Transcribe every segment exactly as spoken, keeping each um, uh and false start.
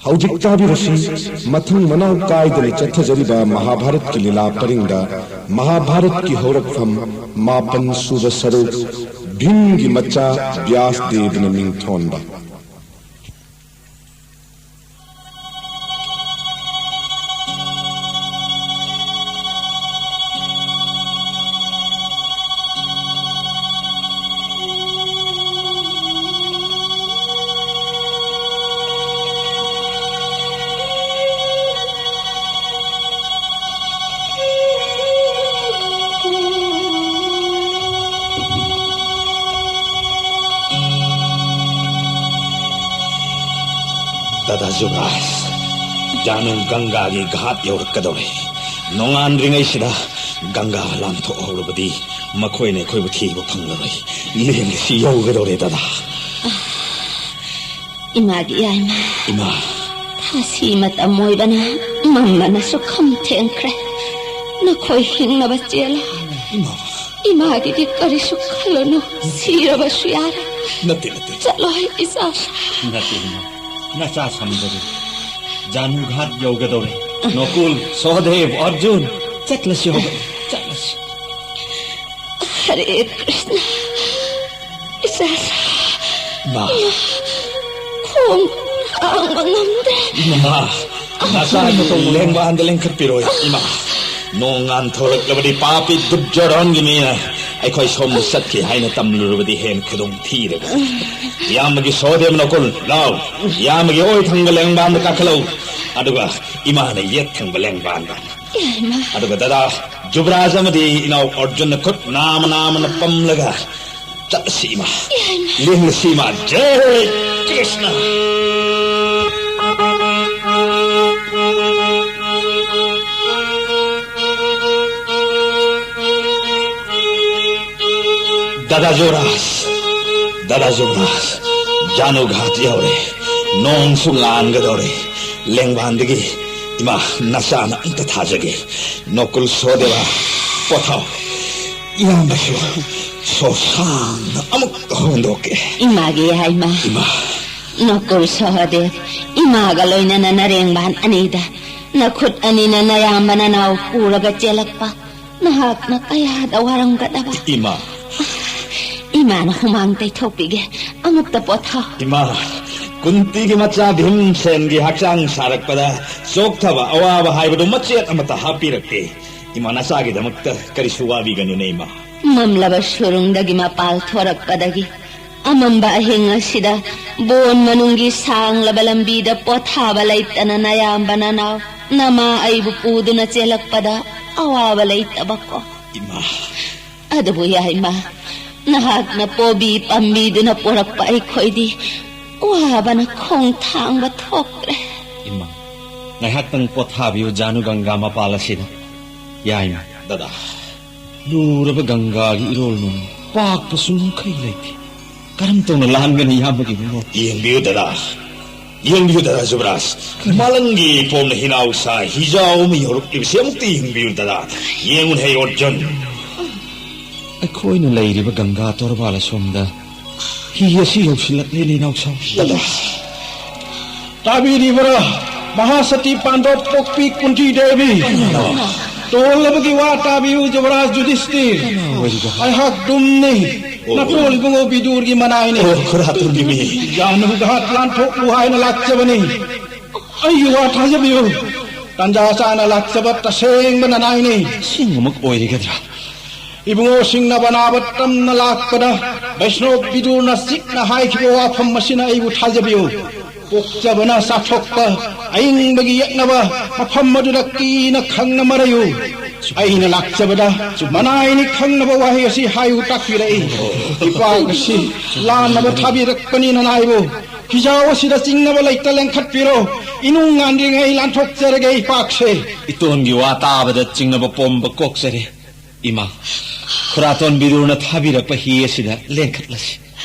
ꯍꯧꯖꯤꯛ ꯇꯥꯕꯤꯔꯁꯤ, ꯃꯊꯪ ꯃꯅꯥꯎ ꯀꯥꯏꯗꯅ ꯆꯠꯊꯖꯔꯤꯕ ꯃꯍꯥꯚꯥꯔꯠꯀꯤ ꯂꯤꯂꯥ ꯄꯔꯤꯡꯗ ꯃꯍꯥꯚꯥꯔꯠꯀꯤ ꯍꯧꯔꯛꯐꯝ, ꯃꯥꯄꯟ ꯁꯨꯕ ꯁꯔꯨꯛ, ꯚꯤꯝꯒꯤ ꯃꯆꯥ ꯕ꯭ꯌꯥꯁ ꯗꯦꯕꯅ ꯃꯤꯡꯊꯣꯟꯕ꯫ ꯗꯥꯗꯥ ꯖꯨꯕꯔꯥꯖ, ꯖꯥꯅꯨ ꯒꯪꯒꯥꯒꯤ ꯘꯥꯠ ꯌꯧꯔꯛꯀꯗꯧꯔꯦ꯫ ꯅꯣꯡꯉꯥꯟꯗ꯭ꯔꯤꯉꯩꯁꯤꯗ ꯒꯪꯒꯥ ꯂꯥꯟꯊꯣꯛꯍꯧꯔꯕꯗꯤ ꯃꯈꯣꯏꯅ ꯑꯩꯈꯣꯏꯕꯨ ꯊꯤꯕ ꯐꯪꯂꯔꯣꯏ꯫ ꯂꯦꯡꯗ ꯁꯤ ꯌꯧꯒꯗꯧꯔꯦ, ꯗꯥꯗꯥ꯫ ꯏꯃꯥꯒꯤ ꯌꯥꯏꯃ꯫ ꯏꯃꯥ꯫ ꯊꯥꯁꯤ ꯃꯇꯝ ꯑꯣꯏꯕꯅ ꯃꯝꯕꯅꯁꯨ ꯈꯝ ꯊꯦꯡꯈ꯭ꯔꯦ꯫ ꯅꯈꯣꯏ ꯍꯤꯡꯅꯕ ꯆꯦꯜꯂꯣ꯫ ꯏꯃꯥ꯫ ꯏꯃꯥꯒꯤꯗꯤ ꯀꯔꯤꯁꯨ ꯈꯜꯂꯨꯅꯨ꯫ ꯁꯤꯔꯕꯁꯨ ꯌꯥꯔꯦ꯫ ꯅꯠꯇꯦ, ꯅꯠꯇꯦ꯫ ꯆꯠꯂꯣ, ꯏꯆꯥ꯫ ꯅꯠꯇꯦ, ꯏꯃꯥ꯫ ꯅꯆꯥ ꯁꯝꯗꯔꯤ꯫ ꯖꯥꯅꯨ ꯘꯥꯠ ꯌꯧꯒꯗꯧꯔꯦ꯫ ꯅꯣꯀꯨꯜ, ꯁꯣꯍꯗꯦꯕ, ꯑꯔꯖꯨꯟ, ꯆꯠꯂꯁꯤ, ꯍꯧꯒꯠꯂꯣ꯫ ꯆꯠꯂꯁꯤ꯫ ꯍꯔꯦ ꯀ꯭ꯔꯤꯁꯅ꯫ ꯏꯆꯥ꯫ ꯃꯥ꯫ ꯈꯣꯡ ꯊꯥꯡꯕ ꯉꯝꯗ꯭ꯔꯦ꯫ ꯏꯃꯥ, ꯅꯆꯥꯒꯤ ꯂꯦꯡꯕꯥꯟꯗ ꯂꯦꯡꯈꯠꯄꯤꯔꯣ, ꯏꯃꯥ꯫ ꯅꯣꯡ ꯉꯥꯟꯊꯣꯔꯛꯂꯕꯗꯤ ꯄꯥꯄꯤ ꯗꯨꯔꯖꯣꯙꯟꯒꯤ ꯃꯤꯅ ꯑꯩꯈꯣꯏ ꯁꯣꯝꯗ ꯆꯠꯈꯤ ꯍꯥꯏꯅ ꯇꯝꯂꯨꯔꯕꯗꯤ ꯍꯦꯟꯅ ꯈꯨꯗꯣꯡ ꯊꯤꯔꯒ꯫ ꯏꯌꯥꯝꯕꯒꯤ ꯁꯣꯗꯦꯕ ꯅꯣꯀꯨꯜ, ꯂꯥꯎ꯫ ꯏꯌꯥꯝꯕꯒꯤ ꯑꯣꯏ ꯊꯪꯕ ꯂꯦꯡꯕꯥꯟꯗ ꯀꯥꯈꯠꯂꯧ꯫ ꯑꯗꯨꯒ ꯏꯃꯥꯅ ꯌꯦꯠ ꯊꯪꯕ ꯂꯦꯡꯕꯥꯟꯗ꯫ ꯏꯃꯥ꯫ ꯑꯗꯨꯒ ꯗꯗꯥ ꯖꯨꯕꯔꯥꯖ ꯑꯃꯗꯤ ꯏꯅꯥꯎ ꯑꯔꯖꯨꯟꯅ ꯈꯨꯠ ꯅꯥꯝꯃ ꯅꯥꯝꯃꯅ ꯄꯝꯂꯒ ꯆꯠꯂꯁꯤ ꯏꯃꯥ꯫ ꯌꯥꯏꯃ꯫ ꯂꯦꯡꯂꯁꯤ ꯏꯃꯥ꯫ ꯖꯦ ꯀ꯭ꯔꯤꯁꯅ꯫ ꯗꯥꯗꯥ ꯖꯨꯕꯔꯥꯖ, ꯗꯥꯗꯥ ꯖꯨꯕꯔꯥꯖ, ꯖꯥꯅꯨ ꯘꯥꯠ ꯌꯧꯔꯦ꯫ ꯅꯣꯡꯁꯨ ꯉꯥꯟꯒꯗꯧꯔꯦ꯫ ꯂꯦꯡꯕꯥꯟꯗꯒꯤ ꯏꯃꯥ ꯅꯆꯥꯅ ꯑꯝꯇ ꯊꯥꯖꯒꯦ꯫ ꯅꯣꯀꯨꯜ ꯁꯣꯗꯦꯕ, ꯄꯣꯊꯥꯎ꯫ ꯏꯌꯥꯝꯕꯁꯨ ꯁꯣꯁꯥꯡꯅ ꯑꯃꯨꯛ ꯍꯣꯟꯗꯣꯛꯀꯦ꯫ ꯏꯃꯥꯒꯤ ꯌꯥꯏꯃ꯫ ꯏꯃꯥ꯫ ꯅꯀꯨꯜ ꯁꯍꯗꯦꯕ, ꯏꯃꯥꯒ ꯂꯣꯏꯅꯅ ꯅꯔꯦꯡꯕꯥꯟ ꯑꯅꯤꯗ ꯅꯈꯨꯠ ꯑꯅꯤꯅ ꯅꯌꯥꯝꯕ ꯅꯅꯥꯎ ꯄꯨꯔꯒ ꯆꯦꯜꯂꯛꯄ ꯅꯍꯥꯛꯅ ꯀꯌꯥꯗ ꯋꯥꯔꯝꯒꯗꯕ꯫ ꯏꯃꯥ꯫ ꯏꯃꯥꯅ ꯍꯨꯃꯥꯡ ꯇꯩꯊꯣꯛꯄꯤꯒꯦ꯫ ꯑꯃꯨꯛꯇ ꯄꯣꯊꯥꯎ꯫ ꯏꯃꯥ, ꯀꯨꯟꯇꯤꯒꯤ ꯃꯆꯥ ꯚꯤꯝꯁꯦꯟꯒꯤ ꯍꯛꯆꯥꯡ ꯁꯥꯔꯛꯄꯗ ꯆꯣꯛꯊꯕ ꯑꯋꯥꯕ ꯍꯥꯏꯕꯗꯨ ꯃꯆꯦꯠ ꯑꯃꯠꯇ ꯍꯥꯞꯄꯤꯔꯛꯇꯦ꯫ ꯏꯃꯥ, ꯅꯆꯥꯒꯤꯗꯃꯛꯇ ꯀꯔꯤꯁꯨ ꯋꯥꯕꯤꯒꯅꯨꯅꯦ, ꯏꯃꯥ꯫ ꯃꯝꯂꯕ ꯁꯨꯔꯨꯡꯗꯒꯤ ꯃꯄꯥꯜ ꯊꯣꯔꯛꯄꯗꯒꯤ ꯑꯃꯝꯕ ꯑꯍꯤꯡ ꯑꯁꯤꯗ ꯕꯣꯟ ꯃꯅꯨꯡꯒꯤ ꯁꯥꯡꯂꯕ ꯂꯝꯕꯤꯗ ꯄꯣꯊꯥꯕ ꯂꯩꯇꯅ ꯅꯌꯥꯝꯕ ꯅꯅꯥꯎ ꯅꯃꯥ ꯑꯩꯕꯨ ꯄꯨꯗꯨꯅ ꯆꯦꯜꯂꯛꯄꯗ ꯑꯋꯥꯕ ꯂꯩꯇꯕꯀꯣ꯫ ꯏꯃꯥ꯫ ꯑꯗꯨꯕꯨ ꯌꯥꯏꯃ, ꯅꯍꯥꯛꯅ ꯄꯣꯕꯤ ꯄꯥꯝꯕꯤꯗꯨꯅ ꯄꯣꯔꯛꯄ ꯑꯩꯈꯣꯏꯗꯤ ꯋꯥꯕꯅ ꯈꯣꯡ ꯊꯥꯡꯕ ꯊꯣꯛꯇ꯭ꯔꯦ꯫ ꯏꯃꯥ, ꯉꯥꯏꯍꯥꯛꯇꯪ ꯄꯣꯊꯥꯕꯤꯌꯨ ꯖꯥꯅꯨ ꯒꯪꯒꯥ ꯃꯄꯥꯜ ꯑꯁꯤꯗ꯫ ꯌꯥꯏꯃ꯫ ꯗꯗꯥ꯫ ꯂꯨꯔꯕ ꯒꯪꯒꯥꯒꯤ ꯏꯔꯣꯜ ꯅꯨꯡ ꯄꯥꯛꯄꯁꯨ ꯉꯝꯈꯩ ꯂꯩꯇꯦ꯫ ꯀꯔꯝ ꯇꯧꯅ ꯂꯥꯟꯒꯅꯤ ꯏꯌꯥꯝꯕꯒꯤ ꯏꯕꯨꯡꯉꯣ? ꯌꯦꯡꯕꯤꯌꯨ ꯗꯗꯥ, ꯌꯦꯡꯕꯤꯌꯨ ꯗꯗꯥ ꯖꯨꯕꯔꯥꯖ꯫ ꯀꯔꯤ? ꯃꯥꯂꯪꯒꯤ ꯄꯣꯝꯅ ꯍꯤꯅꯥꯎꯁꯥ ꯍꯤꯖꯥꯎ ꯑꯃ ꯌꯧꯔꯛꯂꯤꯕꯁꯤ ꯑꯃꯨꯛꯇ ꯌꯦꯡꯕꯤꯌꯨ ꯗꯗꯥ꯫ ꯌꯦꯡꯉꯨꯅꯦ ꯍꯦ ꯑꯣꯔꯖꯨꯟ꯫ ꯑꯩꯈꯣꯏꯅ ꯂꯩꯔꯤꯕ ꯒꯪꯒꯥ ꯇꯣꯔꯕꯥꯟ ꯑꯁꯣꯝꯗ ꯍꯤ ꯑꯁꯤ ꯌꯧꯁꯤꯜꯂꯛꯂꯦꯅꯦ ꯏꯅꯥꯎꯁꯥ꯫ ꯗꯗꯥ꯫ ꯇꯥꯕꯤꯔꯤꯕꯔꯥ? ꯃꯍꯥꯁꯇꯤ ꯄꯥꯟꯗꯣꯞ ꯄꯣꯛꯄꯤ ꯀꯨꯟꯇꯤ ꯗꯦꯕꯤ꯫ ꯇꯣꯜꯂꯕꯒꯤ ꯋꯥ ꯇꯥꯕꯤꯌꯨ ꯖꯨꯕꯔꯥꯖ ꯖꯨꯗꯤꯁꯇꯤꯔ꯫ ꯑꯣꯏꯔꯤꯕ? ꯑꯩꯍꯥꯛ ꯗꯨꯝꯅꯤ꯫ ꯑꯣ꯫ ꯅꯇꯣꯜ ꯏꯕꯨꯡꯉꯣ ꯕꯤꯗꯨꯔꯒꯤ ꯃꯅꯥꯏꯅꯤ꯫ ꯑꯣ, ꯈꯨꯔꯥ ꯇꯣꯟꯕꯤꯃꯤ꯫ ꯖꯥꯅꯨ ꯘꯥꯠ ꯂꯥꯟꯊꯣꯛꯂꯨ ꯍꯥꯏꯅ ꯂꯥꯛꯆꯕꯅꯤ꯫ ꯑꯩꯒꯤ ꯋꯥ ꯊꯥꯖꯕꯤꯌꯨ꯫ ꯇꯥꯟꯖꯥ ꯆꯥꯅ ꯂꯥꯛꯆꯕ ꯇꯁꯦꯡꯕ ꯅꯅꯥꯏꯅꯤ꯫ ꯑꯁꯦꯡꯕꯃꯛ ꯑꯣꯏꯔꯒꯗ꯭ꯔꯥ? ꯏꯕꯨꯡꯉꯣꯁꯤꯡꯅ ꯕꯅꯥꯕ ꯇꯝꯅ ꯂꯥꯛꯄꯗ ꯕꯩꯁꯅꯣꯞ ꯕꯤꯗꯨꯔꯅ ꯆꯤꯛꯅ ꯍꯥꯏꯈꯤꯕ ꯋꯥꯐꯝ ꯑꯁꯤꯅ ꯑꯩꯕꯨ ꯊꯥꯖꯕꯤꯌꯨ꯫ ꯄꯣꯛꯆꯕꯅ ꯆꯥꯊꯣꯛꯄ ꯑꯏꯪꯕꯒꯤ ꯌꯦꯛꯅꯕ ꯃꯐꯝ ꯑꯗꯨꯗ ꯀꯤꯅ ꯈꯪꯅ ꯃꯔꯩꯌꯨ꯫ ꯑꯩꯅ ꯂꯥꯛꯆꯕꯗ ꯃꯅꯥꯏꯅꯤ ꯈꯪꯅꯕ ꯋꯥꯍꯩ ꯑꯁꯤ ꯍꯥꯏꯌꯨ ꯇꯥꯛꯄꯤꯔꯛꯏ꯫ ꯏꯄꯥꯛ ꯑꯁꯤ ꯂꯥꯟꯅꯕ ꯊꯥꯕꯤꯔꯛꯄꯅꯤ ꯅꯅꯥꯏꯕꯨ꯫ ꯍꯤꯖꯥꯎ ꯑꯁꯤꯗ ꯆꯤꯡꯅꯕ ꯂꯩꯇ ꯂꯦꯡꯈꯠꯄꯤꯔꯣ꯫ ꯏꯅꯨꯡ ꯉꯥꯟꯗ꯭ꯔꯤꯉꯩ ꯂꯥꯟꯊꯣꯛꯆꯔꯒꯦ ꯏꯄꯥꯛꯁꯦ꯫ ꯏꯇꯣꯟꯒꯤ ꯋꯥ ꯇꯥꯕꯗ ꯆꯤꯡꯅꯕ ꯄꯣꯝꯕ ꯀꯣꯛꯆꯔꯦ꯫ ꯏꯃꯥ, ꯈꯨꯔꯥꯇꯣꯟ ꯕꯤꯗꯨꯔꯅ ꯊꯥꯕꯤꯔꯛꯄ ꯍꯤ ꯑꯁꯤꯗ ꯂꯦꯡꯈꯠꯂꯁꯤ꯫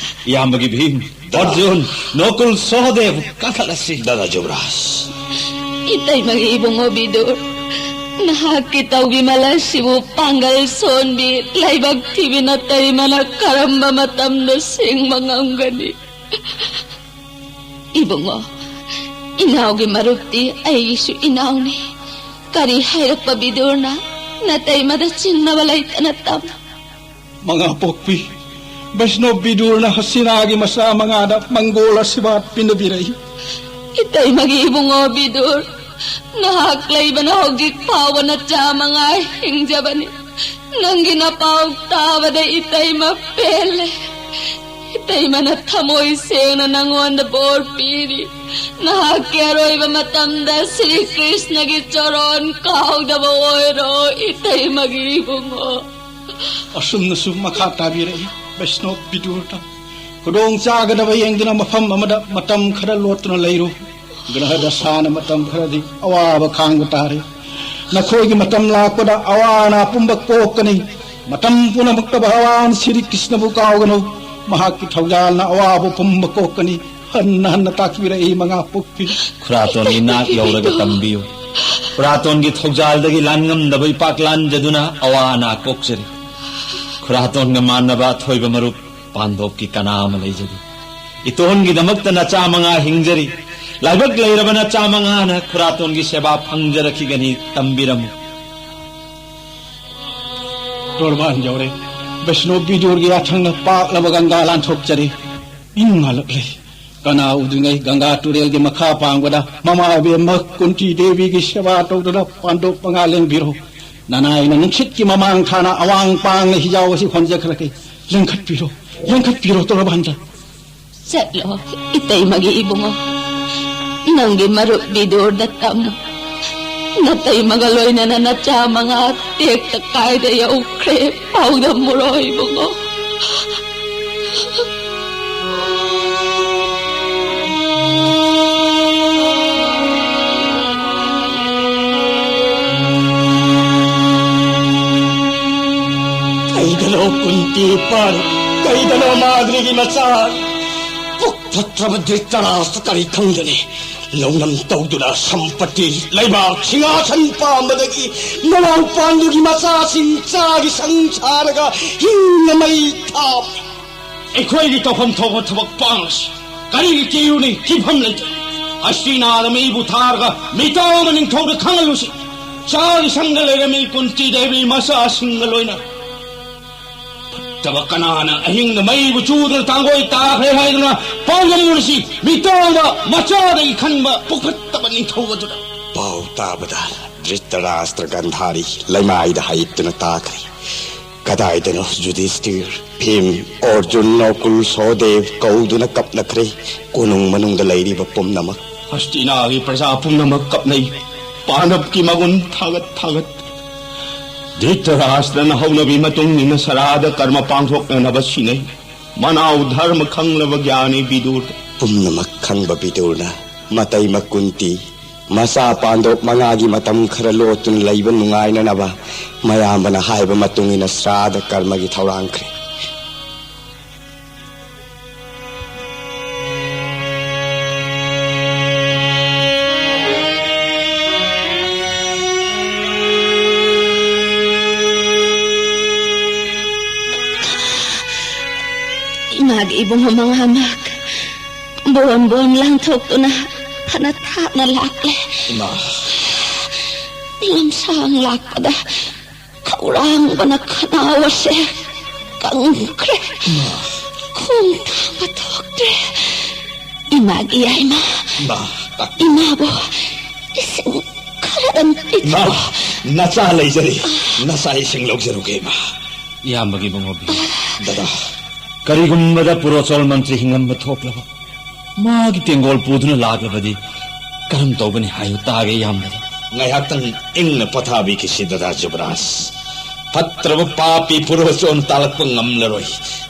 ꯏꯌꯥꯝꯕꯒꯤ ꯚꯤꯝ, ꯗꯥ꯫ ꯑꯔꯖꯨꯟ, ꯅꯣꯀꯨꯜ, ꯁꯣꯍꯗꯦꯕ ꯀꯥꯈꯠꯂꯁꯤ꯫ ꯗꯥꯗꯥ ꯖꯨꯕꯔꯥꯖ꯫ ꯏꯇꯩꯃꯒꯤ ꯏꯕꯨꯡꯉꯣ ꯕꯤꯗꯨꯔ, ꯅꯍꯥꯛꯀꯤ ꯇꯧꯕꯤꯃꯜ ꯑꯁꯤꯕꯨ ꯄꯥꯡꯒꯜ ꯁꯣꯟꯕꯤ ꯂꯥꯏꯕꯛ ꯊꯤꯕꯤ ꯅꯇꯩꯃꯅ ꯀꯔꯝꯕ ꯃꯇꯝꯗ ꯁꯤꯡꯕ ꯉꯝꯒꯅꯤ? ꯏꯕꯨꯡꯉꯣ, ꯏꯅꯥꯎꯒꯤ ꯃꯔꯨꯞꯇꯤ ꯑꯩꯒꯤꯁꯨ ꯏꯅꯥꯎꯅꯤ꯫ ꯀꯔꯤ ꯍꯥꯏꯔꯛꯄ ꯕꯤꯗꯨꯔꯅ ꯅꯇꯩꯃꯗ ꯆꯤꯡꯅꯕ ꯂꯩꯇꯅ ꯇꯝ? ꯃꯉꯥ ꯄꯣꯛꯄꯤ, ꯕꯩꯁꯅꯣꯞ ꯕꯤꯗꯨꯔꯅ ꯍꯁꯤꯅꯥꯒꯤ ꯃꯆꯥ ꯃꯉꯥꯗ ꯃꯪꯒꯣꯜ ꯑꯁꯤꯔꯕꯥꯗ ꯄꯤꯅꯕꯤꯔꯛꯏ꯫ ꯏꯇꯩꯃꯒꯤ ꯏꯕꯨꯡꯉꯣ ꯕꯤꯗꯨꯔ, ꯅꯍꯥꯛ ꯂꯩꯕꯅ ꯍꯧꯖꯤꯛ ꯐꯥꯎꯕ ꯅꯆꯥ ꯃꯉꯥ ꯍꯤꯡꯖꯕꯅꯤ꯫ ꯅꯪꯒꯤ ꯅꯄꯥꯎ ꯇꯥꯕꯗ ꯏꯇꯩꯃ ꯄꯦꯜꯂꯦ꯫ ꯏꯇꯩꯃꯅ ꯊꯃꯣꯏ ꯁꯦꯡꯅ ꯅꯪꯉꯣꯟꯗ ꯕꯣꯔ ꯄꯤꯔꯤ꯫ ꯅꯍꯥꯛꯀꯤ ꯑꯔꯣꯏꯕ ꯃꯇꯝꯗ ꯁ꯭ꯔꯤ ꯀ꯭ꯔꯤꯁꯅꯒꯤ ꯆꯣꯔꯣꯟ ꯀꯥꯎꯗꯕ ꯑꯣꯏꯔꯣ, ꯏꯇꯩꯃꯒꯤ ꯏꯕꯨꯡꯉꯣ꯫ ꯑꯁꯨꯝꯅꯁꯨ ꯃꯈꯥ ꯇꯥꯕꯤꯔꯛꯏ, ꯕꯩꯁꯅꯣꯞ ꯕꯤꯗꯨꯔꯗ ꯈꯨꯗꯣꯡ ꯆꯥꯒꯗꯕ ꯌꯦꯡꯗꯨꯅ ꯃꯐꯝ ꯑꯃꯗ ꯃꯇꯝ ꯈꯔ ꯂꯣꯠꯇꯨꯅ ꯂꯩꯔꯨ꯫ ꯒ꯭ꯔꯍ ꯗꯁꯥꯅ ꯃꯇꯝ ꯈꯔꯗꯤ ꯑꯋꯥꯕ ꯈꯥꯡꯕ ꯇꯥꯔꯦ꯫ ꯅꯈꯣꯏꯒꯤ ꯃꯇꯝ ꯂꯥꯛꯄꯗ ꯑꯋꯥ ꯑꯅꯥ ꯄꯨꯝꯕ ꯀꯣꯛꯀꯅꯤ꯫ ꯃꯇꯝ ꯄꯨꯝꯅꯃꯛꯇ ꯚꯒꯋꯥꯟ ꯁ꯭ꯔꯤ ꯀ꯭ꯔꯤꯁꯅꯕꯨ ꯀꯥꯎꯒꯅꯨ꯫ ꯃꯍꯥꯛꯀꯤ ꯊꯧꯖꯥꯜꯅ ꯑꯋꯥꯕ ꯄꯨꯝꯕ ꯀꯣꯛꯀꯅꯤ꯫ ꯍꯟꯅ ꯍꯟꯅ ꯇꯥꯛꯄꯤꯔꯛꯏ ꯃꯉꯥ ꯄꯣꯛꯄꯤ꯫ ꯈꯨꯔꯥꯇꯣꯟꯒꯤ ꯅꯥꯛ ꯌꯧꯔꯒ ꯇꯝꯕꯤꯌꯨ꯫ ꯈꯨꯔꯥꯇꯣꯟꯒꯤ ꯊꯧꯖꯥꯜꯗꯒꯤ ꯂꯥꯟꯉꯝꯗꯕ ꯏꯄꯥꯛ ꯂꯥꯟꯖꯗꯨꯅ ꯑꯋꯥ ꯑꯅꯥ ꯀꯣꯛꯆꯔꯤ꯫ ꯈꯨꯔꯥꯇꯣꯟꯒ ꯃꯥꯟꯅꯕ ꯑꯊꯣꯏꯕ ꯃꯔꯨꯞ ꯄꯥꯟꯗꯣꯞꯀꯤ ꯀꯅꯥ ꯑꯃ ꯂꯩꯖꯗꯦ꯫ ꯏꯇꯣꯟꯒꯤꯗꯃꯛꯇ ꯅꯆꯥ ꯃꯉꯥ ꯍꯤꯡꯖꯔꯤ꯫ ꯂꯥꯏꯕꯛ ꯂꯩꯔꯕ ꯅꯆꯥ ꯃꯉꯥꯅ ꯈꯨꯔꯥꯇꯣꯟꯒꯤ ꯁꯦꯕꯥ ꯐꯪꯖꯔꯛꯈꯤꯒꯅꯤ꯫ ꯇꯝꯕꯤꯔꯝꯃꯨ꯫ ꯇꯣꯔꯕꯥꯟ ꯌꯧꯔꯦ꯫ ꯕꯩꯁꯅꯣꯞ ꯕꯤꯗꯨꯔꯒꯤ ꯌꯥꯊꯪꯅ ꯄꯥꯛꯂꯕ ꯒꯪꯒꯥ ꯂꯥꯟꯊꯣꯛꯆꯔꯤ꯫ ꯏꯪ ꯉꯥꯜꯂꯛꯂꯦ꯫ ꯀꯅꯥ ꯎꯗ꯭ꯔꯤꯉꯩ ꯒꯪꯒꯥ ꯇꯨꯔꯦꯜꯒꯤ ꯃꯈꯥ ꯄꯥꯡꯕꯗ ꯃꯃꯥ ꯏꯕꯦꯝꯃ ꯀꯨꯟꯇꯤ ꯗꯦꯕꯤꯒꯤ ꯁꯦꯕꯥ ꯇꯧꯗꯨꯅ ꯄꯥꯟꯗꯣꯞ ꯃꯉꯥ ꯂꯦꯡꯕꯤꯔꯣ꯫ ꯅꯅꯥꯏꯅ ꯅꯨꯡꯁꯤꯠꯀꯤ ꯃꯃꯥꯡ ꯊꯥꯅ ꯑꯋꯥꯡ ꯄꯥꯡꯅ ꯍꯤꯖꯥꯎ ꯑꯁꯤ ꯍꯣꯟꯖꯈ꯭ꯔꯒꯦ꯫ ꯂꯦꯡꯈꯠꯄꯤꯔꯣ, ꯂꯦꯡꯈꯠꯄꯤꯔꯣ ꯇꯣꯔꯕꯥꯟꯗ꯫ ꯆꯠꯂꯣ, ꯏꯇꯩꯃꯒꯤ ꯏꯕꯨꯡꯉꯣ꯫ ꯅꯪꯒꯤ ꯃꯔꯨꯞ ꯕꯤꯗꯨꯔꯗ ꯇꯝꯃꯨ꯫ ꯅꯇꯩꯃꯒ ꯂꯣꯏꯅꯅ ꯅꯆꯥ ꯃꯉꯥ ꯇꯦꯛꯇ ꯀꯥꯏꯗ ꯌꯧꯈ꯭ꯔꯦ꯫ ꯄꯥꯎꯗꯝꯃꯨꯔꯣ ꯏꯕꯨꯡꯉꯣ꯫ ꯀꯩꯗꯅꯣ ꯀꯨꯟꯇꯤ ꯄꯥꯟ, ꯀꯩꯗꯅꯣ ꯃꯥꯗ꯭ꯔꯤꯒꯤ ꯃꯆꯥ? ꯄꯨꯛ ꯐꯠꯇ꯭ꯔꯕ ꯙ꯭ꯔꯤꯇꯔꯥꯁꯇ꯭ꯔ ꯀꯔꯤ ꯈꯪꯒꯅꯤ? ꯂꯧꯅꯝ ꯇꯧꯗꯨꯅ ꯁꯝꯄꯇꯤ, ꯂꯩꯕꯥꯛ ꯁꯤꯡꯍꯥꯁꯟ ꯄꯥꯝꯕꯗꯒꯤ ꯃꯅꯥꯎ ꯄꯥꯟꯗꯨꯒꯤ ꯃꯆꯥꯁꯤꯡ ꯆꯥꯒꯤ ꯁꯪ ꯁꯥꯔꯒ ꯍꯤꯡꯅ ꯃꯩ ꯊꯥꯝꯃꯤ꯫ ꯑꯩꯈꯣꯏꯒꯤ ꯇꯧꯐꯝ ꯊꯣꯛꯄ ꯊꯕꯛ ꯄꯥꯡꯂꯁꯤ꯫ ꯀꯔꯤꯒꯤ ꯀꯤꯔꯨꯅꯤ? ꯀꯤꯐꯝ ꯂꯩꯇꯦ꯫ ꯍꯁꯇꯤꯅꯥꯗ ꯃꯩꯕꯨ ꯊꯥꯔꯒ ꯃꯤꯇꯥꯎ ꯑꯃ ꯅꯤꯡꯊꯧꯗ ꯈꯪꯍꯜꯂꯨꯁꯤ꯫ ꯆꯥꯒꯤ ꯁꯪꯒ ꯂꯩꯔꯝꯃꯤ ꯀꯨꯟꯇꯤ ꯗꯦꯕꯤ ꯃꯆꯥꯁꯤꯡꯒ ꯂꯣꯏꯅ꯫ ꯐꯠꯇꯕ ꯀꯅꯥꯅ ꯑꯍꯤꯡꯗ ꯃꯩꯕꯨ ꯆꯨꯗꯨꯅ ꯇꯥꯡꯒꯣꯏ ꯇꯥꯈ꯭ꯔꯦ ꯍꯥꯏꯗꯨꯅ ꯄꯥꯎꯗꯝꯂꯨꯔꯁꯤ꯫ ꯃꯤꯇꯥꯎꯗ ꯃꯆꯥꯗꯒꯤ ꯈꯟꯕ ꯄꯨꯛꯐꯠꯇꯕ ꯅꯤꯡꯊꯧ ꯑꯗꯨꯗ꯫ ꯄꯥꯎ ꯇꯥꯕꯗ ꯙ꯭ꯔꯤꯇꯔꯥꯁꯇ꯭ꯔ ꯒꯟꯙꯥꯔꯤ ꯂꯩꯃꯥꯏꯗ ꯍꯥꯏꯠꯇꯨꯅ ꯇꯥꯈ꯭ꯔꯦ꯫ ꯀꯗꯥꯏꯗꯅꯣ ꯌꯨꯙꯤꯁꯇꯤꯔ, ꯚꯤꯝ, ꯑꯔꯖꯨꯟ, ꯅꯀꯨꯜ, ꯁꯍꯗꯦꯕ ꯀꯧꯗꯨꯅ ꯀꯞꯅꯈ꯭ꯔꯦ꯫ ꯀꯣꯅꯨꯡ ꯃꯅꯨꯡꯗ ꯂꯩꯔꯤꯕ ꯄꯨꯝꯅꯃꯛ꯫ ꯍꯁꯇꯤꯅꯥꯒꯤ ꯄ꯭ꯔꯖꯥ ꯄꯨꯝꯅꯃꯛ ꯀꯞꯅꯩ꯫ ꯄꯥꯟꯗꯕꯀꯤ ꯃꯒꯨꯟ ꯊꯥꯒꯠ ꯊꯥꯒꯠ꯫ ꯙ꯭ꯔꯤꯇꯔꯥꯁꯇ꯭ꯔꯅ ꯍꯧꯅꯕꯤ ꯃꯇꯨꯡ ꯏꯟꯅ ꯁꯔꯥꯗ ꯀꯔꯃ ꯄꯥꯡꯊꯣꯛꯅꯅꯕ ꯁꯤꯟꯅꯩ꯫ ꯃꯅꯥꯎ ꯙꯔꯃ ꯈꯪꯂꯕ ꯒ꯭ꯌꯥꯅꯤ ꯕꯤꯗꯨꯔ꯫ ꯄꯨꯝꯅꯃꯛ ꯈꯪꯕ ꯕꯤꯗꯨꯔꯅ ꯃꯇꯩ ꯃꯀꯨꯟꯇꯤ ꯃꯆꯥ ꯄꯥꯟꯗꯣꯞ ꯃꯉꯥꯒꯤ ꯃꯇꯝ ꯈꯔ ꯂꯣꯠꯇꯨꯅ ꯂꯩꯕ ꯅꯨꯡꯉꯥꯏꯅꯅꯕ ꯃꯌꯥꯝꯕꯅ ꯍꯥꯏꯕ ꯃꯇꯨꯡ ꯏꯟꯅ ꯁ꯭ꯔꯥꯗ ꯀꯔꯃꯒꯤ ꯊꯧꯔꯥꯡꯈ꯭ꯔꯦ꯫ ꯏꯃꯥꯒꯤ ꯏꯕꯨꯡꯉꯣ ꯃꯉꯥꯃꯛ ꯕꯣꯝ ꯕꯣꯝ ꯂꯥꯡꯊꯣꯛꯇꯨꯅ ꯐꯅ ꯊꯥꯞꯅ ꯂꯥꯛꯂꯦ꯫ ꯏꯃꯥ꯫ ꯂꯝꯁꯥꯡ ꯂꯥꯛꯄꯗ ꯈꯧꯔꯥꯡꯕꯅ ꯈꯅꯥꯎ ꯑꯁꯦ ꯀꯪꯈ꯭ꯔꯦ꯫ ꯈꯣꯡ ꯊꯥꯡꯕ ꯊꯣꯛꯇ꯭ꯔꯦ꯫ ꯏꯃꯥꯒꯤ ꯌꯥꯏꯃ꯫ ꯏꯃꯥ꯫ ꯏꯃꯥꯕꯨ ꯏꯁꯤꯡ ꯈꯔꯗꯪ ꯏꯃꯥ, ꯄꯤꯊꯛꯑꯣ꯫ ꯅꯆꯥ ꯂꯩꯖꯔꯤ꯫ ꯅꯆꯥ ꯏꯁꯤꯡ ꯂꯧꯖꯔꯨꯒꯦ, ꯏꯃꯥ꯫ ꯏꯌꯥꯝꯕꯒꯤ ꯏꯕꯨꯡꯉꯣꯕꯤ꯫ ꯗꯗꯥ꯫ ꯀꯔꯤꯒꯨꯝꯕꯗ ꯄꯨꯔꯣꯆꯣꯜ ꯃꯟꯇ꯭ꯔꯤ ꯍꯤꯡꯂꯝꯕ ꯊꯣꯛꯂꯕ, ꯃꯥꯒꯤ ꯇꯦꯡꯒꯣꯜ ꯄꯨꯗꯨꯅ ꯂꯥꯛꯂꯕꯗꯤ ꯀꯔꯝ ꯇꯧꯒꯅꯤ ꯍꯥꯏꯌꯨ ꯇꯥꯒꯦ, ꯏꯌꯥꯝꯕꯗ꯫ ꯉꯥꯏꯍꯥꯛꯇꯪ ꯏꯪꯅ ꯄꯣꯊꯥꯕꯤꯈꯤꯁꯤ, ꯗꯗꯥ ꯖꯨꯕꯔꯥꯖ꯫ ꯐꯠꯇ꯭ꯔꯕ ꯄꯥꯄꯤ ꯄꯨꯔꯣꯆꯣꯟ ꯇꯥꯜꯂꯛꯄ ꯉꯝꯂꯔꯣꯏ꯫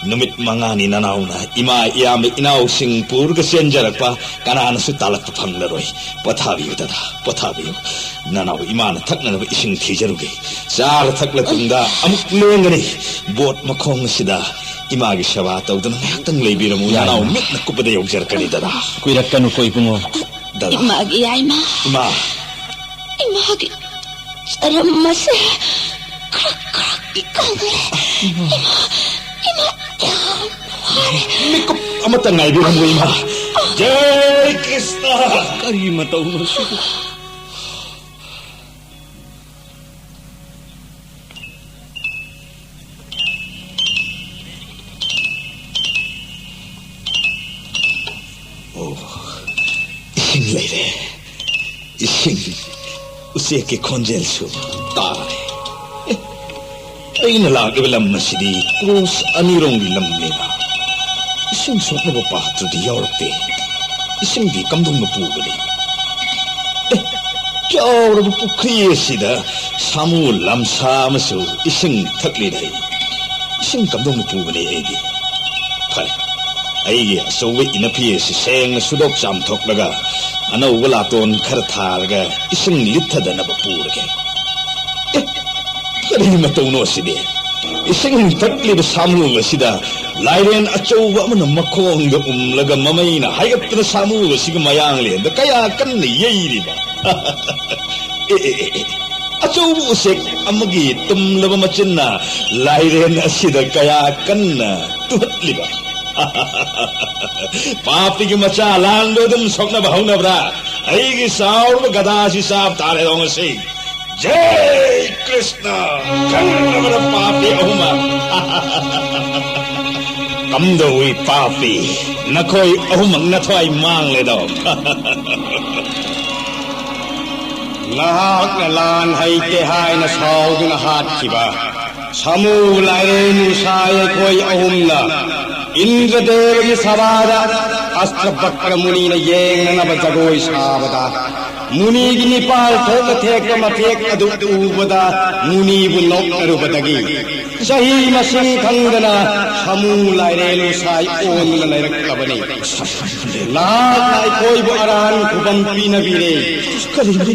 ꯅꯨꯃꯤꯠ ꯃꯉꯥꯅꯤ ꯅꯅꯥꯎꯅ ꯏꯃꯥ, ꯏꯌꯥꯝꯕ, ꯏꯅꯥꯎꯁꯤꯡ ꯄꯨꯔꯒ ꯆꯦꯟꯖꯔꯛꯄ ꯀꯅꯥꯅꯁꯨ ꯇꯥꯜꯂꯛꯄ ꯐꯪꯂꯔꯣꯏ꯫ ꯄꯣꯊꯥꯕꯤꯌꯨ, ꯗꯗꯥ, ꯄꯣꯊꯥꯕꯤꯌꯨ꯫ ꯅꯅꯥꯎ ꯏꯃꯥꯅ ꯊꯛꯅꯅꯕ ꯏꯁꯤꯡ ꯊꯤꯖꯔꯨꯒꯦ꯫ ꯆꯥꯔ ꯊꯛꯂ ꯇꯨꯡꯗ ꯑꯃꯨꯛ ꯂꯦꯡꯒꯅꯤ꯫ ꯕꯣꯠ ꯃꯈꯣꯡ ꯑꯁꯤꯗ ꯏꯃꯥꯒꯤ ꯁꯦꯕꯥ ꯇꯧꯗꯨꯅ ꯉꯥꯏꯍꯥꯛꯇꯪ ꯂꯩꯕꯤꯔꯝꯃꯨ꯫ ꯌꯥꯏꯃ꯫ ꯅꯅꯥꯎ ꯃꯤꯠꯅ ꯀꯨꯞꯄꯗ ꯌꯧꯖꯔꯛꯀꯅꯤ, ꯗꯗꯥ꯫ ꯀꯨꯏꯔꯛꯀꯅꯨꯀꯣ, ꯏꯕꯨꯡꯉꯣ꯫ ꯗꯗꯥ꯫ ꯏꯃꯥꯒꯤ ꯌꯥꯏꯃ꯫ ꯏꯃꯥ꯫ ꯏꯃꯥꯒꯤ ꯆꯔꯝ ꯑꯁꯦ ꯈ꯭ꯔꯛ ꯈ꯭ꯔꯛ ꯀꯪꯂꯦ꯫ ꯏꯃꯥ, ꯏꯃꯥ ꯌꯥꯝ ꯋꯥꯔꯦ꯫ ꯃꯤꯀꯨꯞ ꯑꯃꯇ ꯉꯥꯏꯕꯤꯔꯝꯃꯨ, ꯏꯃꯥ꯫ ꯖꯩ ꯀ꯭ꯔꯤꯁꯅ꯫ ꯀꯔꯤ ꯃꯇꯧꯅꯣ ꯁꯤꯕꯨ? ꯑꯣ, ꯏꯁꯤꯡ ꯂꯩꯔꯦ꯫ ꯏꯁꯤꯡ, ꯎꯆꯦꯛꯀꯤ ꯈꯣꯟꯖꯦꯜꯁꯨ ꯇꯥꯔꯦ꯫ ꯑꯦ, ꯑꯩꯅ ꯂꯥꯛꯂꯤꯕ ꯂꯝ ꯑꯁꯤꯗꯤ ꯀ꯭ꯔꯣꯁ ꯑꯅꯤꯔꯣꯝꯒꯤ ꯂꯝꯅꯦꯕ꯫ ꯏꯁꯤꯡ ꯁꯣꯛꯅꯕ ꯄꯥꯇ꯭ꯔꯗꯤ ꯌꯥꯎꯔꯛꯇꯦ꯫ ꯏꯁꯤꯡꯗꯤ ꯀꯝꯗꯧꯅ ꯄꯨꯒꯅꯤ? ꯑꯦ, ꯆꯥꯎꯔꯕ ꯄꯨꯈ꯭ꯔꯤ ꯑꯁꯤꯗ ꯁꯥꯃꯨ ꯂꯝꯁꯥ ꯑꯃꯁꯨ ꯏꯁꯤꯡ ꯊꯛꯂꯤꯗ꯫ ꯏꯁꯤꯡ ꯀꯝꯗꯧꯅ ꯄꯨꯒꯅꯤ ꯑꯩꯗꯤ? ꯐꯔꯦ, ꯑꯩꯒꯤ ꯑꯆꯧꯕ ꯏꯅꯐꯤ ꯑꯁꯤ ꯁꯦꯡꯅ ꯁꯨꯗꯣꯛ ꯆꯥꯝꯊꯣꯛꯂꯒ ꯑꯅꯧꯕ ꯂꯥꯇꯣꯟ ꯈꯔ ꯊꯥꯔꯒ ꯏꯁꯤꯡ ꯂꯤꯠꯊꯗꯅꯕ ꯄꯨꯔꯒꯦ꯫ ꯑꯦ, ꯀꯔꯤ ꯃꯇꯧꯅꯣ ꯑꯁꯤꯗꯤ? ꯏꯁꯤꯡ ꯊꯛꯂꯤꯕ ꯁꯥꯃꯨ ꯑꯁꯤꯗ ꯂꯥꯏꯔꯦꯟ ꯑꯆꯧꯕ ꯑꯃꯅ ꯃꯈꯣꯡꯗ ꯎꯝꯂꯒ ꯃꯃꯩꯅ ꯍꯥꯏꯒꯠꯇꯅ ꯁꯥꯃꯨ ꯑꯁꯤꯒꯤ ꯃꯌꯥꯡꯂꯦꯟꯗ ꯀꯌꯥ ꯀꯟꯅ ꯌꯩꯔꯤꯕ! ꯑꯦ, ꯑꯦ, ꯑꯦ, ꯑꯦ, ꯑꯆꯧꯕ ꯎꯆꯦꯛ ꯑꯃꯒꯤ ꯇꯨꯝꯂꯕ ꯃꯆꯤꯟꯅ ꯂꯥꯏꯔꯦꯟ ꯑꯁꯤꯗ ꯀꯌꯥ ꯀꯟꯅ ꯇꯨꯍꯠꯂꯤꯕ! ꯄꯥꯄꯤꯒꯤ ꯃꯆꯥ, ꯂꯥꯟꯗꯣ ꯑꯗꯨꯝ ꯁꯣꯛꯅꯕ ꯍꯧꯅꯕ꯭ꯔꯥ? ꯑꯩꯒꯤ ꯆꯥꯎꯔꯕ ꯒꯗꯥꯁꯤ ꯆꯥꯕ ꯇꯥꯔꯦꯗꯣ ꯉꯁꯤ꯫ ꯖꯩ ꯀ꯭ꯔꯤꯁꯅ! ꯈꯪꯗ꯭ꯔꯕꯔ ꯄꯥꯄꯤ ꯑꯍꯨꯝꯃꯛ? ꯀꯝꯗꯧꯏ ꯄꯥꯄꯤ? ꯅꯈꯣꯏ ꯑꯍꯨꯝꯃꯛ ꯅꯊ꯭ꯋꯥꯏ ꯃꯥꯡꯂꯦꯗꯣ꯫ ꯅꯍꯥꯛꯅ ꯂꯥꯟ ꯍꯩꯇꯦ ꯍꯥꯏꯅ ꯁꯥꯎꯗꯨꯅ ꯍꯥꯠꯈꯤꯕ ꯁꯥꯃꯨ ꯂꯥꯏꯔꯦꯟ ꯎꯁꯥꯏ ꯑꯩꯈꯣꯏ ꯑꯍꯨꯝꯅ ꯏꯟꯗ꯭ꯔꯗꯦꯕꯒꯤ ꯁꯚꯥꯗ ꯑꯁꯇ꯭ꯔꯕꯀ꯭ꯔ ꯃꯨꯅꯤꯅ ꯌꯦꯡꯅꯅꯕ ꯖꯒꯣꯏ ꯁꯥꯕꯗ, ꯃꯨꯅꯤꯒꯤ ꯅꯤꯄꯥꯜ ꯊꯣꯛꯅ ꯊꯦꯛꯄ ꯃꯊꯦꯛ ꯑꯗꯨ ꯎꯕꯗ ꯃꯨꯅꯤꯕꯨ ꯅꯣꯛꯅꯔꯨꯕꯗꯒꯤ ꯆꯍꯤ ꯃꯁꯤꯡ ꯈꯪꯗꯅ ꯁꯥꯃꯨ ꯂꯥꯏꯔꯦꯟ ꯎꯁꯥꯏ ꯑꯣꯟꯗꯨꯅ ꯂꯩꯔꯛꯂꯕꯅꯤ꯫ ꯅꯍꯥꯛꯅ ꯑꯩꯈꯣꯏꯕꯨ ꯑꯔꯥꯟ ꯈꯨꯕꯝ ꯄꯤꯅꯕꯤꯔꯦ꯫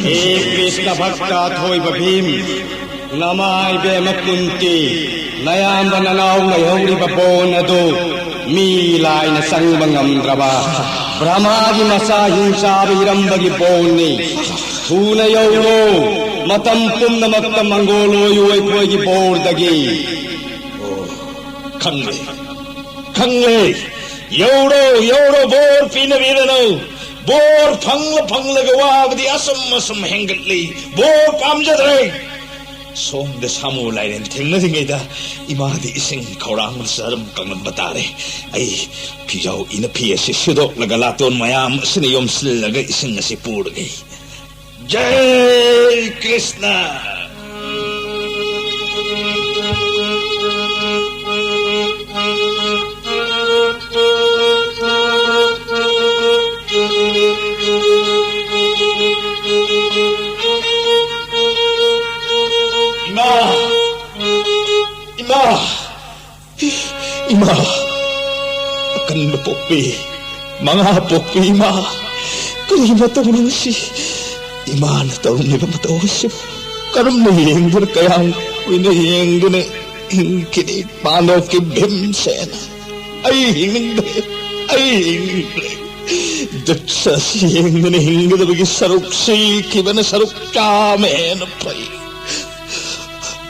ꯍꯦ ꯀ꯭ꯔꯤꯁꯅ ꯚꯛꯇ ꯑꯊꯣꯏꯕ ꯚꯤꯝ, ꯅꯃꯥ ꯏꯕꯦꯝꯃ ꯀꯨꯟꯇꯤ, ꯅꯌꯥꯝꯕ ꯅꯅꯥꯎ ꯂꯩꯍꯧꯔꯤꯕ ꯕꯣꯟ ꯑꯗꯨ ꯃꯤ ꯂꯥꯏꯅ ꯆꯪꯕ ꯉꯝꯗ꯭ꯔꯕ ꯕ꯭ꯔꯍꯃꯥꯒꯤ ꯃꯆꯥ ꯍꯤꯡꯆꯥꯕ ꯏꯔꯝꯕꯒꯤ ꯕꯣꯟꯅꯤ꯫ ꯊꯨꯅ ꯌꯧꯔꯣ, ꯃꯇꯝ ꯄꯨꯝꯅꯃꯛꯇ ꯃꯪꯒꯣꯜ ꯑꯣꯏꯌꯨ ꯑꯩꯈꯣꯏꯒꯤ ꯕꯣꯔꯗꯒꯤ꯫ ꯑꯣ, ꯈꯪꯂꯦ, ꯈꯪꯂꯦ꯫ ꯌꯧꯔꯣ, ꯌꯧꯔꯣ, ꯕꯣꯔ ꯄꯤꯅꯕꯤꯔꯅꯨ꯫ ꯕꯣꯔ ꯐꯪꯂ ꯐꯪꯂꯒ ꯋꯥꯕꯗꯤ ꯑꯁꯨꯝ ꯑꯁꯨꯝ ꯍꯦꯟꯒꯠꯂꯤ꯫ ꯕꯣꯔ ꯄꯥꯝꯖꯗ꯭ꯔꯦ꯫ ꯁꯣꯝꯗ ꯁꯥꯃꯨ ꯂꯥꯏꯔꯦꯟ ꯊꯦꯡꯅꯔꯤꯉꯩꯗ ꯏꯃꯥꯗꯤ ꯏꯁꯤꯡ ꯈꯧꯔꯥꯡꯕꯅ ꯆꯔꯝ ꯀꯪꯂꯝꯕ ꯇꯥꯔꯦ꯫ ꯑꯩ ꯐꯤꯖꯥꯎ ꯏꯅꯐꯤ ꯑꯁꯤ ꯁꯨꯗꯣꯛꯂꯒ ꯂꯥꯇꯣꯟ ꯃꯌꯥꯝ ꯑꯁꯤꯅ ꯌꯣꯝꯁꯤꯜꯂꯒ ꯏꯁꯤꯡ ꯑꯁꯤ ꯄꯨꯔꯒꯦ꯫ ꯖꯩ ꯀ꯭ꯔꯤꯁꯅ꯫ ꯏꯃꯥ! ꯏꯃꯥ! ꯏꯃꯥ! ꯑꯀꯟꯕ ꯄꯣꯛꯄꯤ, ꯃꯉꯥ ꯄꯣꯛꯄꯤ ꯏꯃꯥ! ꯀꯔꯤ ꯃꯇꯧꯅꯣ ꯁꯤ? ꯏꯃꯥꯅ ꯇꯧꯔꯝꯂꯤꯕ ꯃꯇꯧ ꯑꯁꯤꯕꯨ ꯀꯔꯝꯅ ꯌꯦꯡꯗꯨꯅ, ꯀꯌꯥꯝ ꯀꯨꯏꯅ ꯌꯦꯡꯗꯨꯅ ꯍꯤꯡꯈꯤꯅꯤ? ꯄꯥꯟꯗꯣꯞꯀꯤ ꯚꯤꯝꯁꯦꯅ, ꯑꯩ ꯍꯤꯡꯅꯤꯡꯗ꯭ꯔꯦ, ꯑꯩ ꯍꯤꯡꯅꯤꯡꯗ꯭ꯔꯦ꯫ ꯗ꯭ꯔꯤꯁ꯭ꯌ ꯑꯁꯤ ꯌꯦꯡꯗꯨꯅ ꯍꯤꯡꯒꯗꯕꯒꯤ ꯁꯔꯨꯛ, ꯁꯤꯈꯤꯕꯅ ꯁꯔꯨꯛ ꯆꯥꯝꯃ ꯍꯦꯟꯅ ꯐꯩ꯫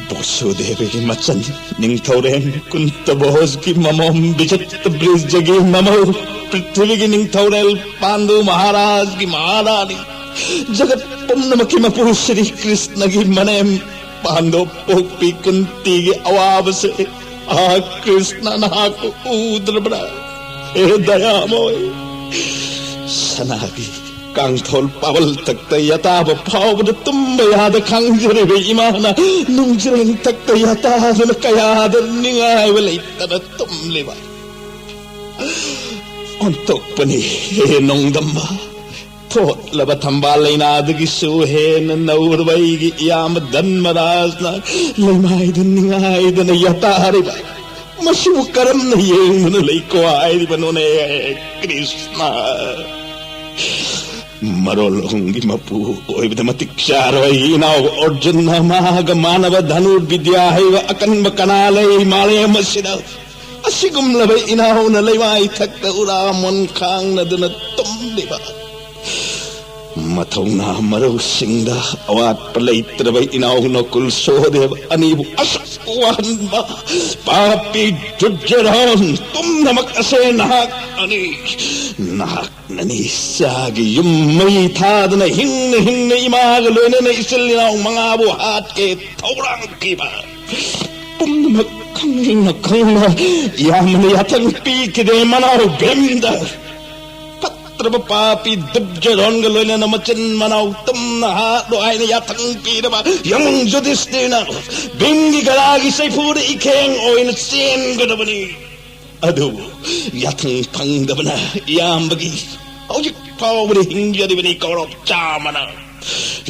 ꯕꯁꯨꯗꯦꯕꯒꯤ ꯃꯆꯟ, ꯅꯤꯡꯊꯧꯔꯦꯜ ꯀꯨꯟꯇ ꯚꯣꯖꯒꯤ ꯃꯃꯣꯝ, ꯕꯤꯆꯤꯇ꯭ꯔ ꯕꯤꯔꯖꯒꯤ ꯃꯃꯧ, ꯄ꯭ꯔꯤꯊꯤꯕꯤꯒꯤ ꯅꯤꯡꯊꯧꯔꯦꯜ ꯄꯥꯟꯗꯨ ꯃꯍꯥꯔꯥꯖꯒꯤ ꯃꯍꯥꯔꯥꯅꯤ, ꯖꯒꯠ ꯄꯨꯝꯅꯃꯛꯀꯤ ꯃꯄꯨ ꯁ꯭ꯔꯤ ꯀ꯭ꯔꯤꯁꯅꯒꯤ ꯃꯅꯦꯝ ꯄꯥꯟꯗꯣꯞ ꯄꯣꯛꯄꯤ ꯀꯨꯟꯇꯤꯒꯤ ꯑꯋꯥꯕꯁꯦ, ꯑꯥ, ꯀ꯭ꯔꯤꯁꯅ ꯅꯍꯥꯛꯄꯨ ꯎꯗ꯭ꯔꯕ꯭ꯔꯥ? ꯍꯦ ꯗꯌꯥꯃꯣꯏ! ꯁꯅꯥꯒꯤ ꯀꯥꯡꯊꯣꯜ ꯄꯥꯕꯜ ꯊꯛꯇ ꯌꯥꯇꯥꯕ ꯐꯥꯎꯕꯗ ꯇꯨꯝꯕ ꯌꯥꯗ ꯈꯥꯡꯖꯔꯤꯕ ꯏꯃꯥꯅ ꯅꯨꯡꯖ꯭ꯔꯦꯡ ꯊꯛꯇ ꯌꯥꯇꯥꯗꯨꯅ ꯀꯌꯥꯗ ꯅꯤꯡꯉꯥꯏꯕ ꯂꯩꯇꯅ ꯇꯨꯝꯂꯤꯕ ꯑꯣꯟꯊꯣꯛꯄꯅꯤ꯫ ꯍꯦ ꯅꯣꯡꯗꯝꯕ! ꯊꯣꯠꯂꯕ ꯊꯝꯕꯥꯜ ꯂꯩꯅꯥꯗꯒꯤꯁꯨ ꯍꯦꯟꯅ ꯅꯧꯔꯕ ꯑꯩꯒꯤ ꯏꯌꯥꯝꯕ ꯙꯟꯃꯔꯥꯖꯅ ꯂꯩꯃꯥꯏꯗ ꯅꯤꯡꯉꯥꯏꯗꯅ ꯌꯥꯇꯥꯔꯤꯕ ꯃꯁꯤꯕꯨ ꯀꯔꯝꯅ ꯌꯦꯡꯗꯨꯅ ꯂꯩꯀꯣ ꯍꯥꯏꯔꯤꯕꯅꯣꯅꯦ, ꯀ꯭ꯔꯤꯁꯅ? ꯃꯔꯣꯜ ꯑꯍꯨꯝꯒꯤ ꯃꯄꯨ ꯑꯣꯏꯕꯗ ꯃꯇꯤꯛ ꯆꯥꯔꯕ ꯑꯩꯒꯤ ꯏꯅꯥꯎ ꯑꯔꯖꯨꯟꯅ ꯃꯥꯒ ꯃꯥꯟꯅꯕ ꯙꯅꯨꯔ ꯕꯤꯗ꯭ꯌꯥ ꯍꯩꯕ ꯑꯀꯟꯕ ꯀꯅꯥ ꯂꯩ ꯃꯥꯂꯦꯝ ꯑꯁꯤꯗ? ꯑꯁꯤꯒꯨꯝꯂꯕ ꯏꯅꯥꯎꯅ ꯂꯩꯃꯥꯏ ꯊꯛꯇ ꯎꯔꯥ ꯃꯣꯟ ꯈꯥꯡꯅꯗꯨꯅ ꯇꯨꯝꯂꯤꯕ, ꯃꯊꯧꯅꯥ ꯃꯔꯧꯁꯤꯡꯗ ꯑꯋꯥꯠꯄ ꯂꯩꯇ꯭ꯔꯕ ꯏꯅꯥꯎ ꯅꯀꯨꯜ ꯁꯣꯍꯗꯦꯕ ꯑꯅꯤꯕꯨ ꯑꯁꯨꯛ ꯋꯥꯍꯟꯕ ꯄꯥꯄꯤ ꯗꯨꯔꯖꯣꯙꯟ ꯄꯨꯝꯅꯃꯛ ꯑꯁꯦ ꯅꯍꯥꯛꯅꯅꯤ꯫ ꯅꯍꯥꯛꯅꯅꯤ ꯆꯥꯒꯤ ꯌꯨꯝ ꯃꯩ ꯊꯥꯗꯅ ꯍꯤꯡꯅ ꯍꯤꯡꯅ ꯏꯃꯥꯒ ꯂꯣꯏꯅꯅ ꯏꯆꯤꯜ ꯏꯅꯥꯎ ꯃꯉꯥꯕꯨ ꯍꯥꯠꯀꯦ ꯊꯧꯔꯥꯡꯈꯤꯕ꯫ ꯄꯨꯝꯅꯃꯛ ꯈꯪꯅ ꯈꯪꯅ ꯏꯌꯥꯝꯕꯅ ꯌꯥꯊꯪ ꯄꯤꯈꯤꯗꯦ ꯃꯅꯥꯎ ꯚꯤꯝꯗ꯫ ꯐꯠꯇ꯭ꯔꯕ ꯄꯥꯄꯤ ꯗꯨꯔꯖꯣꯙꯟꯒ ꯂꯣꯏꯅꯅ ꯃꯆꯤꯟ ꯃꯅꯥꯎ ꯇꯨꯝꯅ ꯍꯥꯠꯂꯣ ꯍꯥꯏꯅ ꯌꯥꯊꯪ ꯄꯤꯔꯕ ꯌꯥꯝꯕꯨꯡ ꯌꯨꯙꯤꯁꯇꯤꯔꯅ ꯚꯤꯝꯒꯤ ꯒꯗꯥꯒꯤ ꯆꯩꯐꯨꯗ ꯏꯈꯦꯡ ꯑꯣꯏꯅ ꯆꯦꯟꯒꯗꯕꯅꯤ꯫ ꯑꯗꯨꯕꯨ ꯌꯥꯊꯪ ꯐꯪꯗꯕꯅ ꯏꯌꯥꯝꯕꯒꯤ ꯍꯧꯖꯤꯛ ꯐꯥꯎꯕꯗ ꯍꯤꯡꯖꯔꯤꯕꯅꯤ ꯀꯧꯔꯕ ꯆꯥꯃꯅ꯫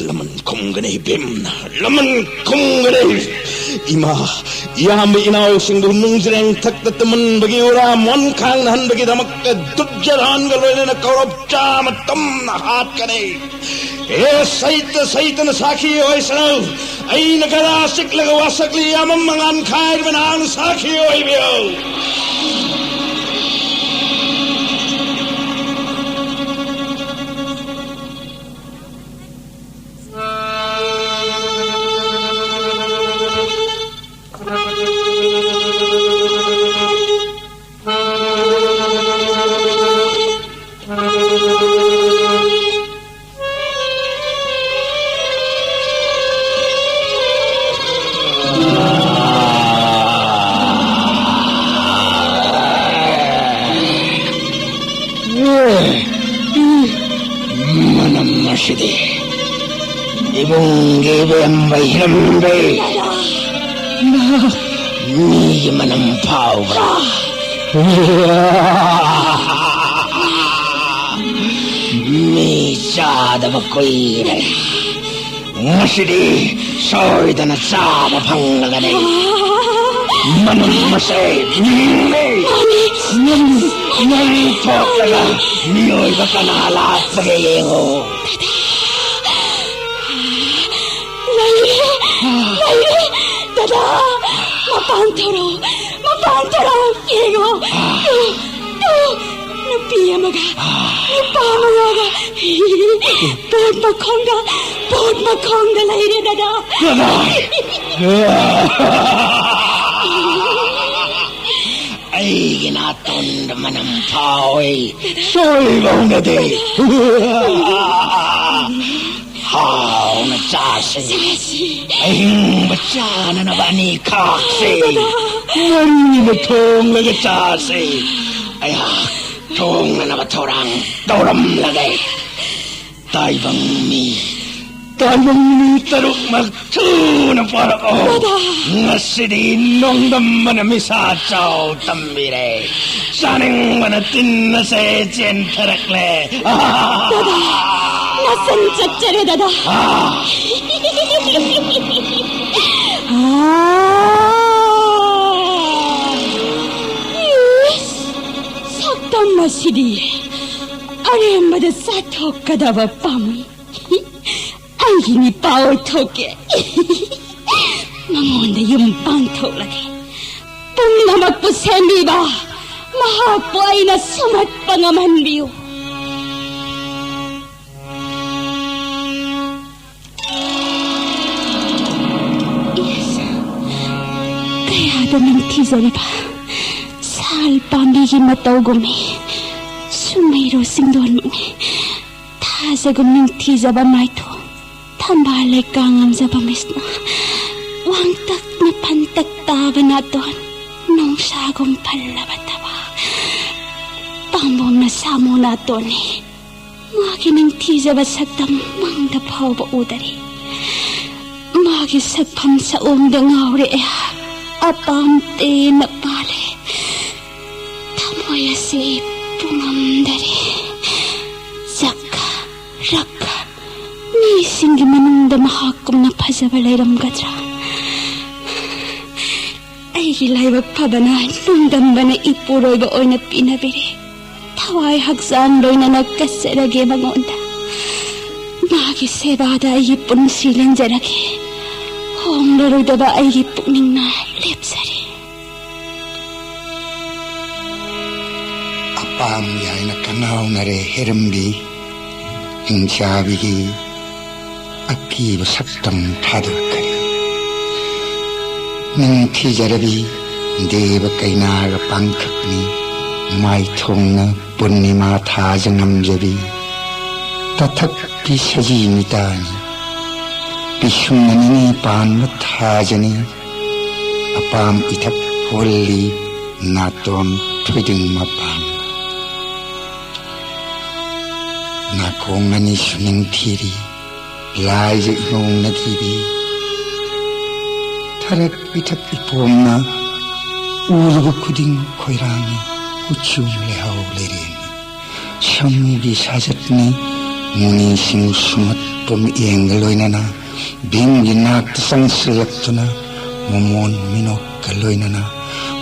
ꯂꯃꯟ ꯈꯨꯝꯒꯅꯤ ꯚꯤꯝꯅ, ꯂꯃꯟ ꯈꯨꯝꯒꯅꯤ꯫ ꯏꯃꯥ, ꯏꯌꯥꯝꯕ ꯏꯅꯥꯎꯁꯤꯡꯕꯨ ꯅꯨꯡꯖ꯭ꯔꯦꯡ ꯊꯛꯇ ꯇꯨꯝꯍꯟꯕꯒꯤ ꯎꯔꯥ ꯃꯣꯟ ꯈꯥꯡꯅꯍꯟꯕꯒꯤꯗꯃꯛꯇ ꯗꯨꯔꯖꯣꯙꯟꯒ ꯂꯣꯏꯅꯅ ꯀꯧꯔꯕ ꯆꯥꯃ ꯇꯝꯅ ꯍꯥꯠꯀꯅꯤ꯫ ꯑꯦ ꯁꯩꯇ ꯁꯩꯇꯅ ꯁꯥꯈꯤ ꯑꯣꯏꯁꯅꯨ꯫ ꯑꯩꯅ ꯒꯗꯥ ꯆꯤꯛꯂꯒ ꯋꯥꯁꯛꯂꯤ ꯌꯥꯝꯃꯝ ꯃꯉꯥꯟ ꯈꯥꯏꯔꯕ ꯅꯍꯥꯛꯅ ꯁꯥꯈꯤ ꯑꯣꯏꯕꯤꯌꯨ꯫ ꯃꯅꯝ ꯑꯁꯤꯗꯤ ꯏꯕꯨꯡꯒꯤ ꯏꯕꯦꯝꯕ ꯍꯤꯔꯝꯗꯩ ꯃꯤꯒꯤ ꯃꯅꯝ ꯐꯥꯎꯕ꯭ꯔꯥ? ꯃꯤ ꯆꯥꯗꯕ ꯀꯨꯏꯔꯦ꯫ ꯉꯁꯤꯗꯤ ꯁꯣꯏꯗꯅ ꯆꯥꯕ ꯐꯪꯂꯒꯅꯤ꯫ ꯃꯅꯝ ꯑꯁꯦ ꯃꯤꯅꯦ꯫ ꯅꯪ, ꯅꯪ ꯊꯣꯛꯂꯒ ꯃꯤꯑꯣꯏꯕ ꯀꯅꯥ ꯂꯥꯛꯄꯒꯦ ꯌꯦꯡꯉꯨ꯫ ꯂꯩꯔꯦ! ꯂꯩꯔꯦ! ꯗꯗꯥ! ꯃꯄꯥꯟ ꯊꯣꯔꯛꯑꯣ! ꯃꯄꯥꯟ ꯊꯣꯔꯛꯑꯣ! ꯌꯦꯡꯉꯣ! ꯇꯨ! ꯇꯨ! ꯅꯨꯄꯤ ꯑꯃꯒ ꯅꯨꯄꯥ ꯃꯉꯥꯒ ꯄꯣꯠ ꯃꯈꯣꯡꯗ, ꯄꯣꯠ ꯃꯈꯣꯡꯗ ꯂꯩꯔꯦ, ꯗꯗꯥ꯫ ꯗꯗꯥ! ꯑꯩꯒꯤ ꯅꯥꯇꯣꯟꯗ ꯃꯅꯝ ꯐꯥꯎꯏ꯫ ꯁꯣꯏꯕ ꯍꯧꯅꯗꯦ꯫ ꯍꯥꯎꯅ ꯆꯥꯁꯤ꯫ ꯆꯥꯁꯤ꯫ ꯑꯍꯤꯡꯕ ꯆꯥꯅꯅꯕ ꯑꯅꯤ ꯈꯥꯛꯁꯤ꯫ ꯗꯗꯥ꯫ ꯃꯔꯤꯅ ꯊꯣꯡꯂꯒ ꯆꯥꯁꯤ꯫ ꯑꯩꯍꯥꯛ ꯊꯣꯡꯅꯅꯕ ꯊꯧꯔꯥꯡ ꯇꯧꯔꯝꯂꯒꯦ꯫ ꯇꯥꯏꯕꯪ ꯃꯤ, ꯇꯥꯏꯕꯪ ꯃꯤ ꯇꯔꯨꯛꯃꯛ ꯊꯨꯅ ꯄꯥꯔꯛꯑꯣ꯫ ꯗꯗꯥ꯫ ꯉꯁꯤꯗꯤ ꯅꯣꯡꯗꯝꯕꯅ ꯃꯤꯁꯥ ꯆꯥꯎ ꯇꯝꯕꯤꯔꯦ꯫ ꯆꯥꯅꯤꯡꯕꯅ ꯇꯤꯟ ꯑꯁꯦ ꯆꯦꯟꯊꯔꯛꯂꯦ꯫ ꯗꯗꯥ, ꯅꯆꯟ ꯆꯠꯆꯔꯦ, ꯗꯗꯥ꯫ ꯑꯥ꯫ ꯑꯥ꯫ ꯏꯁ, ꯁꯛꯇꯝ ꯑꯁꯤꯗꯤ ꯑꯔꯦꯝꯕꯗ ꯆꯥꯊꯣꯛꯀꯗꯕ ꯄꯥꯝꯃꯤ꯫ ꯑꯩꯒꯤ ꯅꯤꯄꯥ ꯑꯣꯏꯊꯣꯛꯀꯦ꯫ ꯃꯉꯣꯟꯗ ꯌꯨꯝ ꯄꯥꯟꯊꯣꯛꯂꯒꯦ꯫ ꯄꯨꯝꯅꯃꯛꯄꯨ ꯁꯦꯝꯕꯤꯕ ꯃꯍꯥꯛꯄꯨ ꯑꯩꯅ ꯁꯨꯝꯍꯠꯄ ꯉꯝꯍꯟꯕꯤꯌꯨ꯫ ꯏꯁ, ꯀꯌꯥꯗ ꯅꯤꯡꯊꯤꯖꯔꯤꯕ ꯁꯥꯜ ꯄꯥꯝꯕꯤꯒꯤ ꯃꯇꯧꯒꯨꯝꯃꯤ ꯁꯨꯝꯍꯩꯔꯣ ꯆꯤꯡꯗꯣꯟꯃꯛꯅꯤ꯫ ꯊꯥꯖꯒꯨꯝ ꯅꯤꯡꯊꯤꯖꯕ ꯃꯥꯏꯊꯣꯡ, ꯊꯝꯕꯥꯜ ꯂꯩꯀꯥ ꯉꯝꯖꯕ ꯃꯤꯁꯅ, ꯋꯥꯡꯇꯛꯅ ꯐꯟꯇꯛ ꯇꯥꯕ ꯅꯥꯇꯣꯟ, ꯅꯣꯡꯁꯥꯒꯨꯝ ꯐꯜꯂꯕ ꯊꯕꯥꯛ, ꯄꯥꯝꯕꯣꯝꯅ ꯁꯥꯃꯨ ꯅꯥꯇꯣꯟꯅꯤ꯫ ꯃꯥꯒꯤ ꯅꯤꯡꯊꯤꯖꯕ ꯁꯛꯇꯝ ꯃꯪꯗ ꯐꯥꯎꯕ ꯎꯗꯔꯤ꯫ ꯃꯥꯒꯤ ꯁꯛꯐꯝ ꯁꯛꯑꯣꯡꯗ ꯉꯥꯎꯔꯦ ꯑꯩꯍꯥꯛ꯫ ꯑꯄꯥꯝ ꯇꯦꯟꯅ ꯄꯥꯜꯂꯦ꯫ ꯊꯃꯣꯏ ꯑꯁꯤ ꯄꯨꯡꯉꯝꯗꯔꯦ꯫ ꯖꯛ, ꯔꯛ, ꯃꯤꯁꯤꯡꯒꯤ ꯃꯅꯨꯡꯗ ꯃꯍꯥꯛꯀꯨꯝꯅ ꯐꯖꯕ ꯂꯩꯔꯝꯒꯗ꯭ꯔꯥ? ꯑꯩꯒꯤ ꯂꯥꯏꯕꯛ ꯐꯕꯅ ꯅꯣꯡꯗꯝꯕꯅ ꯏꯄꯨꯔꯣꯏꯕ ꯑꯣꯏꯅ ꯄꯤꯅꯕꯤꯔꯦ꯫ ꯊꯋꯥꯏ ꯍꯛꯆꯥꯡ ꯂꯣꯏꯅꯅ ꯀꯠꯆꯔꯒꯦ ꯃꯉꯣꯟꯗ꯫ ꯃꯥꯒꯤ ꯁꯦꯕꯥꯗ ꯑꯩꯒꯤ ꯄꯨꯟꯁꯤ ꯂꯦꯟꯖꯔꯒꯦ꯫ ꯍꯣꯡꯂꯔꯣꯏꯗꯕ ꯑꯩꯒꯤ ꯄꯨꯛꯅꯤꯡꯅ ꯂꯦꯞꯆꯔꯦ꯫ ꯄꯥꯝꯃꯤ ꯍꯥꯏꯅ ꯀꯉꯥꯎꯅꯔꯦ ꯍꯦꯔꯝꯕꯤ꯫ ꯍꯤꯡꯆꯥꯕꯤꯒꯤ ꯑꯀꯤꯕ ꯁꯛꯇꯝ ꯊꯥꯗꯣꯛꯈ꯭ꯔꯦ꯫ ꯅꯤꯡꯊꯤꯖꯔꯕꯤ ꯗꯦꯕ ꯀꯩꯅꯥꯒ ꯄꯥꯡꯊꯛꯅꯤ꯫ ꯃꯥꯏꯊꯣꯡꯅ ꯄꯨꯔꯅꯤꯃꯥ ꯊꯥꯖ ꯉꯝꯖꯕꯤ꯫ ꯇꯊꯛꯄꯤ ꯁꯖꯤ ꯃꯤꯇꯥꯅꯤ꯫ ꯄꯤꯁꯨꯝꯅ ꯅꯤꯅꯤ ꯄꯥꯟꯕ ꯊꯥꯖꯅꯤ꯫ ꯑꯄꯥꯝ ꯏꯊꯛ ꯍꯣꯜꯂꯤ ꯅꯥꯇꯣꯟ ꯊꯣꯏꯗꯤꯡ ꯃꯄꯥꯟ꯫ ꯅꯥꯀꯣꯡ ꯑꯅꯤ ꯁꯨꯅꯤꯡ ꯊꯤꯔꯤ꯫ ꯂꯥꯏꯖ ꯏꯃꯧꯅ ꯊꯤꯔꯤ꯫ ꯊꯔꯛ ꯏꯊꯛ ꯏꯄꯣꯝꯅ ꯎꯔꯨꯕ ꯈꯨꯗꯤꯡ ꯈꯣꯏꯔꯥꯡꯉꯤ꯫ ꯀꯨꯆꯨ ꯂꯩꯍꯥꯎ ꯂꯩꯔꯦꯡꯉꯤ꯫ ꯁꯃꯨꯒꯤ ꯁꯥꯖꯠꯅꯤ꯫ ꯃꯨꯅꯤꯁꯤꯡ ꯁꯨꯝꯍꯠꯄ ꯃꯤꯠꯌꯦꯡꯒ ꯂꯣꯏꯅꯅ ꯚꯤꯝꯒꯤ ꯅꯥꯛꯇ ꯆꯪꯁꯤꯜꯂꯛꯇꯨꯅ ꯃꯃꯣꯟ ꯃꯤꯅꯣꯛꯀ ꯂꯣꯏꯅꯅ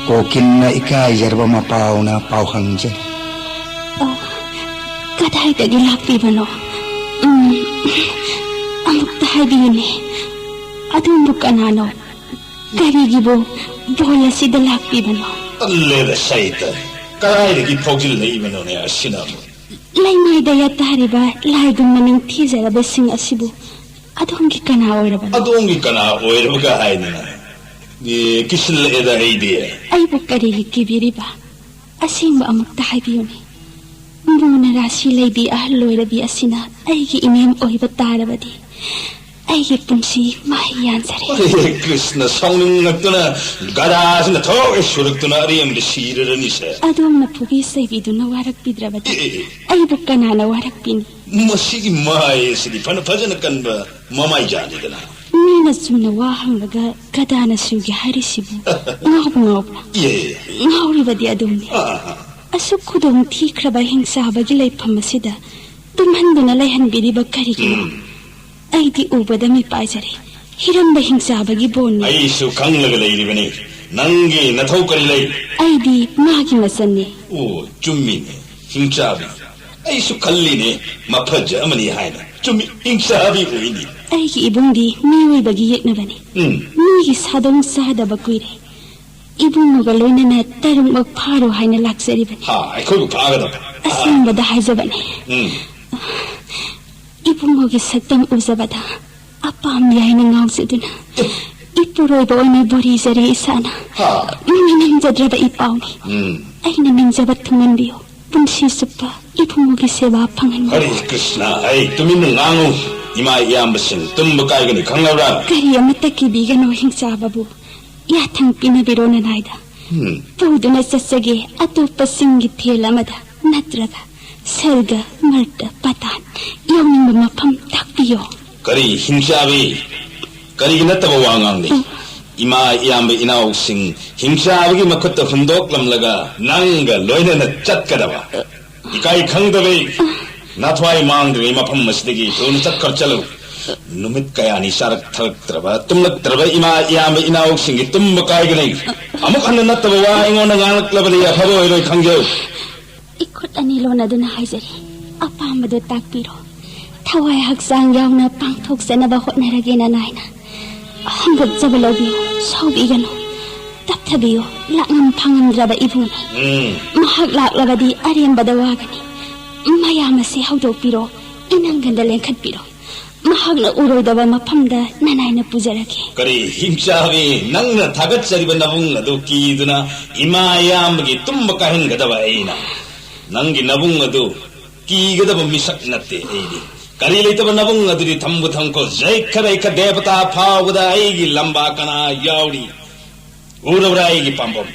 ꯀꯣꯀꯤꯜꯅ ꯏꯀꯥꯏꯖꯔꯕ ꯃꯄꯥꯎꯅ ꯄꯥꯎ ꯍꯪꯖꯔꯤ꯫ ꯑ, ꯀꯗꯥꯏꯗꯒꯤ ꯂꯥꯛꯄꯤꯕꯅꯣ? ꯎꯝ, ꯑꯃꯨꯛꯇ ꯍꯥꯏꯕꯤꯌꯨꯅꯦ, ꯑꯗꯣꯝꯕꯨ ꯀꯅꯥꯅꯣ? ꯀꯔꯤꯒꯤꯕꯨ ꯕꯣꯏ ꯑꯁꯤꯗ ꯂꯥꯛꯄꯤꯕꯅꯣ? ꯇꯜꯂꯦꯗ ꯁꯩꯇ, ꯀꯗꯥꯏꯗꯒꯤ ꯐꯥꯎꯖꯤꯜꯂꯛꯏꯕꯅꯣꯅꯦ ꯑꯁꯤꯅ ꯑꯃꯨꯛ? ꯂꯩꯃꯥꯏꯗ ꯌꯥꯇꯥꯔꯤꯕ ꯂꯥꯏꯒꯨꯝꯕ ꯅꯤꯡꯊꯤꯖꯔꯕꯁꯤꯡ ꯑꯁꯤꯕꯨ ꯑꯗꯣꯝꯒꯤ ꯀꯅꯥ ꯑꯣꯏꯔꯕꯅꯣ? ꯑꯗꯣꯝꯒꯤ ꯀꯅꯥ ꯑꯣꯏꯔꯕꯒ ꯍꯥꯏꯗꯅ? ꯑꯦ, ꯀꯤꯁꯤꯜꯂꯛꯑꯦꯗ ꯑꯩꯗꯤ꯫ ꯑꯩꯕꯨ ꯀꯔꯤꯒꯤ ꯀꯤꯕꯤꯔꯤꯕ? ꯑꯁꯦꯡꯕ ꯑꯃꯨꯛꯇ ꯍꯥꯏꯕꯤꯌꯨꯅꯦ꯫ ꯃꯨꯅ ꯔꯥꯁꯤ ꯂꯩꯕꯤ ꯑꯍꯜ ꯑꯣꯏꯔꯕꯤ ꯑꯁꯤꯅ ꯑꯩꯒꯤ ꯏꯅꯦꯝ ꯑꯣꯏꯕ ꯇꯥꯔꯕꯗꯤ ꯑꯩꯒꯤ ꯄꯨꯟꯁꯤ ꯃꯍꯩ ꯌꯥꯟꯖꯔꯦ꯫ ꯑꯦ, ꯀ꯭ꯔꯤꯁꯅ ꯁꯥꯎꯅꯤꯡꯉꯛꯇꯨꯅ ꯒꯗꯥꯁꯤꯅ ꯊꯣꯛ ꯍꯦꯛ ꯁꯨꯔꯛꯇꯨꯅ ꯑꯔꯦꯝꯕꯗ ꯁꯤꯔꯔꯅꯤꯁꯦ꯫ ꯑꯗꯣꯝꯅ ꯐꯨꯕꯤ ꯆꯩꯕꯤꯗꯨꯅ ꯋꯥꯔꯛꯄꯤꯗ꯭ꯔꯕꯗꯤ ꯑꯦ, ꯑꯦ, ꯑꯦ꯫ ꯑꯩꯕꯨ ꯀꯅꯥꯅ ꯋꯥꯔꯛꯄꯤꯅꯤ? ꯃꯁꯤꯒꯤ ꯃꯥꯏ ꯑꯁꯤꯗꯤ ꯐꯅ ꯐꯖꯅ ꯀꯟꯕ ꯃꯃꯥꯏꯖꯥꯠꯅꯤꯗꯅ꯫ ꯃꯤꯅ ꯆꯨꯝꯅ ꯋꯥ ꯍꯪꯂꯒ ꯒꯗꯥꯅ ꯁꯨꯒꯦ ꯍꯥꯏꯔꯤꯁꯤꯕꯨ ꯉꯥꯎꯕ ꯉꯥꯎꯕ꯭ꯔꯥ? ꯏꯌꯦ, ꯏꯌꯦ꯫ ꯉꯥꯎꯔꯤꯕꯗꯤ ꯑꯗꯨꯝꯅꯤ꯫ ꯑꯥ, ꯑꯥ, ꯑꯥ꯫ ꯑꯁꯨꯛ ꯈꯨꯗꯣꯡ ꯊꯤꯈ꯭ꯔꯕ ꯍꯤꯡꯆꯥꯕꯒꯤ ꯂꯩꯐꯝ ꯑꯁꯤꯗ ꯇꯨꯝꯍꯟꯗꯨꯅ ꯂꯩꯍꯟꯕꯤꯔꯤꯕ ꯀꯔꯤꯒꯤꯅꯣ? ꯎꯝ꯫ ꯑꯩꯗꯤ ꯎꯕꯗ ꯃꯤꯄꯥꯏꯖꯔꯦ꯫ ꯍꯤꯔꯝꯕ ꯍꯤꯡꯆꯥꯕꯒꯤ ꯕꯣꯟꯅꯤ꯫ ꯑꯩꯁꯨ ꯈꯪꯂꯒ ꯂꯩꯔꯤꯕꯅꯤ꯫ ꯅꯪꯒꯤ ꯅꯊꯧ ꯀꯔꯤ ꯂꯩ? ꯑꯩꯗꯤ ꯃꯥꯒꯤ ꯃꯆꯟꯅꯤ꯫ ꯑꯣ, ꯆꯨꯝꯃꯤꯅꯦ, ꯍꯤꯡꯆꯥꯕꯤ꯫ ꯑꯩꯁꯨ ꯈꯜꯂꯤꯅꯦ, ꯃꯐꯖ ꯑꯃꯅꯤ ꯍꯥꯏꯅ꯫ ꯆꯨꯝꯃꯤ, ꯍꯤꯡꯆꯥꯕꯤ ꯑꯣꯏꯅꯤ꯫ ꯑꯩꯒꯤ ꯏꯕꯨꯡꯗꯤ ꯃꯤꯑꯣꯏꯕꯒꯤ ꯌꯦꯛꯅꯕꯅꯤ꯫ ꯎꯝ꯫ ꯃꯤꯒꯤ ꯁꯥꯗꯣꯡ ꯆꯥꯗꯕ ꯀꯨꯏꯔꯦ꯫ ꯏꯕꯨꯡꯉꯣꯒ ꯂꯣꯏꯅꯅ ꯇꯔꯨꯛꯃꯛ ꯐꯥꯔꯣ ꯍꯥꯏꯅ ꯂꯥꯛꯆꯔꯤꯕꯅꯤ꯫ ꯍꯥ, ꯑꯩꯈꯣꯏꯕꯨ ꯐꯥꯒꯗꯕ? ꯑꯁꯦꯡꯕꯗ ꯍꯥꯏꯖꯕꯅꯤ꯫ ꯎꯝ꯫ ꯏꯕꯨꯡꯉꯣꯒꯤ ꯁꯛꯇꯝ ꯎꯖꯕꯗ ꯑꯄꯥꯝꯕꯤ ꯍꯥꯏꯅ ꯉꯥꯎꯖꯗꯨꯅ ꯏꯄꯨꯔꯣꯏꯕ ꯑꯣꯏꯅ ꯕꯣꯔꯤꯖꯔꯦ ꯏꯁꯥꯅ꯫ ꯍꯥ꯫ ꯃꯤꯅꯤꯡꯖꯗ꯭ꯔꯕ ꯏꯄꯥꯎꯅꯤ꯫ ꯎꯝ꯫ ꯑꯩꯅ ꯅꯤꯡꯖꯕ ꯊꯨꯡꯍꯟꯕꯤꯌꯨ꯫ ꯄꯨꯟꯁꯤ ꯆꯨꯞꯄ ꯏꯕꯨꯡꯉꯣꯒꯤ ꯁꯦꯕꯥ ꯐꯪꯍꯟꯕꯤꯌꯨ꯫ ꯍꯔꯦ ꯀ꯭ꯔꯤꯁꯅ, ꯑꯩ ꯇꯨꯃꯤꯟꯅ ꯉꯥꯡꯉꯨ꯫ ꯏꯃꯥ ꯏꯌꯥꯝꯕꯁꯤꯡ ꯇꯨꯝꯕ ꯀꯥꯏꯒꯅꯤ, ꯈꯪꯂꯕ꯭ꯔꯥ? ꯀꯔꯤ ꯑꯃꯠꯇ ꯀꯤꯕꯤꯒꯅꯨ ꯍꯤꯡꯆꯥꯕꯕꯨ꯫ ꯌꯥꯊꯪ ꯄꯤꯅꯕꯤꯔꯣ ꯅꯅꯥꯏꯗ꯫ ꯎꯝ꯫ ꯄꯨꯗꯨꯅ ꯆꯠꯆꯒꯦ ꯑꯇꯣꯞꯄꯁꯤꯡꯒꯤ ꯐꯦꯜ ꯑꯃꯗ ꯅꯠꯇ꯭ꯔꯒ ꯁꯔꯒ, ꯃꯔꯇ, ꯄꯇꯥꯟ ꯌꯧꯅꯤꯡꯕ ꯃꯐꯝ ꯇꯥꯛꯄꯤꯌꯣ꯫ ꯀꯔꯤ ꯍꯤꯡꯆꯥꯕꯤ? ꯀꯔꯤꯒꯤ ꯅꯠꯇꯕ ꯋꯥ ꯉꯥꯡꯂꯤ? ꯏꯃꯥ ꯏꯌꯥꯝꯕ ꯏꯅꯥꯎꯁꯤꯡ ꯍꯤꯡꯆꯥꯕꯒꯤ ꯃꯈꯨꯠꯇ ꯍꯨꯟꯗꯣꯛꯂꯝꯂꯒ ꯅꯪꯒ ꯂꯣꯏꯅꯅ ꯆꯠꯀꯗꯕ? ꯏꯀꯥꯏ ꯈꯪꯗꯕꯤ, ꯅꯊ꯭ꯋꯥꯏ ꯃꯥꯡꯗ꯭ꯔꯤꯉꯩ ꯃꯐꯝ ꯑꯁꯤꯗꯒꯤ ꯊꯨꯅ ꯆꯠꯈ꯭ꯔ ꯆꯠꯂꯨ꯫ ꯅꯨꯃꯤꯠ ꯀꯌꯥꯅꯤ ꯆꯥꯔꯛ ꯊꯛꯂꯛꯇ꯭ꯔꯕ, ꯇꯨꯝꯂꯛꯇ꯭ꯔꯕ ꯏꯃꯥ ꯏꯌꯥꯝꯕ ꯏꯅꯥꯎꯁꯤꯡꯒꯤ ꯇꯨꯝꯕ ꯀꯥꯏꯒꯅꯤ꯫ ꯑꯃꯨꯛ ꯍꯟꯅ ꯅꯠꯇꯕ ꯋꯥ ꯑꯩꯉꯣꯟꯗ ꯉꯥꯡꯂꯛꯂꯕꯗꯤ ꯑꯐꯕ ꯑꯣꯏꯔꯣꯏ, ꯈꯪꯖꯧ꯫ ꯏꯈꯨꯠ ꯑꯅꯤ ꯂꯣꯟꯅꯗꯨꯅ ꯍꯥꯏꯖꯔꯤ, ꯑꯄꯥꯝꯕꯗꯨ ꯇꯥꯛꯄꯤꯔꯣ꯫ ꯊꯋꯥꯏ ꯍꯛꯆꯥꯡ ꯌꯥꯎꯅ ꯄꯥꯡꯊꯣꯛꯆꯅꯕ ꯍꯣꯠꯅꯔꯒꯦ ꯅꯅꯥꯏꯅ꯫ ꯍꯣꯡꯗꯣꯛꯆꯕ ꯂꯧꯕꯤꯌꯨ, ꯁꯥꯎꯕꯤꯒꯅꯨ꯫ ꯇꯞꯊꯕꯤꯌꯨ, ꯂꯥꯛꯉꯝ ꯐꯥꯉꯝꯗ꯭ꯔꯕ ꯏꯕꯨꯡꯅꯤ꯫ ꯎꯝ꯫ ꯃꯍꯥꯛ ꯂꯥꯛꯂꯕꯗꯤ ꯑꯔꯦꯝꯕꯗ ꯋꯥꯒꯅꯤ꯫ ꯃꯌꯥꯝ ꯑꯁꯤ ꯍꯧꯗꯣꯛꯄꯤꯔꯣ, ꯏꯅꯪꯒꯟꯗ ꯂꯦꯡꯈꯠꯄꯤꯔꯣ꯫ ꯃꯍꯥꯛꯅ ꯎꯔꯣꯏꯗꯕ ꯃꯐꯝꯗ ꯅꯅꯥꯏꯅ ꯄꯨꯖꯔꯒꯦ꯫ ꯀꯔꯤ ꯍꯤꯡꯆꯥꯕꯤ, ꯅꯪꯅ ꯊꯥꯒꯠꯆꯔꯤꯕ ꯅꯕꯨꯡ ꯑꯗꯨ ꯀꯤꯗꯨꯅ ꯏꯃꯥ ꯏꯌꯥꯝꯕꯒꯤ ꯇꯨꯝꯕ ꯀꯥꯏꯍꯟꯒꯗꯕ ꯑꯩꯅ? ꯅꯪꯒꯤ ꯅꯕꯨꯡ ꯑꯗꯨ ꯀꯤꯒꯗꯕ ꯃꯤꯁꯛ ꯅꯠꯇꯦ ꯑꯩꯗꯤ꯫ ꯀꯔꯤ ꯂꯩꯇꯕ ꯅꯕꯨꯡ ꯑꯗꯨꯗꯤ ꯊꯝꯕꯨ ꯊꯝꯈꯣ, ꯖꯩꯈ ꯔꯩꯈ ꯗꯦꯕꯇꯥ ꯐꯥꯎꯕꯗ ꯑꯩꯒꯤ ꯂꯝꯕꯥ ꯀꯅꯥ ꯌꯥꯎꯔꯤ? ꯎꯔꯕ꯭ꯔꯥ ꯑꯩꯒꯤ ꯄꯥꯝꯕꯣꯝ?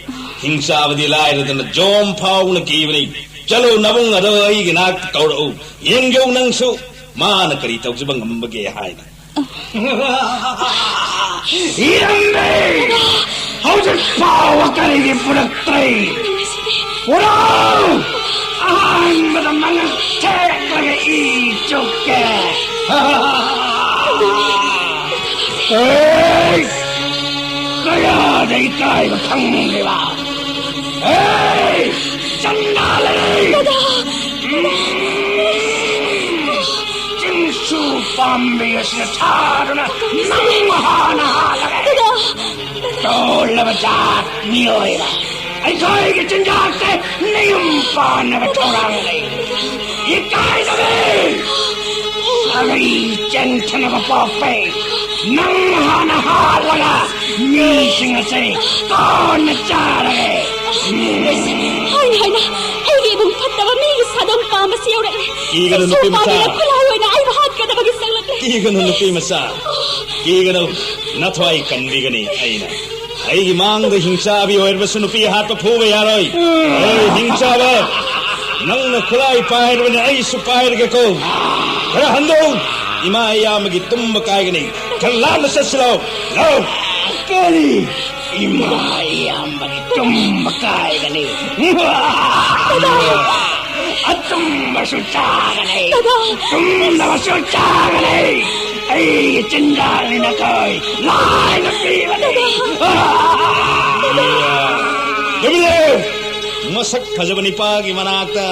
ꯍꯤꯡꯆꯥꯕꯗꯤ ꯂꯥꯏꯔꯗꯅ ꯖꯣꯝ ꯐꯥꯎꯅ ꯀꯤꯕꯅꯤ꯫ ꯆꯠꯂꯨ, ꯅꯕꯨꯡ ꯑꯗꯣ ꯑꯩꯒꯤ ꯅꯥꯛꯇ ꯀꯧꯔꯛꯎ꯫ ꯌꯦꯡꯖꯧ ꯅꯪꯁꯨ, ꯃꯥꯅ ꯀꯔꯤ ꯇꯧꯖꯕ ꯉꯝꯕꯒꯦ ꯍꯥꯏꯅ꯫ ꯏꯔꯝꯃꯤ! ꯍꯧꯖꯤꯛ ꯐꯥꯎꯕ ꯀꯔꯤꯒꯤ ꯄꯨꯔꯛꯇ꯭ꯔꯤ? ꯄꯨꯔꯛꯎ! ꯑꯍꯥꯟꯕꯗ ꯃꯉꯛ ꯊꯦꯛꯂꯒ ꯏ ꯆꯨꯞꯀꯦ꯫ ꯑꯦ! ꯀꯌꯥꯗ ꯏꯀꯥꯏꯕ ꯈꯪꯂꯤꯕ? ꯑꯦ! ꯆꯟꯗꯥꯂꯤ! ꯆꯤꯡꯁꯨ ꯄꯥꯝꯕꯤ ꯑꯁꯤꯅ ꯊꯥꯗꯨꯅ ꯅꯪ ꯍꯥꯟꯅ ꯍꯥꯜꯂꯒꯦ꯫ ꯇꯣꯜꯂꯕ ꯖꯥꯠ ꯃꯤꯑꯣꯏꯕ, ꯑꯩꯈꯣꯏꯒꯤ ꯆꯤꯟꯖꯥꯛꯁꯦ ꯅꯌꯨꯝ ꯄꯥꯟꯅꯕ ꯊꯧꯔꯥꯡ ꯂꯩ꯫ ꯏꯀꯥꯏꯗꯕꯤ! ꯁꯥꯒꯩ ꯆꯦꯟꯊꯅꯕ ꯄꯣꯛꯄꯤ! ꯅꯪ ꯍꯥꯟꯅ ꯍꯥꯠꯂꯒ ꯃꯤꯁꯤꯡ ꯑꯁꯦ ꯀꯣꯟꯅ ꯆꯥꯔꯒꯦ꯫ ꯍꯥꯏꯅ ꯍꯥꯏꯅ ꯑꯩꯒꯤ ꯏꯕꯨꯡ ꯐꯠꯇꯕ ꯃꯤꯒꯤ ꯁꯥꯗꯣꯡ ꯄꯥꯝꯕꯁꯤ ꯌꯧꯔꯛꯂꯦ꯫ ꯀꯤꯒꯅꯨ, ꯅꯨꯄꯤ ꯃꯆꯥ꯫ ꯈꯨꯠꯂꯥꯏ ꯑꯣꯏꯅ ꯑꯩꯕꯨ ꯍꯥꯠꯀꯗꯕꯒꯤ ꯆꯪꯂꯛꯂꯦ꯫ ꯀꯤꯒꯅꯨ, ꯅꯨꯄꯤ ꯃꯆꯥ꯫ ꯀꯤꯒꯅꯨ꯫ ꯅꯊ꯭ꯋꯥꯏ ꯀꯟꯕꯤꯒꯅꯤ ꯑꯩꯅ꯫ ꯑꯩꯒꯤ ꯃꯥꯡꯗ ꯍꯤꯡꯆꯥꯕꯤ ꯑꯣꯏꯔꯕꯁꯨ ꯅꯨꯄꯤ ꯍꯥꯠꯄ ꯐꯨꯕ ꯌꯥꯔꯣꯏ꯫ ꯑꯩ ꯍꯤꯡꯆꯥꯕ꯫ ꯅꯪꯅ ꯈꯨꯠꯂꯥꯏ ꯄꯥꯏꯔꯕꯅꯤ, ꯑꯩꯁꯨ ꯄꯥꯏꯔꯒꯦꯀꯣ꯫ ꯈꯔ ꯍꯟꯗꯧ꯫ ꯏꯃꯥ ꯏꯌꯥꯝꯕꯒꯤ ꯇꯨꯝꯕ ꯀꯥꯏꯒꯅꯤ꯫ ꯈꯔ ꯂꯥꯞꯅ ꯆꯠꯁꯤꯜꯂꯣ꯫ ꯂꯥꯎ꯫ ꯀꯔꯤ? ꯏꯃꯥ ꯏꯌꯥꯝꯕꯒꯤ ꯇꯨꯝꯕ ꯀꯥꯏꯒꯅꯤ꯫ ꯑꯆꯨꯝꯕꯁꯨ ꯆꯥꯒꯅꯤ꯫ ꯗꯥꯗꯥ! ꯑꯆꯨꯝꯗꯕꯁꯨ ꯆꯥꯒꯅꯤ꯫ ꯑꯩꯒꯤ ꯆꯤꯟꯖꯥꯛꯅꯤ ꯅꯈꯣꯏ꯫ ꯂꯥꯏꯅ ꯄꯤꯕꯅꯤ꯫ ꯗꯥꯗꯥ! ꯃꯁꯛ ꯐꯖꯕ ꯅꯤꯄꯥꯒꯤ ꯃꯅꯥꯛꯇ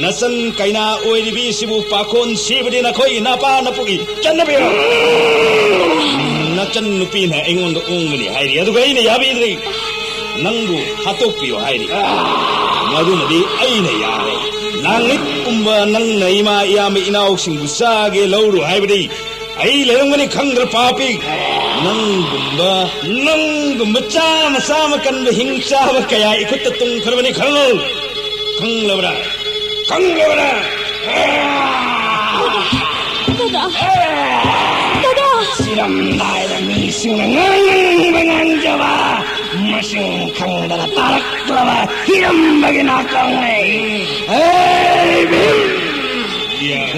ꯅꯆꯟ ꯀꯩꯅꯥ ꯑꯣꯏꯔꯤꯕꯤꯁꯤꯕꯨ ꯄꯥꯈꯣꯟ ꯁꯤꯕꯗꯤ ꯅꯈꯣꯏꯒꯤ ꯅꯄꯥ ꯅꯄꯨꯒꯤ ꯆꯠꯅꯕꯤꯔꯣ? ꯅꯆꯟ ꯅꯨꯄꯤꯅ ꯑꯩꯉꯣꯟꯗ ꯑꯣꯡꯒꯅꯤ ꯍꯥꯏꯔꯤ, ꯑꯗꯨꯒ ꯑꯩꯅ ꯌꯥꯕꯤꯗ꯭ꯔꯤ꯫ ꯅꯪꯕꯨ ꯍꯥꯠꯇꯣꯛꯄꯤꯌꯨ ꯍꯥꯏꯔꯤ꯫ ꯃꯗꯨꯃꯗꯤ ꯑꯩꯅ ꯌꯥꯔꯦ꯫ ꯂꯥꯡꯃꯤꯠꯀꯨꯝꯕ ꯅꯪꯅ ꯏꯃꯥ ꯏꯌꯥꯝꯕ ꯏꯅꯥꯎꯁꯤꯡꯕꯨ ꯆꯥꯒꯦ ꯂꯧꯔꯨ ꯍꯥꯏꯕꯗꯤ ꯑꯩ ꯂꯩꯔꯝꯒꯅꯤ ꯈꯪꯗ꯭ꯔ ꯄꯥꯄꯤ? ꯅꯪꯒꯨꯝꯕ, ꯅꯪꯒꯨꯝꯕ ꯆꯥꯃ ꯆꯥꯃ ꯀꯟꯕ ꯍꯤꯡ ꯆꯥꯕ ꯀꯌꯥ ꯏꯈꯨꯠꯇ ꯇꯨꯡꯈ꯭ꯔꯕꯅꯤ ꯈꯪꯂꯨ꯫ ꯈꯪꯂꯕ꯭ꯔꯥ? ꯈꯪꯂꯕ꯭ꯔꯥ? ꯗꯥꯗꯥ! ꯗꯥꯗꯥ! ꯁꯤꯔꯝꯗꯥꯏꯗ ꯃꯤꯁꯤꯡꯅ ꯉꯥꯡꯅꯤꯡꯕ ꯉꯥꯡꯖꯕ, ꯃꯁꯤꯡ ꯈꯪꯗꯅ ꯇꯥꯔꯛꯂꯕ ꯍꯤꯔꯝꯕꯒꯤ ꯅꯥꯀꯣꯡꯅꯦ꯫ ꯍꯦ ꯚꯤꯝ!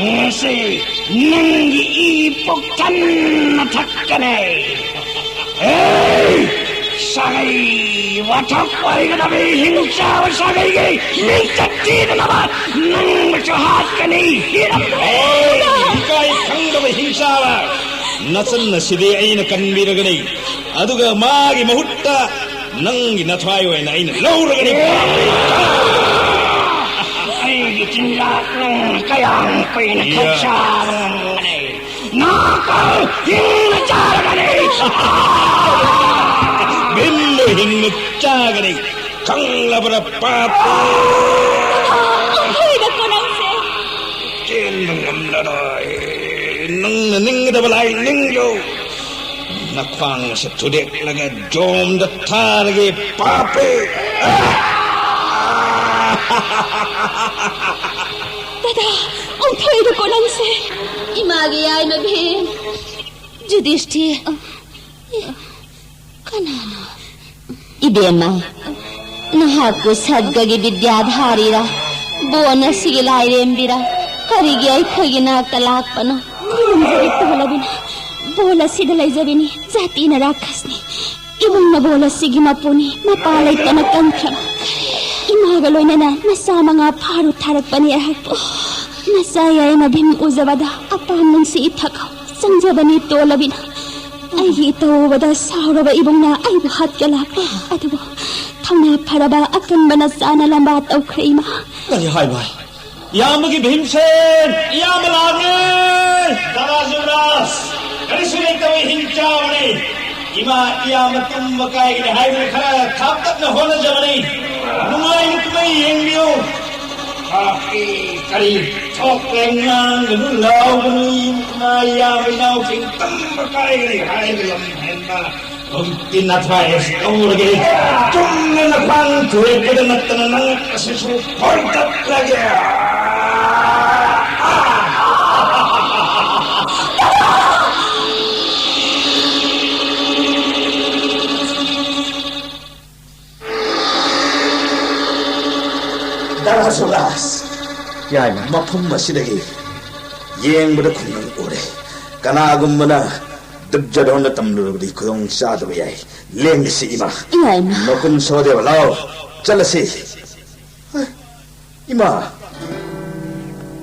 ꯉꯁꯤ ꯅꯪꯒꯤ ꯏ ꯄꯨꯛ ꯊꯟꯅ ꯊꯛꯀꯅꯤ꯫ ꯍꯦ! ꯁꯥꯒꯩ ꯋꯥꯊꯣꯛ ꯑꯣꯏꯒꯗꯕ ꯍꯤꯡꯆꯥꯕ ꯁꯥꯒꯩꯒꯤ ꯃꯤꯡꯆꯠ ꯊꯤꯗꯅꯕ ꯅꯪꯕꯨꯁꯨ ꯍꯥꯠꯀꯅꯤ, ꯍꯤꯔꯝꯕ! ꯏꯀꯥꯏ ꯈꯪꯗꯕ ꯍꯤꯡꯆꯥꯕ! ꯅꯆꯟ ꯑꯁꯤꯗꯤ ꯑꯩꯅ ꯀꯟꯕꯤꯔꯒꯅꯤ, ꯑꯗꯨꯒ ꯃꯥꯒꯤ ꯃꯍꯨꯠꯇ ꯅꯪꯒꯤ ꯅꯊ꯭ꯋꯥꯏ ꯑꯣꯏꯅ ꯑꯩꯅ ꯂꯧꯔꯒꯅꯤ꯫ ꯑꯩꯒꯤ ꯆꯤꯟꯖꯥꯛ ꯅꯪꯅ ꯀꯌꯥꯝ ꯀꯨꯏꯅ ꯈꯧꯁꯥꯕ ꯉꯝꯒꯅꯤ? ꯅꯥꯀꯜ ꯍꯤꯡꯅ ꯆꯥꯔꯒꯅꯤ꯫ ꯚꯤꯝꯕꯨ ꯍꯤꯡꯅ ꯆꯥꯒꯅꯤ꯫ ꯈꯪꯂꯕ꯭ꯔꯥ, ꯄꯥꯄꯤ? ꯑꯣꯟꯊꯣꯛꯏꯗꯀꯣ ꯅꯪꯁꯦ꯫ ꯆꯦꯟꯕ ꯉꯝꯂꯔꯣꯏ꯫ ꯅꯪꯅ ꯅꯤꯡꯒꯗꯕ ꯂꯥꯏ ꯅꯤꯡꯂꯨ꯫ ꯅꯈ꯭ꯋꯥꯡ ꯑꯁꯤ ꯊꯨꯗꯦꯛꯂꯒ ꯖꯣꯝꯗ ꯊꯥꯔꯒꯦ, ꯄꯥꯄꯤ꯫ ꯗꯗꯥ, ꯑꯣꯟꯊꯣꯛꯏꯗꯀꯣ ꯅꯪꯁꯦ꯫ ꯏꯃꯥꯒꯤ ꯌꯥꯏꯃ ꯚꯤꯝ꯫ ꯌꯨꯙꯤꯁꯊꯤꯔ꯫ ꯀꯅꯥꯅꯣ? ꯏꯕꯦꯝꯃ, ꯅꯍꯥꯛꯄꯨ ꯁꯠꯒꯒꯤ ꯕꯤꯗ꯭ꯌꯥꯙꯥꯔꯤꯔꯥ? ꯕꯣꯟ ꯑꯁꯤꯒꯤ ꯂꯥꯏꯔꯦꯝꯕꯤꯔꯥ? ꯀꯔꯤꯒꯤ ꯑꯩꯈꯣꯏꯒꯤ ꯅꯥꯛꯇ ꯂꯥꯛꯄꯅꯣ? ꯈꯨꯔꯨꯝꯖꯔꯤ ꯇꯣꯜꯂꯕꯤꯅ꯫ ꯕꯣꯟ ꯑꯁꯤꯗ ꯂꯩꯖꯕꯤꯅꯤ꯫ ꯖꯥꯇꯤꯅ ꯔꯥꯈꯁꯅꯤ꯫ ꯏꯕꯨꯡꯅ ꯕꯣꯟ ꯑꯁꯤꯒꯤ ꯃꯄꯨꯅꯤ꯫ ꯃꯄꯥ ꯂꯩꯇꯅ ꯀꯟꯈ꯭ꯔꯕ ꯏꯃꯥꯒ ꯂꯣꯏꯅꯅ ꯃꯆꯥ ꯃꯉꯥ ꯐꯥꯔꯨ ꯊꯥꯔꯛꯄꯅꯤ ꯑꯩꯍꯥꯛꯄꯨ꯫ ꯅꯆꯥ ꯌꯥꯏꯃ ꯚꯤꯝ ꯎꯖꯕꯗ ꯑꯄꯥꯝ ꯅꯨꯡꯁꯤ ꯏꯊꯛ ꯆꯪꯖꯕꯅꯤ ꯇꯣꯜꯂꯕꯤꯅ꯫ ꯑꯩꯒꯤ ꯏꯇꯧ ꯎꯕꯗ ꯁꯥꯎꯔꯕ ꯏꯕꯨꯡꯅ ꯑꯩꯕꯨ ꯍꯥꯠꯀꯦ ꯂꯥꯛꯄ꯫ ꯑꯗꯨꯕꯨ ꯊꯧꯅꯥ ꯐꯔꯕ ꯑꯀꯟꯕ ꯅꯆꯥꯅ ꯂꯝꯕꯥ ꯇꯧꯈ꯭ꯔꯦ ꯏꯃꯥ꯫ ꯀꯔꯤ ꯍꯥꯏꯕ? ꯏꯌꯥꯝꯕꯒꯤ ꯚꯤꯝꯁꯦꯟ! ꯏꯌꯥꯝꯕ ꯂꯥꯛꯂꯦ! ꯗꯥꯗꯥ ꯖꯨꯕꯔꯥꯖ! ꯀꯔꯤꯁꯨ ꯂꯩꯇꯕ ꯍꯤꯡ ꯆꯥꯕꯅꯤ꯫ ꯏꯃꯥ ꯏꯌꯥꯝꯕ ꯇꯨꯝꯕ ꯀꯥꯏꯒꯅꯤ ꯍꯥꯏꯗꯨꯅ ꯈꯔ ꯊꯥꯞꯇꯛꯅ ꯍꯣꯠꯅꯖꯕꯅꯤ꯫ ꯅꯨꯡꯉꯥꯏꯅ ꯀꯨꯝꯍꯩ ꯌꯦꯡꯕꯤꯌꯨ꯫ ꯄꯥꯄꯤ ꯀꯔꯤ ꯊꯣꯛꯂꯦ ꯉꯥꯡꯒꯅꯨ ꯂꯥꯎꯒꯅꯨ꯫ ꯏꯃꯥ ꯏꯌꯥꯝꯕ ꯏꯅꯥꯎꯁꯤꯡ ꯇꯨꯝꯕ ꯀꯥꯏꯒꯅꯤ ꯍꯥꯏꯕ ꯂꯝ ꯍꯦꯟꯕ꯫ ꯍꯧꯖꯤꯛꯇꯤ ꯅꯊ꯭ꯋꯥꯏ ꯑꯁꯤ ꯂꯧꯔꯒꯦ꯫ ꯆꯨꯝꯅ ꯅꯈ꯭ꯋꯥꯡ ꯊꯨꯗꯦꯛꯄꯗ ꯅꯠꯇꯅ ꯅꯉꯛ ꯑꯁꯤꯁꯨ ꯐꯣꯏꯗꯠꯂꯒꯦ꯫ ꯗꯥꯔꯥ ꯁꯨꯕꯥꯁ, ꯌꯥꯏꯃ, ꯃꯐꯝ ꯑꯁꯤꯗꯒꯤ ꯌꯦꯡꯕꯗ ꯈꯨꯡꯒꯪ ꯎꯔꯦ꯫ ꯀꯅꯥꯒꯨꯝꯕꯅ ꯗꯨꯔꯖꯣꯙꯟꯅ ꯇꯝꯂꯨꯔꯕꯗꯤ ꯈꯨꯗꯣꯡ ꯆꯥꯗꯕ ꯌꯥꯏ꯫ ꯂꯦꯡꯉꯁꯤ ꯏꯃꯥ꯫ ꯏꯃꯥ, ꯏꯃꯥ꯫ ꯅꯀꯨꯟ ꯁꯍꯗꯦꯕ, ꯂꯥꯎ, ꯆꯠꯂꯁꯤ꯫ ꯏꯃꯥ,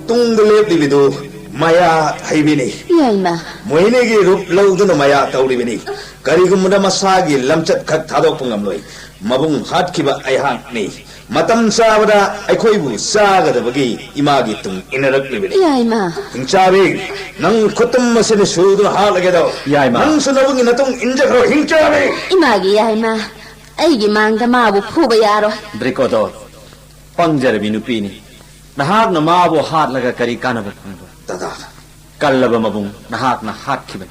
ꯇꯨꯡꯗ ꯂꯦꯞꯂꯤꯕꯗꯨ ꯃꯌꯥ ꯍꯩꯕꯤꯅꯤ꯫ ꯏꯃꯥ, ꯏꯃꯥ꯫ ꯃꯣꯍꯤꯅꯤꯒꯤ ꯔꯨꯞ ꯂꯧꯗꯨꯅ ꯃꯌꯥ ꯇꯧꯔꯤꯕꯅꯤ꯫ ꯀꯔꯤꯒꯨꯝꯕꯗ ꯃꯁꯥꯒꯤ ꯂꯝꯆꯠ ꯈꯛ ꯊꯥꯗꯣꯛꯄ ꯉꯝꯂꯣꯏ꯫ ꯃꯕꯨꯡ ꯍꯥꯠꯈꯤꯕ ꯑꯩꯍꯥꯛꯅꯤ꯫ ꯃꯇꯝ ꯆꯥꯕꯗ ꯑꯩꯈꯣꯏꯕꯨ ꯆꯥꯒꯗꯕꯒꯤ ꯏꯃꯥꯒꯤ ꯇꯨꯡ ꯏꯟꯅꯔꯛꯂꯤꯕꯅꯤ꯫ ꯏꯃꯥ, ꯏꯃꯥ꯫ ꯍꯤꯡꯆꯥꯕꯤ, ꯅꯪ ꯈꯨꯠꯇꯨꯝ ꯑꯁꯤꯅ ꯁꯨꯗꯨꯅ ꯍꯥꯠꯂꯒꯦꯗꯣ꯫ ꯌꯥꯏꯃ꯫ ꯅꯪꯁꯨ ꯅꯕꯨꯡꯒꯤ ꯅꯇꯨꯡ ꯏꯟꯖꯈ꯭ꯔꯣ, ꯍꯤꯡꯆꯥꯕꯤ! ꯏꯃꯥꯒꯤ ꯌꯥꯏꯃ, ꯑꯩꯒꯤ ꯃꯥꯡꯗ ꯃꯥꯕꯨ ꯐꯨꯕ ꯌꯥꯔꯣꯏ꯫ ꯗ꯭ꯔꯤꯀꯣꯗꯣ, ꯄꯪꯖꯔꯕꯤ ꯅꯨꯄꯤꯅꯤ꯫ ꯅꯍꯥꯛꯅ ꯃꯥꯕꯨ ꯍꯥꯠꯂꯒ ꯀꯔꯤ ꯀꯥꯟꯅꯕ ꯐꯪꯕ? ꯗꯗꯥ꯫ ꯀꯜꯂꯕ ꯃꯕꯨꯡ ꯅꯍꯥꯛꯅ ꯍꯥꯠꯈꯤꯕꯅꯤ꯫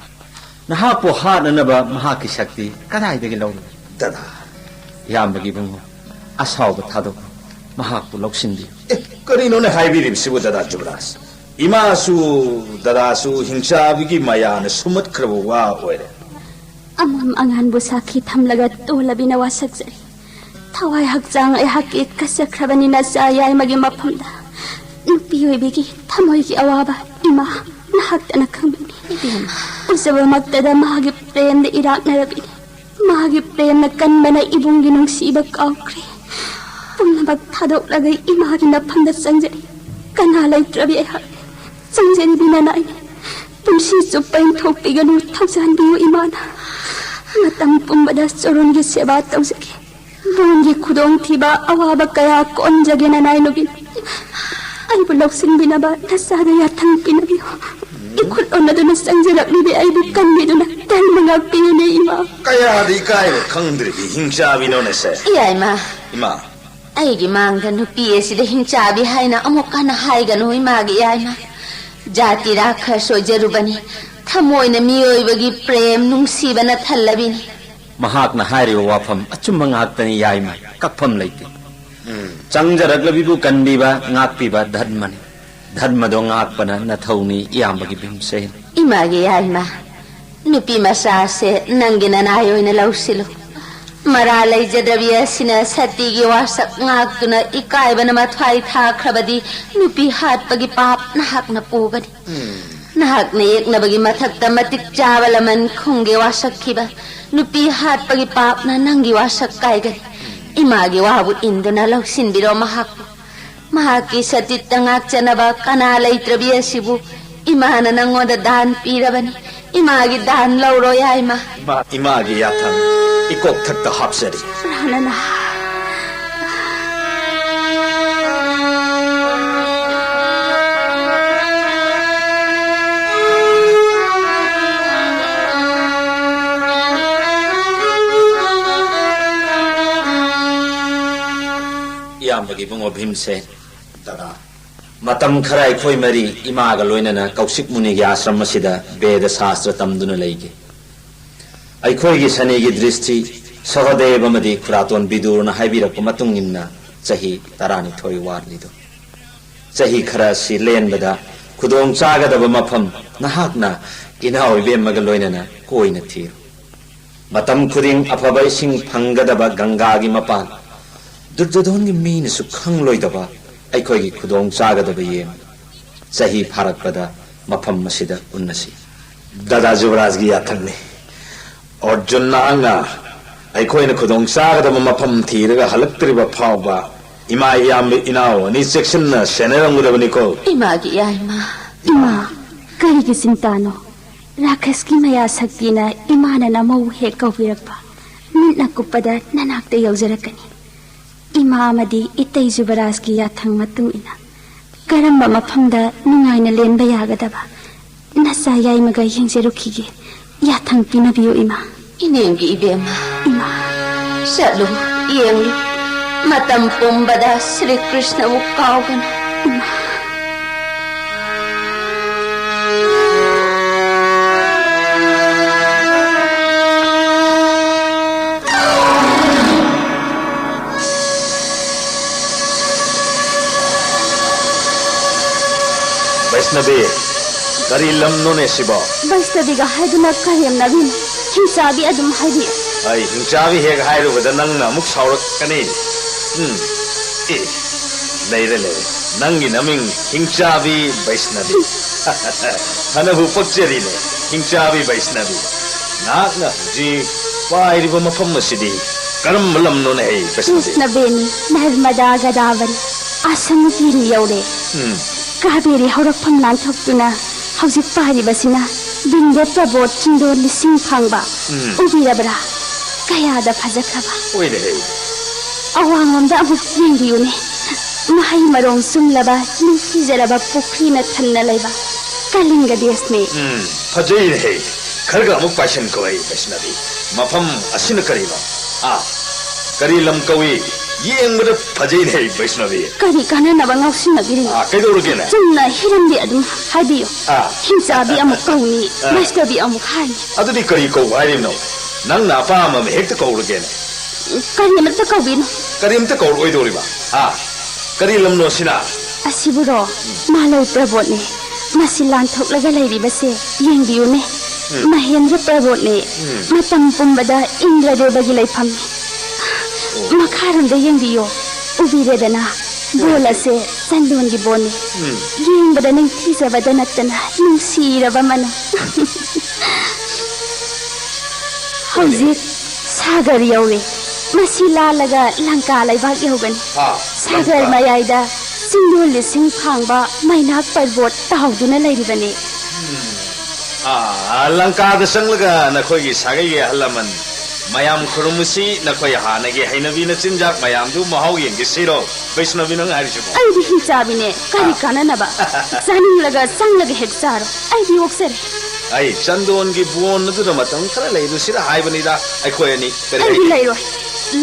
ꯅꯍꯥꯛꯄꯨ ꯍꯥꯠꯅꯅꯕ ꯃꯍꯥꯛꯀꯤ ꯁꯛꯇꯤ ꯀꯗꯥꯏꯗꯒꯤ ꯂꯧꯔꯨꯅꯤ? ꯗꯗꯥ꯫ ꯏꯌꯥꯝꯕꯒꯤ ꯏꯕꯨꯡꯉꯣ, ꯑꯁꯥꯎꯕ ꯊꯥꯗꯣꯛꯎ꯫ ꯃꯍꯥꯛꯄꯨ ꯂꯧꯁꯤꯟꯕꯤꯌꯨ꯫ ꯑꯦ, ꯀꯔꯤꯅꯣꯅꯦ ꯍꯥꯏꯕꯤꯔꯤꯕꯁꯤꯕꯨ, ꯗꯗꯥ ꯖꯨꯕꯔꯥꯖ? ꯏꯃꯥꯁꯨ, ꯗꯗꯥꯁꯨ ꯍꯤꯡꯆꯥꯕꯤꯒꯤ ꯃꯌꯥꯅ ꯁꯨꯝꯃꯠꯈ꯭ꯔꯕ ꯋꯥ ꯑꯣꯏꯔꯦ꯫ ꯑꯃꯝ ꯑꯉꯥꯟꯕꯨ ꯁꯥꯈꯤ ꯊꯝꯂꯒ ꯇꯣꯜꯂꯕꯤꯅ ꯋꯥꯁꯛꯆꯔꯤ꯫ ꯊꯋꯥꯏ ꯍꯛꯆꯥꯡ ꯑꯩꯍꯥꯛꯀꯤ ꯀꯠꯆꯈ꯭ꯔꯕꯅꯤ ꯅꯆꯥ ꯌꯥꯏꯃꯒꯤ ꯃꯐꯝꯗ꯫ ꯅꯨꯄꯤ ꯑꯣꯏꯕꯤꯒꯤ ꯊꯃꯣꯏꯒꯤ ꯑꯋꯥꯕ ꯏꯃꯥ ꯅꯍꯥꯛꯇꯅ ꯈꯪꯕꯤꯅꯤ꯫ ꯏꯕꯦꯝꯃ꯫ ꯎꯖꯕꯃꯛꯇꯗ ꯃꯥꯒꯤ ꯄ꯭ꯔꯦꯝꯗ ꯏꯔꯥꯛꯅꯔꯕꯤꯅꯤ꯫ ꯃꯥꯒꯤ ꯄ꯭ꯔꯦꯝꯅ ꯀꯟꯕꯅ ꯏꯕꯨꯡꯒꯤ ꯅꯨꯡꯁꯤꯕ ꯀꯥꯎꯈ꯭ꯔꯦ꯫ ꯄꯨꯝꯅꯃꯛ ꯊꯥꯗꯣꯛꯂꯒ ꯏꯃꯥꯒꯤ ꯅꯐꯝꯗ ꯆꯪꯖꯔꯤ꯫ ꯀꯅꯥ ꯂꯩꯇ꯭ꯔꯕꯤ ꯑꯩꯍꯥꯛ ꯆꯪꯖꯔꯤꯕꯤ ꯅꯅꯥꯏꯅꯤ꯫ ꯄꯨꯟꯁꯤ ꯆꯨꯞꯄ ꯏꯟꯊꯣꯛꯄꯤꯒꯅꯨ, ꯊꯧꯖꯥꯟꯕꯤꯌꯨ ꯏꯃꯥꯅ꯫ ꯃꯇꯝ ꯄꯨꯝꯕꯗ ꯆꯣꯔꯣꯟꯒꯤ ꯁꯦꯕꯥ ꯇꯧꯖꯒꯦ꯫ ꯂꯣꯟꯒꯤ ꯈꯨꯗꯣꯡꯊꯤꯕ ꯑꯋꯥꯕ ꯀꯌꯥ ꯀꯣꯟꯖꯒꯦ ꯅꯅꯥꯏ ꯅꯨꯕꯤ꯫ ꯑꯩꯕꯨ ꯂꯧꯁꯤꯟꯕꯤꯅꯕ ꯅꯆꯥꯗ ꯌꯥꯊꯪ ꯄꯤꯅꯕꯤꯌꯨ꯫ ꯏꯈꯨꯠ ꯑꯣꯟꯅꯗꯨꯅ ꯆꯪꯖꯔꯛꯂꯤꯕꯤ ꯑꯩꯕꯨ ꯀꯟꯕꯤꯗꯨꯅ ꯙꯔꯃ ꯉꯥꯛꯄꯤꯌꯨꯅꯦ ꯏꯃꯥ꯫ ꯀꯌꯥꯗ ꯏꯀꯥꯏꯕ ꯈꯪꯗ꯭ꯔꯤꯕꯤ ꯍꯤꯡꯆꯥꯕꯤꯅꯣꯅꯦꯁꯦ? ꯏꯌꯥꯏꯃ꯫ ꯏꯃꯥ꯫ ꯑꯩꯒꯤ ꯃꯥꯡꯗ ꯅꯨꯄꯤ ꯑꯁꯤꯗ ꯍꯤꯡꯆꯥꯕꯤ ꯍꯥꯏꯅ ꯑꯃꯨꯛ ꯍꯟꯅ ꯍꯥꯏꯒꯅꯨ ꯏꯃꯥꯒꯤ ꯏꯌꯥꯏꯃ꯫ ꯖꯥꯇꯤ ꯔꯥꯈꯁ ꯑꯣꯏꯖꯔꯨꯕꯅꯤ꯫ ꯊꯃꯣꯏꯅ ꯃꯤꯑꯣꯏꯕꯒꯤ ꯄ꯭ꯔꯦꯝ ꯅꯨꯡꯁꯤꯕꯅ ꯊꯜꯂꯕꯤꯅꯤ꯫ ꯃꯍꯥꯛꯅ ꯍꯥꯏꯔꯤꯕ ꯋꯥꯐꯝ ꯑꯆꯨꯝꯕ ꯉꯥꯛꯇꯅꯤ ꯌꯥꯏꯃ, ꯀꯛꯐꯝ ꯂꯩꯇꯦ꯫ ꯎꯝ꯫ ꯆꯪꯖꯔꯛꯂꯕꯤꯕꯨ ꯀꯟꯕꯤꯕ, ꯉꯥꯛꯄꯤꯕ ꯙꯔꯃꯅꯤ꯫ ꯙꯔꯃꯗꯣ ꯉꯥꯛꯄꯅ ꯅꯊꯧꯅꯤ ꯏꯌꯥꯝꯕꯒꯤ ꯚꯤꯝꯁꯦꯟ꯫ ꯏꯃꯥꯒꯤ ꯌꯥꯏꯃ, ꯅꯨꯄꯤ ꯃꯆꯥꯁꯦ ꯅꯪꯒꯤ ꯅꯅꯥꯏ ꯑꯣꯏꯅ ꯂꯧꯁꯤꯜꯂꯨ꯫ ꯃꯔꯥ ꯂꯩꯖꯗꯕꯤ ꯑꯁꯤꯅ ꯁꯇꯤꯒꯤ ꯋꯥꯁꯛ ꯉꯥꯛꯇꯨꯅ ꯏꯀꯥꯏꯕꯅ ꯃꯊ꯭ꯋꯥꯏ ꯊꯥꯈ꯭ꯔꯕꯗꯤ ꯅꯨꯄꯤ ꯍꯥꯠꯄꯒꯤ ꯄꯥꯞ ꯅꯍꯥꯛꯅ ꯄꯨꯒꯅꯤ꯫ ꯎꯝ꯫ ꯅꯍꯥꯛꯅ ꯌꯦꯛꯅꯕꯒꯤ ꯃꯊꯛꯇ ꯃꯇꯤꯛ ꯆꯥꯕ ꯂꯃꯟ ꯈꯨꯝꯒꯦ ꯋꯥꯁꯛꯈꯤꯕ ꯅꯨꯄꯤ ꯍꯥꯠꯄꯒꯤ ꯄꯥꯞꯅ ꯅꯪꯒꯤ ꯋꯥꯁꯛ ꯀꯥꯏꯒꯅꯤ꯫ ꯏꯃꯥꯒꯤ ꯋꯥꯕꯨ ꯏꯟꯗꯨꯅ ꯂꯧꯁꯤꯟꯕꯤꯔꯣ ꯃꯍꯥꯛꯄꯨ꯫ ꯃꯍꯥꯛꯀꯤ ꯁꯇꯤꯠꯇ ꯉꯥꯛꯆꯅꯕ ꯀꯅꯥ ꯂꯩꯇ꯭ꯔꯕꯤ ꯑꯁꯤꯕꯨ ꯏꯃꯥꯅ ꯅꯪꯉꯣꯟꯗ ꯗꯥꯟ ꯄꯤꯔꯕꯅꯤ꯫ ꯏꯃꯥꯒꯤ ꯗꯥꯟ ꯂꯧꯔꯣ ꯌꯥꯏꯃ꯫ ꯏꯃꯥ, ꯏꯃꯥꯒꯤ ꯌꯥꯊꯪ ꯏꯀꯣꯛꯊꯛꯇ ꯍꯥꯞꯆꯔꯤ꯫ ꯄ꯭ꯔꯥꯅꯅ꯫ ꯑꯌꯥꯝꯕꯒꯤ ꯏꯕꯨꯡꯉꯣ ꯚꯤꯝꯁꯦ꯫ ꯗꯗꯥ, ꯃꯇꯝ ꯈꯔ ꯑꯩꯈꯣꯏ ꯃꯔꯤ ꯏꯃꯥꯒ ꯂꯣꯏꯅꯅ ꯀꯧꯁꯤꯛ ꯃꯨꯅꯤꯒꯤ ꯑꯥꯁ꯭ꯔꯝ ꯑꯁꯤꯗ ꯕꯦꯗ ꯁꯥꯁꯇ꯭ꯔ ꯇꯝꯗꯨꯅ ꯂꯩꯈꯤ꯫ ꯑꯩꯈꯣꯏꯒꯤ ꯁꯅꯤꯒꯤ ꯗ꯭ꯔꯤꯁꯇꯤ ꯁꯍꯗꯦꯕ ꯑꯃꯗꯤ ꯈꯨꯔꯥꯇꯣꯟ ꯕꯤꯗꯨꯔꯅ ꯍꯥꯏꯕꯤꯔꯛꯄ ꯃꯇꯨꯡ ꯏꯟꯅ ꯆꯍꯤ ꯇꯔꯥꯅꯤꯊꯣꯏ ꯋꯥꯠꯂꯤꯗꯨ꯫ ꯆꯍꯤ ꯈꯔ ꯑꯁꯤ ꯂꯦꯟꯕꯗ ꯈꯨꯗꯣꯡ ꯆꯥꯒꯗꯕ ꯃꯐꯝ ꯅꯍꯥꯛꯅ ꯏꯅꯥꯎ ꯏꯕꯦꯝꯃꯒ ꯂꯣꯏꯅꯅ ꯀꯣꯏꯅ ꯊꯤꯔꯨ꯫ ꯃꯇꯝ ꯈꯨꯗꯤꯡ ꯑꯐꯕ ꯏꯁꯤꯡ ꯐꯪꯒꯗꯕ ꯒꯪꯒꯥꯒꯤ ꯃꯄꯥꯟ, ꯗꯨꯔꯖꯣꯙꯣꯟꯒꯤ ꯃꯤꯅꯁꯨ ꯈꯪꯂꯣꯏꯗꯕ ꯑꯩꯈꯣꯏꯒꯤ ꯈꯨꯗꯣꯡ ꯆꯥꯒꯗꯕ ꯌꯦꯡ꯫ ꯆꯍꯤ ꯐꯥꯔꯛꯄꯗ ꯃꯐꯝ ꯑꯁꯤꯗ ꯎꯟꯅꯁꯤ꯫ ꯗꯗꯥ ꯖꯨꯕꯔꯥꯖꯒꯤ ꯌꯥꯊꯪꯅꯤ꯫ ꯑꯔꯖꯨꯟ, ꯅꯍꯥꯛꯅ ꯑꯩꯈꯣꯏꯅ ꯈꯨꯗꯣꯡ ꯆꯥꯒꯗꯕ ꯃꯐꯝ ꯊꯤꯔꯒ ꯍꯜꯂꯛꯇ꯭ꯔꯤꯕ ꯐꯥꯎꯕ ꯏꯃꯥ ꯏꯌꯥꯝꯕ ꯏꯅꯥꯎ ꯑꯅꯤ ꯆꯦꯛꯁꯤꯟꯅ ꯁꯦꯟꯅꯔꯝꯒꯗꯕꯅꯤꯀꯣ꯫ ꯏꯃꯥꯒꯤ ꯏꯌꯥꯏꯃ꯫ ꯏꯃꯥ, ꯀꯔꯤꯒꯤ ꯆꯤꯟꯇꯥꯅꯣ? ꯔꯥꯀꯦꯁꯀꯤ ꯃꯌꯥ ꯁꯛꯇꯤꯅ ꯏꯃꯥꯅ ꯅꯃꯧ ꯍꯦꯛ ꯀꯧꯕꯤꯔꯛꯄ, ꯃꯤꯠꯅ ꯀꯨꯞꯄꯗ ꯅꯅꯥꯛꯇ ꯌꯧꯖꯔꯛꯀꯅꯤ꯫ ꯏꯃꯥ ꯑꯃꯗꯤ ꯏꯇꯩ ꯖꯨꯕꯔꯥꯖꯀꯤ ꯌꯥꯊꯪ ꯃꯇꯨꯡ ꯏꯟꯅ ꯀꯔꯝꯕ ꯃꯐꯝꯗ ꯅꯨꯡꯉꯥꯏꯅ ꯂꯦꯟꯕ ꯌꯥꯒꯗꯕ ꯅꯆꯥ ꯌꯥꯏꯃꯒ ꯌꯦꯡꯖꯔꯨꯈꯤꯒꯦ꯫ ꯌꯥꯊꯪ ꯄꯤꯅꯕꯤꯌꯨ, ꯏꯃꯥ꯫ ꯏꯅꯦꯝꯒꯤ ꯏꯕꯦꯝꯃ, ꯏꯃꯥ꯫ ꯆꯠꯂꯨ, ꯌꯦꯡꯂꯨ, ꯃꯇꯝ ꯄꯨꯝꯕꯗ ꯁ꯭ꯔꯤ ꯀ꯭ꯔꯤꯁꯅꯕꯨ ꯀꯥꯎꯒꯅꯨ꯫ ꯏꯃꯥ꯫ ꯕꯩꯁꯅꯕꯤ, ꯀꯔꯤ ꯂꯝꯅꯣꯅꯦ ꯁꯤꯕꯣ? ꯕꯩꯁꯅꯕꯤꯒ ꯍꯥꯏꯗꯨꯅ ꯀꯔꯦꯝꯅꯕꯤꯅ ꯍꯤꯡꯆꯥꯕꯤ ꯑꯗꯨꯝ ꯍꯥꯏꯕꯤ꯫ ꯑꯩ ꯍꯤꯡꯆꯥꯕꯤ ꯍꯦꯛ ꯍꯥꯏꯔꯨꯕꯗ ꯅꯪꯅ ꯑꯃꯨꯛ ꯁꯥꯎꯔꯛꯀꯅꯤ꯫ ꯎꯝ, ꯑꯦ, ꯂꯩꯔꯦ, ꯂꯩꯔꯦ, ꯅꯪꯒꯤ ꯅꯃꯤꯡ ꯍꯤꯡꯆꯥꯕꯤ ꯕꯩꯁꯅꯕꯤ꯫ ꯐꯅꯕꯨ ꯄꯛꯆꯔꯤꯅꯦ, ꯍꯤꯡꯆꯥꯕꯤ ꯕꯩꯁꯅꯕꯤ꯫ ꯅꯍꯥꯛꯅ ꯍꯧꯖꯤꯛ ꯄꯥꯏꯔꯤꯕ ꯃꯐꯝ ꯑꯁꯤꯗꯤ ꯀꯔꯝꯕ ꯂꯝꯅꯣꯅꯦ, ꯍꯩ ꯕꯩꯁꯅꯕꯤ? ꯀ꯭ꯔꯤꯁꯅꯕꯦꯅꯤ, ꯅꯔꯃꯗꯥ ꯒꯗꯥꯕꯔꯤ, ꯑꯁꯝ ꯇꯤꯔꯤ ꯌꯧꯔꯦ꯫ ꯎꯝ꯫ ꯀꯥꯕꯦꯔꯤ ꯍꯧꯔꯛꯐꯝ ꯂꯥꯟꯊꯣꯛꯇꯨꯅ ꯍꯧꯖꯤꯛ ꯄꯥꯏꯔꯤꯕꯁꯤꯅ ꯕꯤꯟꯗ ꯄ꯭ꯔꯕꯣꯠ ꯆꯤꯡꯗꯣꯟ ꯂꯤꯁꯤꯡ ꯐꯥꯡꯕ꯫ ꯎꯝ꯫ ꯎꯕꯤꯔꯕ꯭ꯔꯥ? ꯀꯌꯥꯗ ꯐꯖꯈ꯭ꯔꯕ꯫ ꯑꯣꯏꯔꯦ, ꯍꯩ꯫ ꯑꯋꯥꯡꯂꯣꯝꯗ ꯑꯃꯨꯛ ꯌꯦꯡꯕꯤꯌꯨꯅꯦ꯫ ꯃꯍꯩ ꯃꯔꯣꯡ ꯆꯨꯝꯂꯕ, ꯅꯤꯡꯊꯤꯖꯔꯕ ꯄꯨꯈ꯭ꯔꯤꯅ ꯊꯟꯅ ꯂꯩꯕ ꯀꯂꯤꯡꯒ ꯗꯦꯁꯅꯤ꯫ ꯎꯝ, ꯐꯖꯩꯅꯦꯍꯦ꯫ ꯈꯔꯒ ꯑꯃꯨꯛ ꯄꯥꯏꯁꯟꯈꯣ, ꯑꯩ ꯕꯩꯁꯅꯕꯤ꯫ ꯃꯐꯝ ꯑꯁꯤꯅ ꯀꯔꯤꯅꯣ? ꯑꯥ, ꯀꯔꯤ ꯂꯝ ꯀꯧꯏ? ꯌꯦꯡꯕꯗ ꯐꯖꯩꯅꯦ, ꯕꯩꯁꯅꯕꯤ꯫ ꯀꯔꯤ ꯀꯥꯟꯅꯅꯕ ꯉꯥꯎꯁꯤꯟꯅꯕꯤꯔꯤꯅꯣ? ꯑꯥ, ꯀꯩꯗꯧꯔꯒꯦꯅꯦ? ꯆꯨꯝꯅ ꯍꯤꯔꯝꯗꯤ ꯑꯗꯨꯝ ꯍꯥꯏꯕꯤꯌꯨ꯫ ꯑꯥ꯫ ꯍꯤꯡꯆꯥꯕꯤ ꯑꯃꯨꯛ ꯀꯧꯅꯤ, ꯑꯥ꯫ ꯕꯩꯁꯅꯕꯤ ꯑꯃꯨꯛ ꯍꯥꯏꯅꯤ꯫ ꯑꯗꯨꯗꯤ ꯀꯔꯤ ꯀꯧ ꯍꯥꯏꯔꯤꯕꯅꯣ? ꯅꯪꯅ ꯑꯄꯥꯝꯕ ꯑꯃ ꯍꯦꯛꯇ ꯀꯧꯔꯒꯦꯅꯦ꯫ ꯀꯔꯤꯃꯠꯇ ꯀꯧꯕꯤꯅꯨ꯫ ꯀꯔꯤꯝꯇ ꯀꯧꯔꯛꯑꯣꯏꯗꯧꯔꯤꯕ? ꯍꯥ? ꯀꯔꯤ ꯂꯝꯅꯣ ꯁꯤꯅ? ꯑꯁꯤꯕꯨꯔꯣ, ꯃꯥꯂꯩ ꯄ꯭ꯔꯕꯣꯠꯅꯦ꯫ ꯃꯁꯤ ꯂꯥꯟꯊꯣꯛꯂꯒ ꯂꯩꯔꯤꯕꯁꯦ ꯌꯦꯡꯕꯤꯌꯨꯅꯦ꯫ ꯃꯍꯦꯟꯗ꯭ꯔ ꯄ꯭ꯔꯕꯣꯠꯅꯦ꯫ ꯃꯇꯝ ꯄꯨꯝꯕꯗ ꯏꯟꯗ꯭ꯔꯗꯦꯕꯒꯤ ꯂꯩꯐꯝꯅꯤ꯫ ꯃꯈꯥꯔꯣꯝꯗ ꯌꯦꯡꯕꯤꯌꯣ꯫ ꯎꯕꯤꯔꯦꯗꯅ? ꯕꯣꯜ ꯑꯁꯦ ꯆꯟꯗꯣꯟꯒꯤ ꯕꯣꯜꯅꯤ꯫ ꯌꯦꯡꯕꯗ ꯅꯤꯡꯊꯤꯖꯕꯗ ꯅꯠꯇꯅ ꯅꯨꯡꯁꯤꯔꯕ ꯃꯅꯝ꯫ ꯍꯧꯖꯤꯛ ꯁꯥꯒꯔ ꯌꯧꯔꯦ꯫ ꯃꯁꯤ ꯂꯥꯜꯂꯒ ꯂꯪꯀꯥ ꯂꯩꯕꯥꯛ ꯌꯧꯒꯅꯤ꯫ ꯑꯥ, ꯁꯥꯒꯔ ꯂꯪꯀꯥ꯫ ꯃꯌꯥꯏꯗ ꯆꯤꯡꯗꯣꯜ ꯂꯤꯁꯤꯡ ꯐꯥꯡꯕ ꯃꯩꯅꯥꯛ ꯄꯔꯕꯣꯠ ꯇꯥꯎꯗꯨꯅ ꯂꯩꯔꯤꯕꯅꯤ꯫ ꯑꯥ, ꯂꯪꯀꯥꯗ ꯆꯪꯂꯒ ꯅꯈꯣꯏꯒꯤ ꯁꯥꯒꯩꯒꯤ ꯑꯍꯜ ꯂꯃꯟ ꯃꯌꯥꯝ ꯈꯨꯔꯨꯝꯃꯨꯁꯤ꯫ ꯅꯈꯣꯏ ꯍꯥꯟꯅꯒꯤ ꯍꯩꯅꯕꯤ ꯅꯆꯤꯟꯖꯥꯛ ꯃꯌꯥꯝꯗꯨ ꯃꯍꯥꯎ ꯌꯦꯡꯒꯦ ꯁꯤꯔꯣ? ꯕꯩꯁꯅꯕꯤ, ꯅꯪ ꯍꯥꯏꯔꯤꯁꯤꯕꯣ? ꯑꯩꯗꯤ ꯍꯤꯡꯆꯥꯕꯤꯅꯦ꯫ ꯀꯔꯤ ꯀꯥꯟꯅꯅꯕ? ꯆꯥꯅꯤꯡꯂꯒ ꯆꯪꯂꯒ ꯍꯦꯛ ꯆꯥꯔꯣ꯫ ꯑꯩꯗꯤ ꯑꯣꯛꯆꯔꯦ꯫ ꯑꯩ ꯆꯟꯗꯣꯟꯒꯤ ꯕꯣꯟ ꯑꯗꯨꯗ ꯃꯇꯝ ꯈꯔ ꯂꯩꯔꯨꯁꯤꯔ ꯍꯥꯏꯕꯅꯤꯗ, ꯑꯩꯈꯣꯏ ꯑꯅꯤ꯫ ꯀꯔꯤ ꯑꯩꯗꯤ ꯍꯥꯏꯒꯦ? ꯂꯩꯔꯣꯏ꯫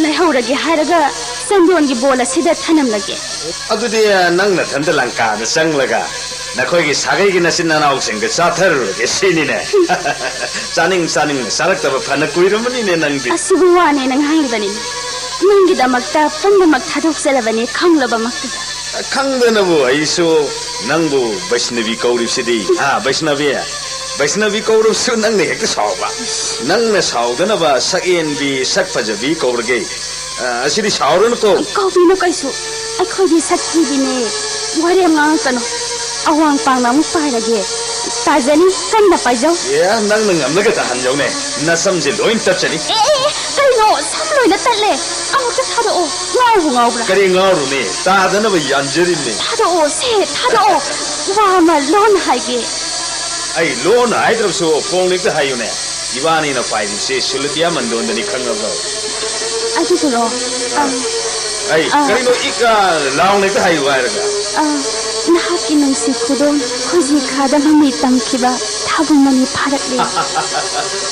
ꯂꯩꯍꯧꯔꯒꯦ ꯍꯥꯏꯔꯒ ꯆꯟꯗꯣꯟꯒꯤ ꯕꯣꯜ ꯑꯁꯤꯗ ꯊꯅꯝꯂꯒꯦ꯫ ꯑꯗꯨꯗꯤ ꯅꯪ ꯅꯊꯟꯇ ꯂꯪꯀꯥꯗ ꯆꯪꯂꯒ ꯅꯈꯣꯏꯒꯤ ꯁꯥꯒꯩꯒꯤ ꯅꯆꯤꯟ ꯅꯅꯥꯎꯁꯤꯡꯒ ꯆꯥꯊꯔꯨꯔꯒꯦ ꯁꯤꯅꯤꯅꯦ꯫ ꯆꯥꯅꯤꯡ ꯆꯥꯅꯤꯡꯅ ꯆꯥꯔꯛꯇꯕ ꯐꯅ ꯀꯨꯏꯔꯝꯃꯅꯤꯅꯦ ꯅꯪꯗꯤ꯫ ꯑꯁꯤꯕꯨ ꯋꯥꯅꯦꯅ ꯉꯥꯡꯂꯤꯕꯅꯤꯅꯦ꯫ ꯅꯪꯒꯤꯗꯃꯛꯇ ꯄꯨꯝꯅꯃꯛ ꯊꯥꯗꯣꯛꯆꯔꯕꯅꯤ ꯈꯪꯂꯕꯃꯛꯇꯨꯗ꯫ ꯈꯪꯗꯅꯕꯨ ꯑꯩꯁꯨ ꯅꯪꯕꯨ ꯕꯩꯁꯅꯕꯤ ꯀꯧꯔꯤꯕꯁꯤꯗꯤ꯫ ꯍꯥ, ꯕꯩꯁꯅꯕꯤ? ꯕꯩꯁꯅꯕꯤ ꯀꯧꯔꯕꯁꯨ ꯅꯪꯅ ꯍꯦꯛꯇ ꯁꯥꯎꯕ꯫ ꯅꯪꯅ ꯁꯥꯎꯗꯅꯕ ꯁꯛꯍꯦꯟꯕꯤ, ꯁꯛ ꯐꯖꯕꯤ ꯀꯧꯔꯒꯦ꯫ ꯑ, ꯑꯁꯤꯗꯤ ꯁꯥꯎꯔꯅꯨꯀꯣ꯫ ꯀꯧꯕꯤꯅꯨ ꯀꯩꯁꯨ꯫ ꯑꯩꯈꯣꯏꯗꯤ ꯁꯛ ꯊꯤꯕꯤꯅꯦ꯫ ꯋꯥꯔꯦꯝ ꯉꯥꯡꯉꯛꯀꯅꯨ꯫ ꯑꯋꯥꯡ ꯄꯥꯡꯅ ꯑꯃꯨꯛ ꯄꯥꯏꯔꯒꯦ꯫ ꯇꯥꯖꯅꯤ, ꯀꯟꯅ ꯄꯥꯏꯖꯧ꯫ ꯑꯦ, ꯅꯪꯅ ꯉꯝꯂꯒ ꯇꯥꯍꯟꯖꯧꯅꯦ꯫ ꯅꯁꯝꯁꯦ ꯂꯣꯏ ꯇꯠꯆꯅꯤ꯫ ꯑꯦ, ꯑꯦ, ꯑꯦ, ꯀꯩꯅꯣ? ꯁꯝ ꯂꯣꯏꯅ ꯇꯠꯂꯦ꯫ ꯑꯃꯨꯛꯇ ꯊꯥꯗꯣꯛꯑꯣ꯫ ꯉꯥꯎꯕꯨ ꯉꯥꯎꯕ꯭ꯔꯥ? ꯀꯔꯤ ꯉꯥꯎꯔꯨꯅꯤ? ꯇꯥꯗꯅꯕ ꯌꯥꯟꯖꯔꯤꯕꯅꯤ꯫ ꯊꯥꯗꯣꯛꯑꯣ, ꯁꯦ, ꯊꯥꯗꯣꯛꯑꯣ꯫ ꯋꯥ ꯑꯃ ꯂꯣꯟꯅ ꯍꯥꯏꯒꯦ꯫ ꯑꯩ ꯂꯣꯟꯅ ꯍꯥꯏꯗ꯭ꯔꯕꯁꯨ ꯐꯣꯡꯅ ꯍꯦꯛꯇ ꯍꯥꯏꯌꯨꯅꯦ꯫ ꯏꯕꯥꯅꯤꯅ ꯄꯥꯏꯔꯤꯕꯁꯤ ꯁꯨꯂꯇꯤꯌꯥ ꯃꯟꯗꯣꯟꯗꯅꯤ, ꯈꯪꯉꯕ꯭ꯔꯣ? ꯑꯗꯨꯕꯨꯔꯣ? ꯑ, ꯑꯩ, ꯑ, ꯀꯔꯤꯅꯣ ꯏꯛ, ꯑ, ꯂꯥꯎꯅ ꯍꯦꯛꯇ ꯍꯥꯏꯌꯨ ꯍꯥꯏꯔꯒ? ꯑ, ꯅꯍꯥꯛꯀꯤ ꯅꯨꯡꯁꯤ ꯈꯨꯗꯣꯜ ꯈꯣꯏꯖꯤ ꯈꯥꯗ ꯃꯃꯤ ꯇꯝꯈꯤꯕ ꯊꯥꯕꯨꯡ ꯑꯅꯤ ꯐꯥꯔꯛꯂꯦ꯫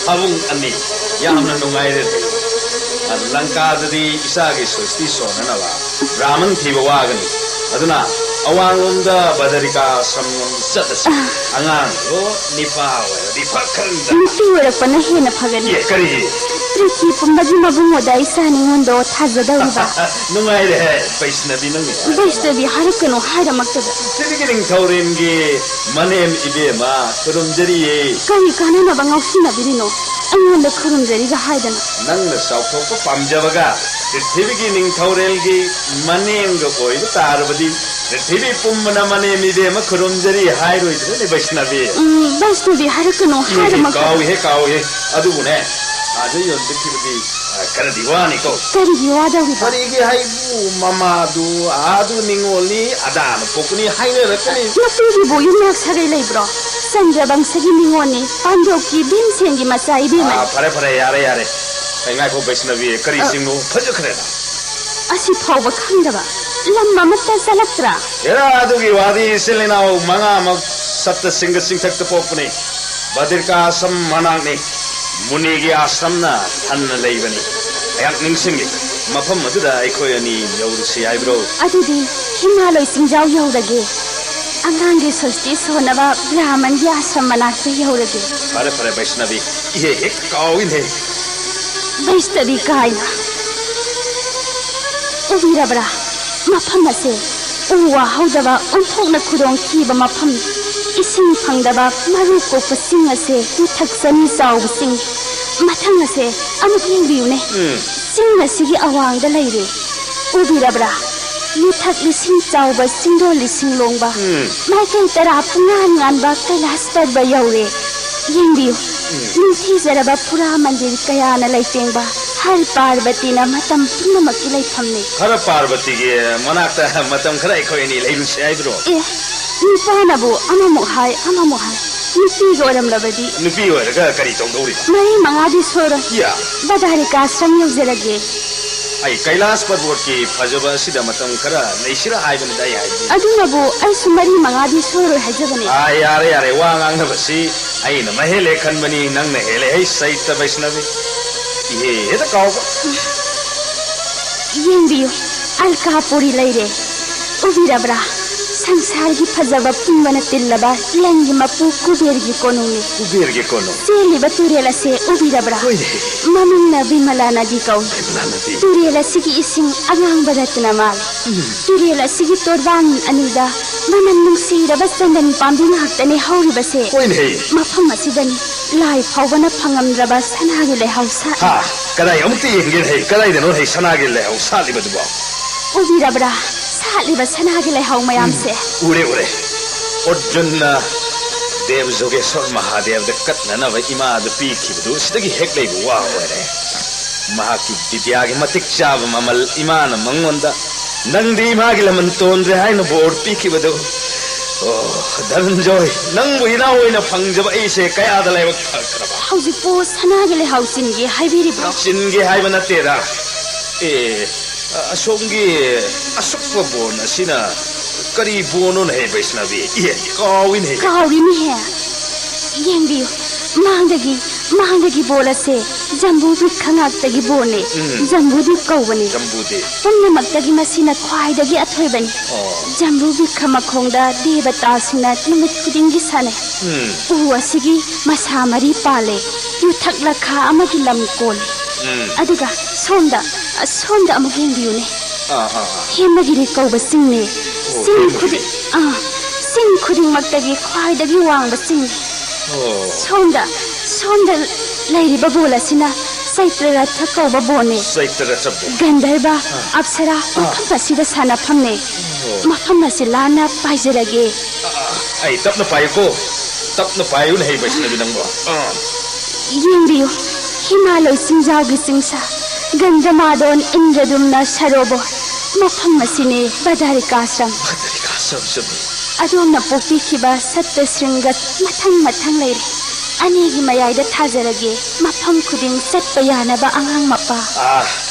ꯊꯥꯕꯨꯡ ꯑꯅꯤ꯫ ꯌꯥꯝꯅ ꯅꯨꯡꯉꯥꯏꯔꯦ꯫ ꯂꯪꯀꯥꯗꯗꯤ ꯏꯆꯥꯒꯤ ꯁꯣꯁꯇꯤ ꯁꯣꯟꯅꯅꯕ ꯕ꯭ꯔꯥꯍꯃꯟ ꯊꯤꯕ ꯋꯥꯒꯅꯤ꯫ ꯑꯗꯨꯅ ꯑꯋꯥꯡꯂꯣꯝꯗ ꯕꯗꯔꯤꯀꯥ ꯑꯥꯁ꯭ꯔꯝꯂꯣꯝꯗ ꯆꯠꯂꯁꯤ꯫ ꯑꯉꯥꯡꯗꯣ ꯅꯤꯄꯥ ꯑꯣꯏꯔꯗꯤ ꯐꯈ꯭ꯔꯅꯤꯗ꯫ ꯅꯨꯄꯤ ꯑꯣꯏꯔꯛꯄꯅ ꯍꯦꯟꯅ ꯐꯒꯅꯤ꯫ ꯑꯦ, ꯀꯔꯤꯒꯤ? ꯄ꯭ꯔꯤꯊꯤ ꯄꯨꯝꯕꯒꯤ ꯃꯕꯨꯡꯉꯣꯗ ꯏꯆꯥ ꯅꯤꯉꯣꯟꯗꯣ ꯊꯥꯖꯗꯧꯔꯤꯕ꯫ ꯅꯨꯡꯉꯥꯏꯔꯦ, ꯕꯩꯁꯅꯕꯤ ꯅꯪꯅ꯫ ꯕꯩꯁꯅꯕꯤ ꯍꯥꯏꯔꯛꯀꯅꯨ ꯍꯥꯏꯔꯃꯛꯇꯗ꯫ ꯄ꯭ꯔꯤꯊꯤꯕꯤꯒꯤ ꯅꯤꯡꯊꯧꯔꯦꯜꯒꯤ ꯃꯅꯦꯝ ꯏꯕꯦꯝꯃ ꯈꯨꯔꯨꯝꯖꯔꯤꯌꯦ꯫ ꯀꯔꯤ ꯀꯥꯟꯅꯅꯕ ꯉꯥꯎꯁꯤꯟꯅꯕꯤꯔꯤꯅꯣ? ꯑꯩꯉꯣꯟꯗ ꯈꯨꯔꯨꯝꯖꯔꯤꯒ ꯍꯥꯏꯗꯅ꯫ ꯅꯪꯅ ꯆꯥꯎꯊꯣꯛꯄ ꯄꯥꯝꯖꯕꯒ ꯄ꯭ꯔꯤꯊꯤꯕꯤꯒꯤ ꯅꯤꯡꯊꯧꯔꯦꯜꯒꯤ ꯃꯅꯦꯝꯒ ꯑꯣꯏꯕ ꯇꯥꯔꯕꯗꯤ ꯄ꯭ꯔꯤꯊꯤꯕꯤ ꯄꯨꯝꯕꯅ ꯃꯅꯦꯝ ꯏꯕꯦꯝꯃ ꯈꯨꯔꯨꯝꯖꯔꯤ ꯍꯥꯏꯔꯣꯏꯗ꯭ꯔꯅꯦ ꯕꯩꯁꯅꯕꯤ? ꯎꯝ, ꯕꯩꯁꯅꯕꯤ ꯍꯥꯏꯔꯛꯀꯅꯨ ꯏꯍꯦ, ꯍꯥꯏꯔꯃꯛꯇꯗ꯫ ꯀꯥꯎꯏꯍꯦ, ꯀꯥꯎꯏꯍꯦ꯫ ꯑꯗꯨꯕꯨꯅꯦ, ꯑꯥꯗ ꯌꯣꯟꯕꯤꯈꯤꯕꯗꯤ, ꯑ, ꯈꯔꯗꯤ ꯋꯥꯅꯤꯀꯣ꯫ ꯀꯔꯤꯒꯤ ꯋꯥꯗꯧꯔꯤꯕ? ꯀꯔꯤꯒꯤ ꯍꯥꯏꯕꯨ ꯃꯃꯥꯗꯨ ꯑꯥꯗꯨ ꯅꯤꯡꯉꯣꯜꯅꯤ, ꯑꯗꯥꯅ ꯄꯣꯛꯄꯅꯤ ꯍꯥꯏꯅꯔꯛꯀꯅꯤ꯫ ꯅꯇꯨꯒꯤꯕꯨ ꯌꯨꯝꯅꯥꯛ ꯁꯥꯒꯩ ꯂꯩꯕ꯭ꯔꯣ? ꯆꯟꯗ꯭ꯔꯕꯪꯁꯒꯤ ꯅꯤꯉꯣꯜꯅꯤ, ꯄꯥꯟꯗꯣꯞꯀꯤ ꯚꯤꯝꯁꯦꯟꯒꯤ ꯃꯆꯥ ꯏꯕꯦꯝꯃꯅꯤ꯫ ꯑꯥ, ꯐꯔꯦ, ꯐꯔꯦ, ꯌꯥꯔꯦ, ꯌꯥꯔꯦ꯫ ꯑꯩ ꯉꯥꯏꯈꯣ ꯕꯩꯁꯅꯕꯤ, ꯀꯔꯤ ꯑ, ꯆꯤꯡꯅꯣ? ꯐꯖꯈ꯭ꯔꯦꯗ꯫ ꯑꯁꯤ ꯐꯥꯎꯕ ꯈꯪꯗꯕ? ꯂꯝ ꯑꯃꯠꯇ ꯆꯠꯂꯛꯇ꯭ꯔꯥ? ꯍꯦꯔꯥ, ꯑꯗꯨꯒꯤ ꯋꯥꯗꯤ ꯏꯆꯤꯜ ꯏꯅꯥꯎ ꯃꯉꯥꯃꯛ ꯁꯞꯇ ꯁꯤꯡꯒ ꯆꯤꯡꯊꯛꯇ ꯄꯣꯛꯄꯅꯤ꯫ ꯕꯗ꯭ꯔꯤꯀꯥ ꯑꯥꯁ꯭ꯔꯝ ꯃꯅꯥꯛꯅꯤ꯫ ꯃꯨꯅꯤꯒꯤ ꯑꯥꯁ꯭ꯔꯝꯅ ꯊꯟꯅ ꯂꯩꯕꯅꯤ꯫ ꯑꯩꯍꯥꯛ ꯅꯤꯡꯁꯤꯡꯂꯤ꯫ ꯃꯐꯝ ꯑꯗꯨꯗ ꯑꯩꯈꯣꯏ ꯑꯅꯤ ꯌꯧꯔꯨꯁꯤ ꯍꯥꯏꯕ꯭ꯔꯣ? ꯑꯗꯨꯗꯤ ꯍꯤꯃꯥꯂꯣꯏ ꯆꯤꯡꯖꯥꯎ ꯌꯧꯔꯒꯦ꯫ ꯑꯉꯥꯡꯒꯤ ꯁꯣꯁꯇꯤ ꯁꯣꯟꯅꯕ ꯕ꯭ꯔꯥꯍꯃꯟꯒꯤ ꯑꯥꯁ꯭ꯔꯝ ꯃꯅꯥꯛꯇ ꯌꯧꯔꯒꯦ꯫ ꯐꯔꯦ, ꯐꯔꯦ, ꯕꯩꯁꯅꯕꯤ꯫ ꯏꯍꯦ ꯍꯦꯛ ꯀꯥꯎꯏꯅꯦ꯫ ꯕꯩꯁꯅꯕꯤ ꯀꯥꯏꯅ꯫ ꯎꯕꯤꯔꯕ꯭ꯔꯥ? ꯃꯐꯝ ꯑꯁꯦ ꯎ ꯋꯥ ꯍꯧꯗꯕ ꯑꯣꯟꯊꯣꯛꯅ ꯈꯨꯗꯣꯡ ꯊꯤꯕ ꯃꯐꯝꯅꯤ꯫ ꯏꯁꯤꯡ ꯐꯪꯗꯕ ꯃꯔꯨ ꯀꯣꯛꯄ ꯆꯤꯡ ꯑꯁꯦ ꯃꯊꯛ ꯆꯅꯤ ꯆꯥꯎꯕ ꯆꯤꯡ꯫ ꯃꯊꯪ ꯑꯁꯦ ꯑꯃꯨꯛ ꯌꯦꯡꯕꯤꯌꯨꯅꯦ꯫ ꯎꯝ꯫ ꯆꯤꯡ ꯑꯁꯤꯒꯤ ꯑꯋꯥꯡꯗ ꯂꯩꯔꯦ꯫ ꯎꯕꯤꯔꯕ꯭ꯔꯥ? ꯃꯊꯛ ꯂꯤꯁꯤꯡ ꯆꯥꯎꯕ ꯆꯤꯡꯗꯣꯜ ꯂꯤꯁꯤꯡ ꯂꯣꯡꯕ꯫ ꯎꯝ꯫ ꯃꯥꯏꯀꯩ ꯇꯔꯥ ꯄꯨꯡꯉꯥꯟ ꯉꯥꯟꯕ ꯀꯩꯂꯥꯁ ꯄꯔꯕ ꯌꯧꯔꯦ꯫ ꯌꯦꯡꯕꯤꯌꯨ꯫ ꯎꯝ꯫ ꯅꯤꯡꯊꯤꯖꯔꯕ ꯐꯨꯔꯥ ꯃꯟꯗꯤꯔ ꯀꯌꯥꯅ ꯂꯩꯇꯦꯡꯕ ꯍꯔ ꯄꯥꯔꯕꯇꯤꯅ ꯃꯇꯝ ꯄꯨꯝꯅꯃꯛꯀꯤ ꯂꯩꯐꯝꯅꯤ꯫ ꯍꯔ ꯄꯥꯔꯕꯇꯤꯒꯤ ꯃꯅꯥꯛꯇ ꯃꯇꯝ ꯈꯔ ꯑꯩꯈꯣꯏ ꯑꯅꯤ ꯂꯩꯔꯨꯁꯦ ꯍꯥꯏꯕ꯭ꯔꯣ? ꯑꯦ, ꯅꯨꯄꯥꯅꯕꯨ ꯑꯃꯃꯨꯛ ꯍꯥꯏ, ꯑꯃꯃꯨꯛ ꯍꯥꯏ꯫ ꯅꯨꯄꯤꯒ ꯑꯣꯏꯔꯝꯂꯕꯗꯤ? ꯅꯨꯄꯤ ꯑꯣꯏꯔꯒ ꯀꯔꯤ ꯇꯧꯗꯧꯔꯤꯕ? ꯃꯔꯤ ꯃꯉꯥꯗꯤ ꯁꯣꯏꯔꯣꯏ꯫ ꯌꯥ꯫ ꯕꯗꯥꯔꯤꯀꯥ ꯑꯥꯁ꯭ꯔꯝ ꯌꯧꯖꯔꯒꯦ꯫ ꯑꯩ ꯀꯩꯂꯥꯁ ꯄꯔꯕꯣꯠꯀꯤ ꯐꯖꯕ ꯑꯁꯤꯗ ꯃꯇꯝ ꯈꯔ ꯂꯩꯁꯤꯔꯥ ꯍꯥꯏꯕꯅꯤꯗ ꯑꯩ ꯍꯥꯏꯕꯗꯤ꯫ ꯑꯗꯨꯅꯕꯨ ꯑꯩꯁꯨ ꯃꯔꯤ ꯃꯉꯥꯗꯤ ꯁꯣꯏꯔꯣꯏ ꯍꯥꯏꯖꯕꯅꯤ꯫ ꯑꯥ, ꯌꯥꯔꯦ, ꯌꯥꯔꯦ, ꯋꯥ ꯉꯥꯡꯅꯕꯁꯤ ꯑꯩꯅ ꯃꯍꯦꯜꯂꯦ ꯈꯟꯕꯅꯤ, ꯅꯪꯅ ꯍꯦꯜꯂꯦ꯫ ꯍꯩ, ꯆꯩꯇ ꯕꯩꯁꯅꯕꯤ꯫ ꯏꯍꯦ, ꯍꯦꯛꯇ ꯀꯥꯎꯕ꯫ ꯌꯦꯡꯕꯤꯌꯨ, ꯑꯜꯀꯥꯄꯨꯔꯤ ꯂꯩꯔꯦ꯫ ꯎꯕꯤꯔꯕ꯭ꯔꯥ? ꯁꯪꯁꯥꯔꯒꯤ ꯐꯖꯕ ꯄꯨꯝꯕꯅ ꯇꯤꯜꯂꯕ ꯂꯪꯒꯤ ꯃꯄꯨ ꯀꯨꯕꯦꯔꯒꯤ ꯀꯣꯅꯨꯡꯅꯤ꯫ ꯀꯨꯕꯦꯔꯒꯤ ꯀꯣꯅꯨꯡ꯫ ꯆꯦꯜꯂꯤꯕ ꯇꯨꯔꯦꯜ ꯑꯁꯦ ꯎꯕꯤꯔꯕ꯭ꯔꯥ? ꯍꯣꯏꯅꯦ꯫ ꯃꯃꯤꯡꯅ ꯕꯤꯃꯂꯥ ꯅꯗꯤ ꯀꯧꯏ꯫ ꯕꯤꯃꯂꯥ ꯅꯗꯤ꯫ ꯇꯨꯔꯦꯜ ꯑꯁꯤꯒꯤ ꯏꯁꯤꯡ ꯑꯉꯥꯡꯕ ꯔꯠꯇꯅ ꯃꯥꯜꯂꯤ꯫ ꯇꯨꯔꯦꯜ ꯑꯁꯤꯒꯤ ꯇꯣꯔꯕꯥꯟ ꯑꯅꯤꯗ ꯃꯅꯝ ꯅꯨꯡꯁꯤꯔꯕ ꯆꯟꯗꯟ ꯄꯥꯝꯕꯤ ꯉꯥꯛꯇꯅꯤ ꯍꯧꯔꯤꯕꯁꯦ꯫ ꯍꯣꯏꯅꯦ꯫ ꯃꯐꯝ ꯑꯁꯤꯗꯅꯤ ꯂꯥꯏ ꯐꯥꯎꯕꯅ ꯐꯪꯉꯝꯗ꯭ꯔꯕ ꯁꯅꯥꯒꯤ ꯂꯩꯍꯥꯎ ꯁꯥꯠꯂꯤ꯫ ꯍꯥ, ꯀꯗꯥꯏ ꯑꯃꯨꯛꯇ ꯌꯦꯡꯒꯦꯅ ꯍꯩ, ꯀꯗꯥꯏꯗꯅꯣ ꯍꯩ ꯁꯅꯥꯒꯤ ꯂꯩꯍꯥꯎ ꯁꯥꯠꯂꯤꯕꯗꯨꯕꯣ? ꯎꯕꯤꯔꯕ꯭ꯔꯥ? ꯁꯥꯠꯂꯤꯕ ꯁꯅꯥꯒꯤ ꯂꯩꯍꯥꯎ ꯃꯌꯥꯝꯁꯦ꯫ ꯎꯔꯦ, ꯎꯔꯦ꯫ ꯑꯔꯖꯨꯟꯅ ꯗꯦꯕ ꯖꯣꯒꯦꯁ꯭ꯋꯔ ꯃꯍꯥꯗꯦꯕꯗ ꯀꯠꯅꯅꯕ ꯏꯃꯥꯗ ꯄꯤꯈꯤꯕꯗꯨ ꯁꯤꯗꯒꯤ ꯍꯦꯛ ꯂꯩꯕ ꯋꯥ ꯑꯣꯏꯔꯦ꯫ ꯃꯍꯥꯛꯀꯤ ꯕꯤꯗ꯭ꯌꯥꯒꯤ ꯃꯇꯤꯛ ꯆꯥꯕ ꯃꯃꯜ ꯏꯃꯥꯅ ꯃꯉꯣꯟꯗ, "ꯅꯪꯗꯤ ꯏꯃꯥꯒꯤ ꯂꯃꯟ ꯇꯣꯟꯗ꯭ꯔꯦ" ꯍꯥꯏꯅ ꯕꯣꯔ ꯄꯤꯈꯤꯕꯗꯨ꯫ ꯑꯣ, ꯙꯅꯟꯖꯣꯏ, ꯅꯪꯕꯨ ꯏꯅꯥꯎ ꯑꯣꯏꯅ ꯐꯪꯖꯕ ꯑꯩꯁꯦ ꯀꯌꯥꯗ ꯂꯥꯏꯕꯛ ꯐꯈ꯭ꯔꯕ! ꯍꯧꯖꯤꯛꯄꯨ ꯁꯅꯥꯒꯤ ꯂꯩꯍꯥꯎ ꯆꯤꯟꯒꯦ ꯍꯥꯏꯕꯤꯔꯤꯕ꯭ꯔꯣ? ꯆꯤꯟꯒꯦ ꯍꯥꯏꯕ ꯅꯠꯇꯦꯗ꯫ ꯑꯦ, ꯑꯁꯣꯝꯒꯤ ꯑꯁꯨꯛꯄ ꯕꯣꯟ ꯑꯁꯤꯅ ꯀꯔꯤ ꯕꯣꯟꯅꯣꯅꯦ, ꯍꯦ ꯕꯩꯁꯅꯕꯤ? ꯏꯍꯦ, ꯀꯥꯎꯏꯅꯦ꯫ ꯀꯥꯎꯔꯤꯅꯦꯍꯦ꯫ ꯌꯦꯡꯕꯤꯌꯨ, ꯃꯥꯡꯗꯒꯤ, ꯃꯥꯡꯗꯒꯤ ꯕꯣꯜ ꯑꯁꯦ ꯖꯝꯕꯨ ꯕ꯭ꯔꯤꯛꯈ ꯉꯥꯛꯇꯒꯤ ꯕꯣꯜꯅꯦ꯫ ꯎꯝ꯫ ꯖꯝꯕꯨꯗꯤꯞ ꯀꯧꯕꯅꯦ꯫ ꯖꯝꯕꯨꯗꯤꯞ꯫ ꯄꯨꯝꯅꯃꯛꯇꯒꯤ ꯃꯁꯤꯅ ꯈ꯭ꯋꯥꯏꯗꯒꯤ ꯑꯊꯣꯏꯕꯅꯤ꯫ ꯑꯣ꯫ ꯖꯝꯕꯨ ꯕ꯭ꯔꯤꯛꯈ ꯃꯈꯣꯡꯗ ꯗꯦꯕꯇꯥꯁꯤꯡꯅ ꯅꯨꯃꯤꯠ ꯈꯨꯗꯤꯡꯒꯤ ꯁꯥꯟꯅꯩ꯫ ꯎꯝ꯫ ꯎ ꯑꯁꯤꯒꯤ ꯃꯁꯥ ꯃꯔꯤ ꯄꯥꯜꯂꯦ꯫ ꯌꯨꯊꯛ ꯂꯈꯥ ꯑꯃꯒꯤ ꯂꯝ ꯀꯣꯜꯂꯤ꯫ ꯎꯝ꯫ ꯑꯗꯨꯒ ꯁꯣꯝꯗ, ꯁꯣꯝꯗ ꯑꯃꯨꯛ ꯌꯦꯡꯕꯤꯌꯨꯅꯦ꯫ ꯑꯥ, ꯑꯥ, ꯑꯥ꯫ ꯍꯦꯃꯒꯤꯔꯤ ꯀꯧꯕ ꯆꯤꯡꯅꯤ꯫ ꯑꯣ, ꯆꯤꯡ ꯍꯦꯃꯒꯤꯔꯤ꯫ ꯈꯨꯗꯤꯡ-, ꯑꯥ, ꯆꯤꯡ ꯈꯨꯗꯤꯡꯃꯛꯇꯒꯤ ꯈ꯭ꯋꯥꯏꯗꯒꯤ ꯋꯥꯡꯕ ꯆꯤꯡꯅꯤ꯫ ꯑꯣ꯫ ꯁꯣꯝꯗ, ꯁꯣꯝꯗ ꯂꯩꯔꯤꯕ ꯕꯣꯜ ꯑꯁꯤꯅ ꯆꯩꯇ꯭ꯔ ꯔꯊ ꯀꯧꯕ ꯕꯣꯜꯅꯤ꯫ ꯆꯩꯇ꯭ꯔ ꯔꯊ ꯕꯣꯜ꯫ ꯒꯟꯙꯔꯕ, ꯑꯞꯁꯔꯥ ꯃꯐꯝ ꯑꯁꯤꯗ ꯁꯥꯟꯅꯐꯝꯅꯤ꯫ ꯑꯣ꯫ ꯃꯐꯝ ꯑꯁꯤ ꯂꯥꯟꯅ ꯄꯥꯏꯖꯔꯒꯦ꯫ ꯑꯥ, ꯑꯩ ꯇꯞꯅ ꯄꯥꯏꯌꯨꯀꯣ꯫ ꯇꯞꯅ ꯄꯥꯏꯌꯨꯅꯦ, ꯍꯩ ꯕꯩꯁꯅꯕꯤ ꯅꯪꯕꯣ꯫ ꯑꯥ꯫ ꯌꯦꯡꯕꯤꯌꯨ, ꯍꯤꯃꯥꯂꯣꯏ ꯆꯤꯡꯖꯥꯎꯒꯤ ꯆꯤꯡꯁꯥ, ꯒꯟꯙꯃꯥꯗꯣꯟ ꯏꯟꯗ꯭ꯔꯗꯨꯝꯅ ꯁꯔꯣꯕꯣꯔ꯫ ꯃꯐꯝ ꯑꯁꯤꯅꯤ ꯕꯗꯔꯤꯀꯥꯁ꯭ꯔꯝ꯫ ꯕꯗꯔꯤꯀꯥꯁ꯭ꯔꯝ ꯆꯨꯝꯃꯤ꯫ ꯑꯗꯣꯝꯅ ꯄꯣꯛꯄꯤꯈꯤꯕ ꯁꯠꯇ ꯁ꯭ꯔꯤꯡꯒ ꯃꯊꯪ ꯃꯊꯪ ꯂꯩꯔꯦ꯫ ꯑꯅꯤꯒꯤ ꯃꯌꯥꯏꯗ ꯊꯥꯖꯔꯒꯦ, ꯃꯐꯝ ꯈꯨꯗꯤꯡ ꯆꯠꯄ ꯌꯥꯅꯕ ꯑꯉꯥꯡ ꯃꯄꯥ꯫ ꯑꯥ,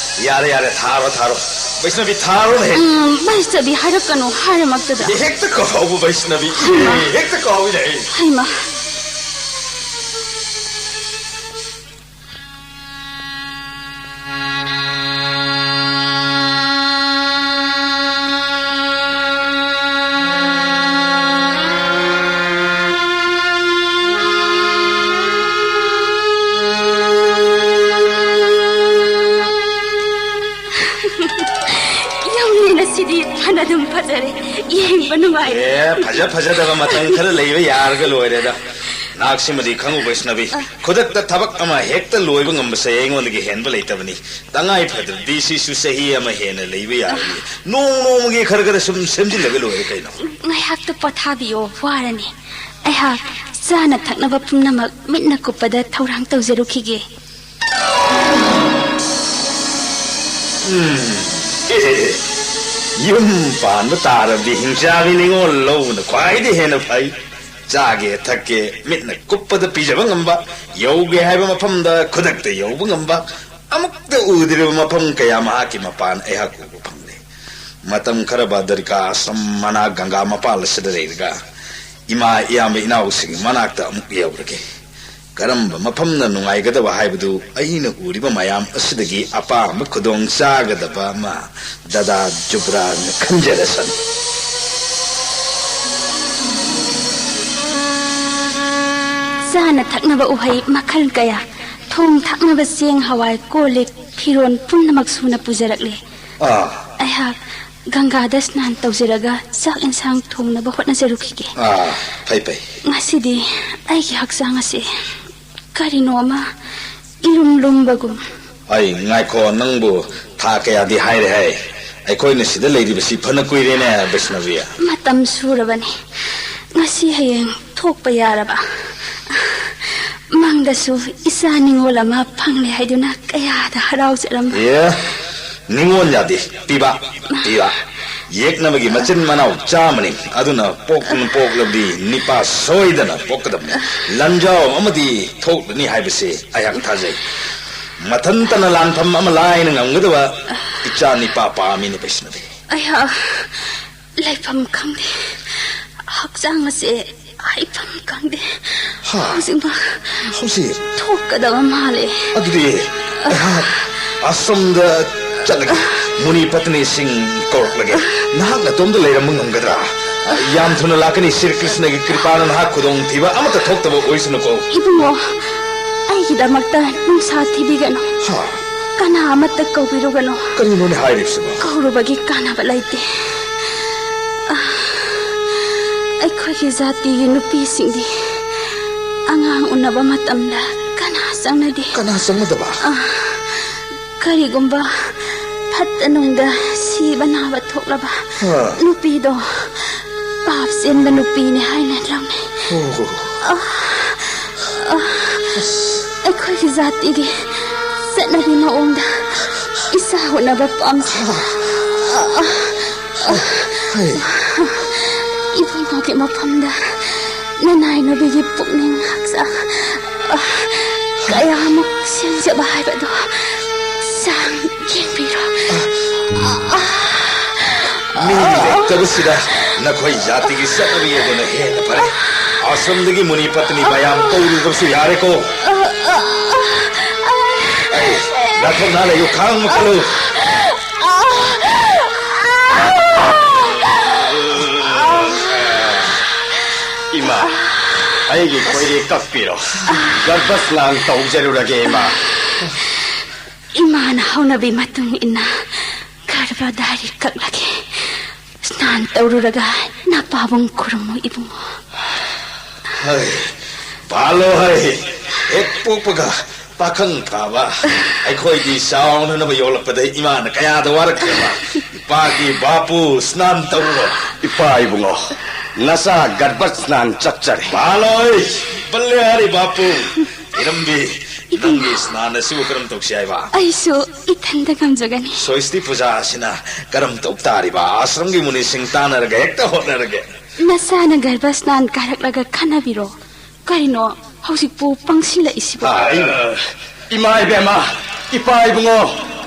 ꯌꯥꯔꯦ, ꯌꯥꯔꯦ, ꯊꯥꯔꯣ, ꯊꯥꯔꯣ꯫ ꯕꯩꯁꯅꯕꯤ, ꯊꯥꯔꯣꯅꯦ꯫ ꯎꯝ, ꯕꯩꯁꯅꯕꯤ ꯍꯥꯏꯔꯛꯀꯅꯨ ꯍꯥꯏꯔꯃꯛꯇꯗ꯫ ꯍꯦꯛꯇ ꯀꯥꯎꯕ ꯕꯩꯁꯅꯕꯤ꯫ ꯍꯩꯃꯥ꯫ ꯍꯦꯛꯇ ꯀꯥꯎꯏꯅꯦ ꯑꯩ꯫ ꯍꯩꯃꯥ꯫ ꯅꯨꯡꯉꯥꯏꯔꯦ꯫ ꯑꯦ, ꯐꯖ ꯐꯖꯗꯕ ꯃꯇꯝ ꯈꯔ ꯂꯩꯕ ꯌꯥꯔꯒ ꯂꯣꯏꯔꯦꯗ꯫ ꯅꯍꯥꯛꯁꯤꯃꯗꯤ ꯈꯪꯉꯨ ꯕꯩꯁꯅꯕꯤ, ꯑ꯫ ꯈꯨꯗꯛꯇ ꯊꯕꯛ ꯑꯃ ꯍꯦꯛꯇ ꯂꯣꯏꯕ ꯉꯝꯕꯁꯦ ꯑꯩꯉꯣꯟꯗꯒꯤ ꯍꯦꯟꯕ ꯂꯩꯇꯕꯅꯤ꯫ ꯇꯉꯥꯏ ꯐꯗ꯭ꯔꯗꯤ ꯁꯤꯁꯨ ꯆꯍꯤ ꯑꯃ ꯍꯦꯟꯅ ꯂꯩꯕ ꯌꯥꯔꯅꯤ꯫ ꯅꯣꯡ ꯅꯣꯡꯃꯒꯤ ꯈꯔ ꯈꯔ ꯁꯨꯝ ꯁꯦꯝꯖꯤꯜꯂꯒ ꯂꯣꯏꯔꯦ ꯀꯩꯅꯣ꯫ ꯉꯥꯏꯍꯥꯛꯇ ꯄꯣꯊꯥꯕꯤꯌꯣ, ꯋꯥꯔꯅꯤ꯫ ꯑꯩꯍꯥꯛ ꯆꯥꯅ ꯊꯛꯅꯕ ꯄꯨꯝꯅꯃꯛ ꯃꯤꯠꯅ ꯀꯨꯞꯄꯗ ꯊꯧꯔꯥꯡ ꯇꯧꯖꯔꯨꯈꯤꯒꯦ꯫ ꯎꯝ꯫ ꯌꯨꯝ ꯄꯥꯟꯕ ꯇꯥꯔꯕꯗꯤ ꯍꯤꯡꯆꯥꯕꯤ ꯅꯤꯉꯣꯜ ꯂꯧꯕꯅ ꯈ꯭ꯋꯥꯏꯗꯒꯤ ꯍꯦꯟꯅ ꯐꯩ꯫ ꯆꯥꯒꯦ ꯊꯛꯀꯦ ꯃꯤꯠꯅ ꯀꯨꯞꯄꯗ ꯄꯤꯖꯕ ꯉꯝꯕ, ꯌꯧꯒꯦ ꯍꯥꯏꯕ ꯃꯐꯝꯗ ꯈꯨꯗꯛꯇ ꯌꯧꯕ ꯉꯝꯕ, ꯑꯃꯨꯛꯇ ꯎꯗ꯭ꯔꯤꯕ ꯃꯐꯝ ꯀꯌꯥ ꯃꯍꯥꯛꯀꯤ ꯃꯄꯥꯟ ꯑꯩꯍꯥꯛ ꯎꯕ ꯐꯪꯂꯦ꯫ ꯃꯇꯝ ꯈꯔ ꯕꯗꯔꯤꯀꯥ ꯑꯁ꯭ꯔꯝ ꯃꯅꯥꯛ ꯒꯪꯒꯥ ꯃꯄꯥꯜ ꯑꯁꯤꯗ ꯂꯩꯔꯒ ꯏꯃꯥ, ꯏꯌꯥꯝꯕ, ꯏꯅꯥꯎꯁꯤꯡꯒꯤ ꯃꯅꯥꯛꯇ ꯑꯃꯨꯛ ꯌꯧꯔꯒꯦ꯫ ꯀꯔꯝꯕ ꯃꯐꯝꯅ ꯅꯨꯡꯉꯥꯏꯒꯗꯕ ꯍꯥꯏꯕꯗꯨ ꯑꯩꯅ ꯎꯔꯤꯕ ꯃꯌꯥꯝ ꯑꯁꯤꯗꯒꯤ ꯑꯄꯥꯝꯕ ꯈꯨꯗꯣꯡ ꯆꯥꯒꯗꯕ ꯑꯃ ꯗꯗꯥ ꯖꯨꯕ꯭ꯔꯥꯖꯅ ꯈꯟꯖꯔꯁꯅꯨ꯫ ꯆꯥꯅ ꯊꯛꯅꯕ ꯎꯍꯩ ꯃꯈꯜ ꯀꯌꯥ, ꯊꯣꯡ ꯊꯥꯛꯅꯕ ꯆꯦꯡ, ꯍꯋꯥꯏ, ꯀꯣꯜ ꯂꯤꯛ, ꯐꯤꯔꯣꯟ ꯄꯨꯝꯅꯃꯛ ꯁꯨꯅ ꯄꯨꯖꯔꯛꯂꯦ꯫ ꯑꯥ꯫ ꯑꯩꯍꯥꯛ ꯒꯪꯒꯥꯗ ꯁ꯭ꯅꯥꯟ ꯇꯧꯖꯔꯒ ꯆꯥꯛ ꯏꯟꯁꯥꯡ ꯊꯣꯡꯅꯕ ꯍꯣꯠꯅꯖꯔꯨꯈꯤꯒꯦ꯫ ꯑꯥ, ꯐꯩ, ꯐꯩ꯫ ꯉꯁꯤꯗꯤ ꯑꯩꯒꯤ ꯍꯛꯆꯥꯡ ꯑꯁꯤ ꯀꯔꯤꯅꯣ ꯑꯃ ꯏꯂꯨꯝ ꯂꯨꯝꯕꯒꯨꯝ꯫ ꯑꯩ, ꯉꯥꯏꯈꯣ, ꯅꯪꯕꯨ ꯊꯥ ꯀꯌꯥꯗꯤ ꯍꯥꯏꯔꯦ ꯍꯥꯏ? ꯑꯩꯈꯣꯏꯅ ꯁꯤꯗ ꯂꯩꯔꯤꯕꯁꯤ ꯐꯅ ꯀꯨꯏꯔꯦꯅꯦ, ꯕꯩꯁꯅꯕꯤ꯫ ꯃꯇꯝ ꯁꯨꯔꯕꯅꯤ꯫ ꯉꯁꯤ ꯍꯌꯦꯡ ꯊꯣꯛꯄ ꯌꯥꯔꯕ꯫ ꯃꯪꯗꯁꯨ ꯏꯆꯥ ꯅꯤꯉꯣꯜ ꯑꯃ ꯐꯪꯂꯦ ꯍꯥꯏꯗꯨꯅ ꯀꯌꯥꯗ ꯍꯔꯥꯎꯖꯔꯝꯕ꯫ ꯑꯦ, ꯅꯤꯉꯣꯜ ꯌꯥꯗꯦ, ꯄꯤꯕ, ꯄꯤꯕ꯫ ꯌꯦꯛꯅꯕꯒꯤ ꯃꯆꯤꯟ ꯃꯅꯥꯎ ꯆꯥꯝꯃꯅꯤ, ꯑꯗꯨꯅ ꯄꯣꯛꯇꯨꯅ ꯄꯣꯛꯂꯕꯗꯤ ꯅꯤꯄꯥ ꯁꯣꯏꯗꯅ ꯄꯣꯛꯀꯗꯕꯅꯤ꯫ ꯂꯟꯖꯥꯎ ꯑꯃꯗꯤ ꯊꯣꯛꯂꯅꯤ ꯍꯥꯏꯕꯁꯤ ꯑꯩꯍꯥꯛ ꯊꯥꯖꯩ꯫ ꯃꯊꯟꯇꯅ ꯂꯥꯟꯐꯝ ꯑꯃ ꯂꯥꯏꯅ ꯉꯝꯒꯗꯕ ꯏꯆꯥ ꯅꯤꯄꯥ ꯄꯥꯝꯃꯤꯅꯦ, ꯕꯩꯁꯅꯕꯤ꯫ ꯑꯩꯍꯥꯛ ꯂꯩꯐꯝ ꯈꯪꯗꯦ꯫ ꯍꯛꯆꯥꯡ ꯑꯁꯦ ꯍꯥꯏꯐꯝ ꯈꯪꯗꯦ꯫ ꯍꯥ? ꯍꯧꯖꯤꯛꯃꯛ ꯍꯧꯖꯤꯛ? ꯊꯣꯛꯀꯗꯕ ꯃꯥꯜꯂꯦ꯫ ꯑꯗꯨꯗꯤ ꯑꯩꯍꯥꯛ ꯑꯁ꯭ꯔꯝꯗ ꯆꯠꯂꯒꯦ꯫ ꯃꯨꯅꯤ ꯄꯠꯅꯤꯁꯤꯡ ꯀꯧꯔꯛꯂꯒꯦ꯫ ꯅꯍꯥꯛ ꯅꯇꯣꯝꯇ ꯂꯩꯔꯝꯕ ꯉꯝꯒꯗ꯭ꯔꯥ? ꯌꯥꯝ ꯊꯨꯅ ꯂꯥꯛꯀꯅꯤ꯫ ꯁ꯭ꯔꯤ ꯀ꯭ꯔꯤꯁꯅꯒꯤ ꯀ꯭ꯔꯤꯄꯥꯅ ꯅꯍꯥꯛ ꯈꯨꯗꯣꯡꯊꯤꯕ ꯑꯃꯠꯇ ꯊꯣꯛꯇꯕ ꯑꯣꯏꯁꯅꯨꯀꯣ꯫ ꯏꯕꯨꯡꯉꯣ, ꯑꯩꯒꯤꯗꯃꯛꯇ ꯅꯨꯡꯁꯥ ꯊꯤꯕꯤꯒꯅꯨ꯫ ꯍꯥ? ꯀꯅꯥ ꯑꯃꯠꯇ ꯀꯧꯕꯤꯔꯨꯒꯅꯨ꯫ ꯀꯔꯤꯅꯣꯅꯦ ꯍꯥꯏꯔꯤꯕꯁꯤꯕꯣ? ꯀꯧꯔꯨꯕꯒꯤ ꯀꯥꯟꯅꯕ ꯂꯩꯇꯦ꯫ ꯑ, ꯑꯩꯈꯣꯏꯒꯤ ꯖꯥꯇꯤꯒꯤ ꯅꯨꯄꯤꯁꯤꯡꯗꯤ ꯑꯉꯥꯡ ꯎꯅꯕ ꯃꯇꯝꯗ ꯀꯅꯥ ꯆꯪꯅꯗꯦ꯫ ꯀꯅꯥ ꯆꯪꯅꯗꯕ? ꯑ, ꯀꯔꯤꯒꯨꯝꯕ ꯐꯠꯇ ꯅꯨꯡꯗ ꯁꯤꯕ ꯅꯥꯕ ꯊꯣꯛꯂꯕ ꯑ꯫ ꯅꯨꯄꯤꯗꯣ ꯄꯥꯞ ꯆꯦꯟꯕ ꯅꯨꯄꯤꯅꯤ ꯍꯥꯏꯅ ꯂꯧꯅꯩ꯫ ꯑꯣ꯫ ꯑ, ꯑ, ꯑꯩꯈꯣꯏꯒꯤ ꯖꯥꯇꯤꯒꯤ ꯆꯠꯅꯕꯤ ꯃꯑꯣꯡꯗ ꯏꯆꯥ ꯎꯅꯕ ꯄꯥꯝꯖꯩ꯫ ꯑ, ꯑ, ꯑ, ꯍꯩ꯫ ꯏꯕꯨꯡꯉꯣꯒꯤ ꯃꯐꯝꯗ ꯅꯅꯥꯏ ꯅꯨꯄꯤꯒꯤ ꯄꯨꯛꯅꯤꯡ ꯍꯛꯆꯥꯡ, ꯑ, ꯀꯌꯥꯃꯨꯛ ꯁꯦꯝꯖꯕ ꯍꯥꯏꯕꯗꯣ ꯆꯥꯡ ꯌꯦꯡꯕꯤꯔꯣ꯫ ꯑ, ꯑ, ꯃꯤ ꯂꯩꯇꯕꯁꯤꯗ ꯅꯈꯣꯏ ꯖꯥꯇꯤꯒꯤ ꯆꯠꯅꯕꯤ ꯑꯗꯨꯅ ꯍꯦꯟꯅ ꯐꯔꯦ꯫ ꯑꯁꯣꯝꯗꯒꯤ ꯃꯨꯅꯤ ꯄꯠꯇꯅꯤ ꯃꯌꯥꯝ ꯀꯧꯔꯨꯗꯕꯁꯨ ꯌꯥꯔꯦꯀꯣ꯫ ꯑꯩ, ꯅꯥꯊꯣꯛ ꯅꯥ ꯂꯩꯌꯨ, ꯈꯥꯡ ꯃꯈꯜꯂꯨ꯫ ꯏꯃꯥ, ꯑꯩꯒꯤ ꯈꯣꯏꯔꯤ ꯀꯛꯄꯤꯔꯣ꯫ ꯒꯔꯚ ꯁ꯭ꯅꯥꯟ ꯇꯧꯖꯔꯨꯔꯒꯦ, ꯏꯃꯥ꯫ ꯏꯃꯥꯅ ꯍꯧꯅꯕꯤ ꯃꯇꯨꯡ ꯏꯟꯅ ꯒꯔꯚ ꯗꯥꯔꯤ ꯀꯛꯂꯒꯦ꯫ ꯁ꯭ꯅꯥꯟ ꯇꯧꯔꯨꯔꯒ ꯅꯄꯥꯕꯨꯡ ꯈꯨꯔꯨꯝꯃꯨ ꯏꯕꯨꯡꯉꯣ꯫ ꯍꯩ, ꯄꯥꯜꯂꯣ ꯍꯩ꯫ ꯍꯦꯛ ꯄꯣꯛꯄꯒ ꯄꯥꯈꯪ ꯐꯥꯕ꯫ ꯑꯩꯈꯣꯏꯗꯤ ꯆꯥꯎꯅꯅꯕ ꯌꯣꯛꯂꯛꯄꯗ ꯏꯃꯥꯅ ꯀꯌꯥꯗ ꯋꯥꯔꯛꯈ꯭ꯔꯕ꯫ ꯏꯄꯥꯒꯤ ꯕꯥꯄꯨ ꯁ꯭ꯅꯥꯟ ꯇꯧꯔꯨꯔꯣ꯫ ꯏꯄꯥ ꯏꯕꯨꯡꯉꯣ, ꯅꯆꯥ ꯒꯔꯚ ꯁ꯭ꯅꯥꯟ ꯆꯠꯆꯔꯦ꯫ ꯄꯥꯜꯂꯣꯏ, ꯕꯜꯂꯤꯍꯥꯔꯤ ꯕꯥꯄꯨ꯫ ꯏꯔꯝꯕꯤ, ꯏꯕꯨꯡꯉꯣ꯫ ꯅꯪꯒꯤ ꯁ꯭ꯅꯥꯟ ꯑꯁꯤꯕꯨ ꯀꯔꯝ ꯇꯧꯁꯤ ꯍꯥꯏꯕ? ꯑꯩꯁꯨ ꯏꯊꯟꯗ ꯉꯝꯖꯒꯅꯤ꯫ ꯁꯣꯏꯁꯇꯤ ꯄꯨꯖꯥ ꯑꯁꯤꯅ ꯀꯔꯝ ꯇꯧ ꯇꯥꯔꯤꯕ? ꯑꯥꯁ꯭ꯔꯝꯒꯤ ꯃꯨꯅꯤꯁꯤꯡ ꯇꯥꯟꯅꯔꯒ ꯍꯦꯛꯇ ꯍꯣꯠꯅꯔꯒꯦ꯫ ꯅꯆꯥꯅ ꯒꯔꯚ ꯁ꯭ꯅꯥꯟ ꯀꯥꯔꯛꯂꯒ ꯈꯟꯅꯕꯤꯔꯣ꯫ ꯀꯔꯤꯅꯣ ꯍꯧꯖꯤꯛꯄꯨ ꯄꯪꯁꯤꯜꯂꯛꯏꯁꯤꯕꯣ? ꯑ, ꯏꯃꯥ ꯏꯕꯦꯝꯃ, ꯏꯄꯥ ꯏꯕꯨꯡꯉꯣ,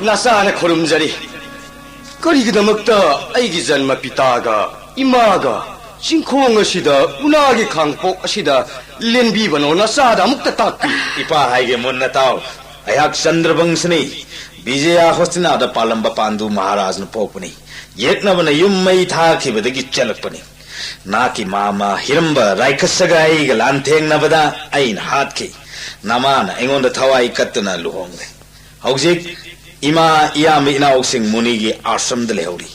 ꯅꯆꯥꯅ ꯈꯨꯔꯨꯝꯖꯔꯤ꯫ ꯀꯔꯤꯒꯤꯗꯃꯛꯇ ꯑꯩꯒꯤ ꯖꯟꯃ ꯄꯤꯇꯥꯒ ꯏꯃꯥꯒ ꯆꯤꯡꯈꯣꯡ ꯑꯁꯤꯗ ꯎꯅꯥꯒꯤ ꯈꯥꯡꯄꯣꯛ ꯑꯁꯤꯗ ꯂꯦꯟꯕꯤꯕꯅꯣ? ꯅꯆꯥꯗ ꯑꯃꯨꯛꯇ ꯇꯥꯛꯄꯤꯌꯨ꯫ ꯏꯄꯥ ꯍꯥꯏꯒꯦ ꯃꯨꯟꯅ ꯇꯥꯎ꯫ ꯑꯩꯍꯥꯛ ꯆꯟꯗ꯭ꯔꯕꯪꯁꯅꯤ꯫ ꯕꯤꯖꯌ ꯍꯣꯁꯇꯤꯅꯥꯗ ꯄꯥꯜꯂꯝꯕ ꯄꯥꯟꯗꯨ ꯃꯍꯥꯔꯥꯖꯅ ꯄꯣꯛꯄꯅꯤ꯫ ꯌꯦꯛꯅꯕꯅ ꯌꯨꯝ ꯃꯩ ꯊꯥꯈꯤꯕꯗꯒꯤ ꯆꯦꯜꯂꯛꯄꯅꯤ꯫ ꯅꯍꯥꯛꯀꯤ ꯃꯥꯃ ꯍꯤꯔꯝꯕ ꯔꯥꯏꯈꯁꯒ ꯑꯩꯒ ꯂꯥꯟꯊꯦꯡꯅꯕꯗ ꯑꯩꯅ ꯍꯥꯠꯈꯤ꯫ ꯅꯃꯥꯅ ꯑꯩꯉꯣꯟꯗ ꯊꯋꯥꯏ ꯀꯠꯇꯨꯅ ꯂꯨꯍꯣꯡꯂꯦ꯫ ꯍꯧꯖꯤꯛ ꯏꯃꯥ, ꯏꯌꯥꯝꯕ, ꯏꯅꯥꯎꯁꯤꯡ ꯃꯨꯅꯤꯒꯤ ꯑꯥꯁ꯭ꯔꯝꯗ ꯂꯩꯍꯧꯔꯤ꯫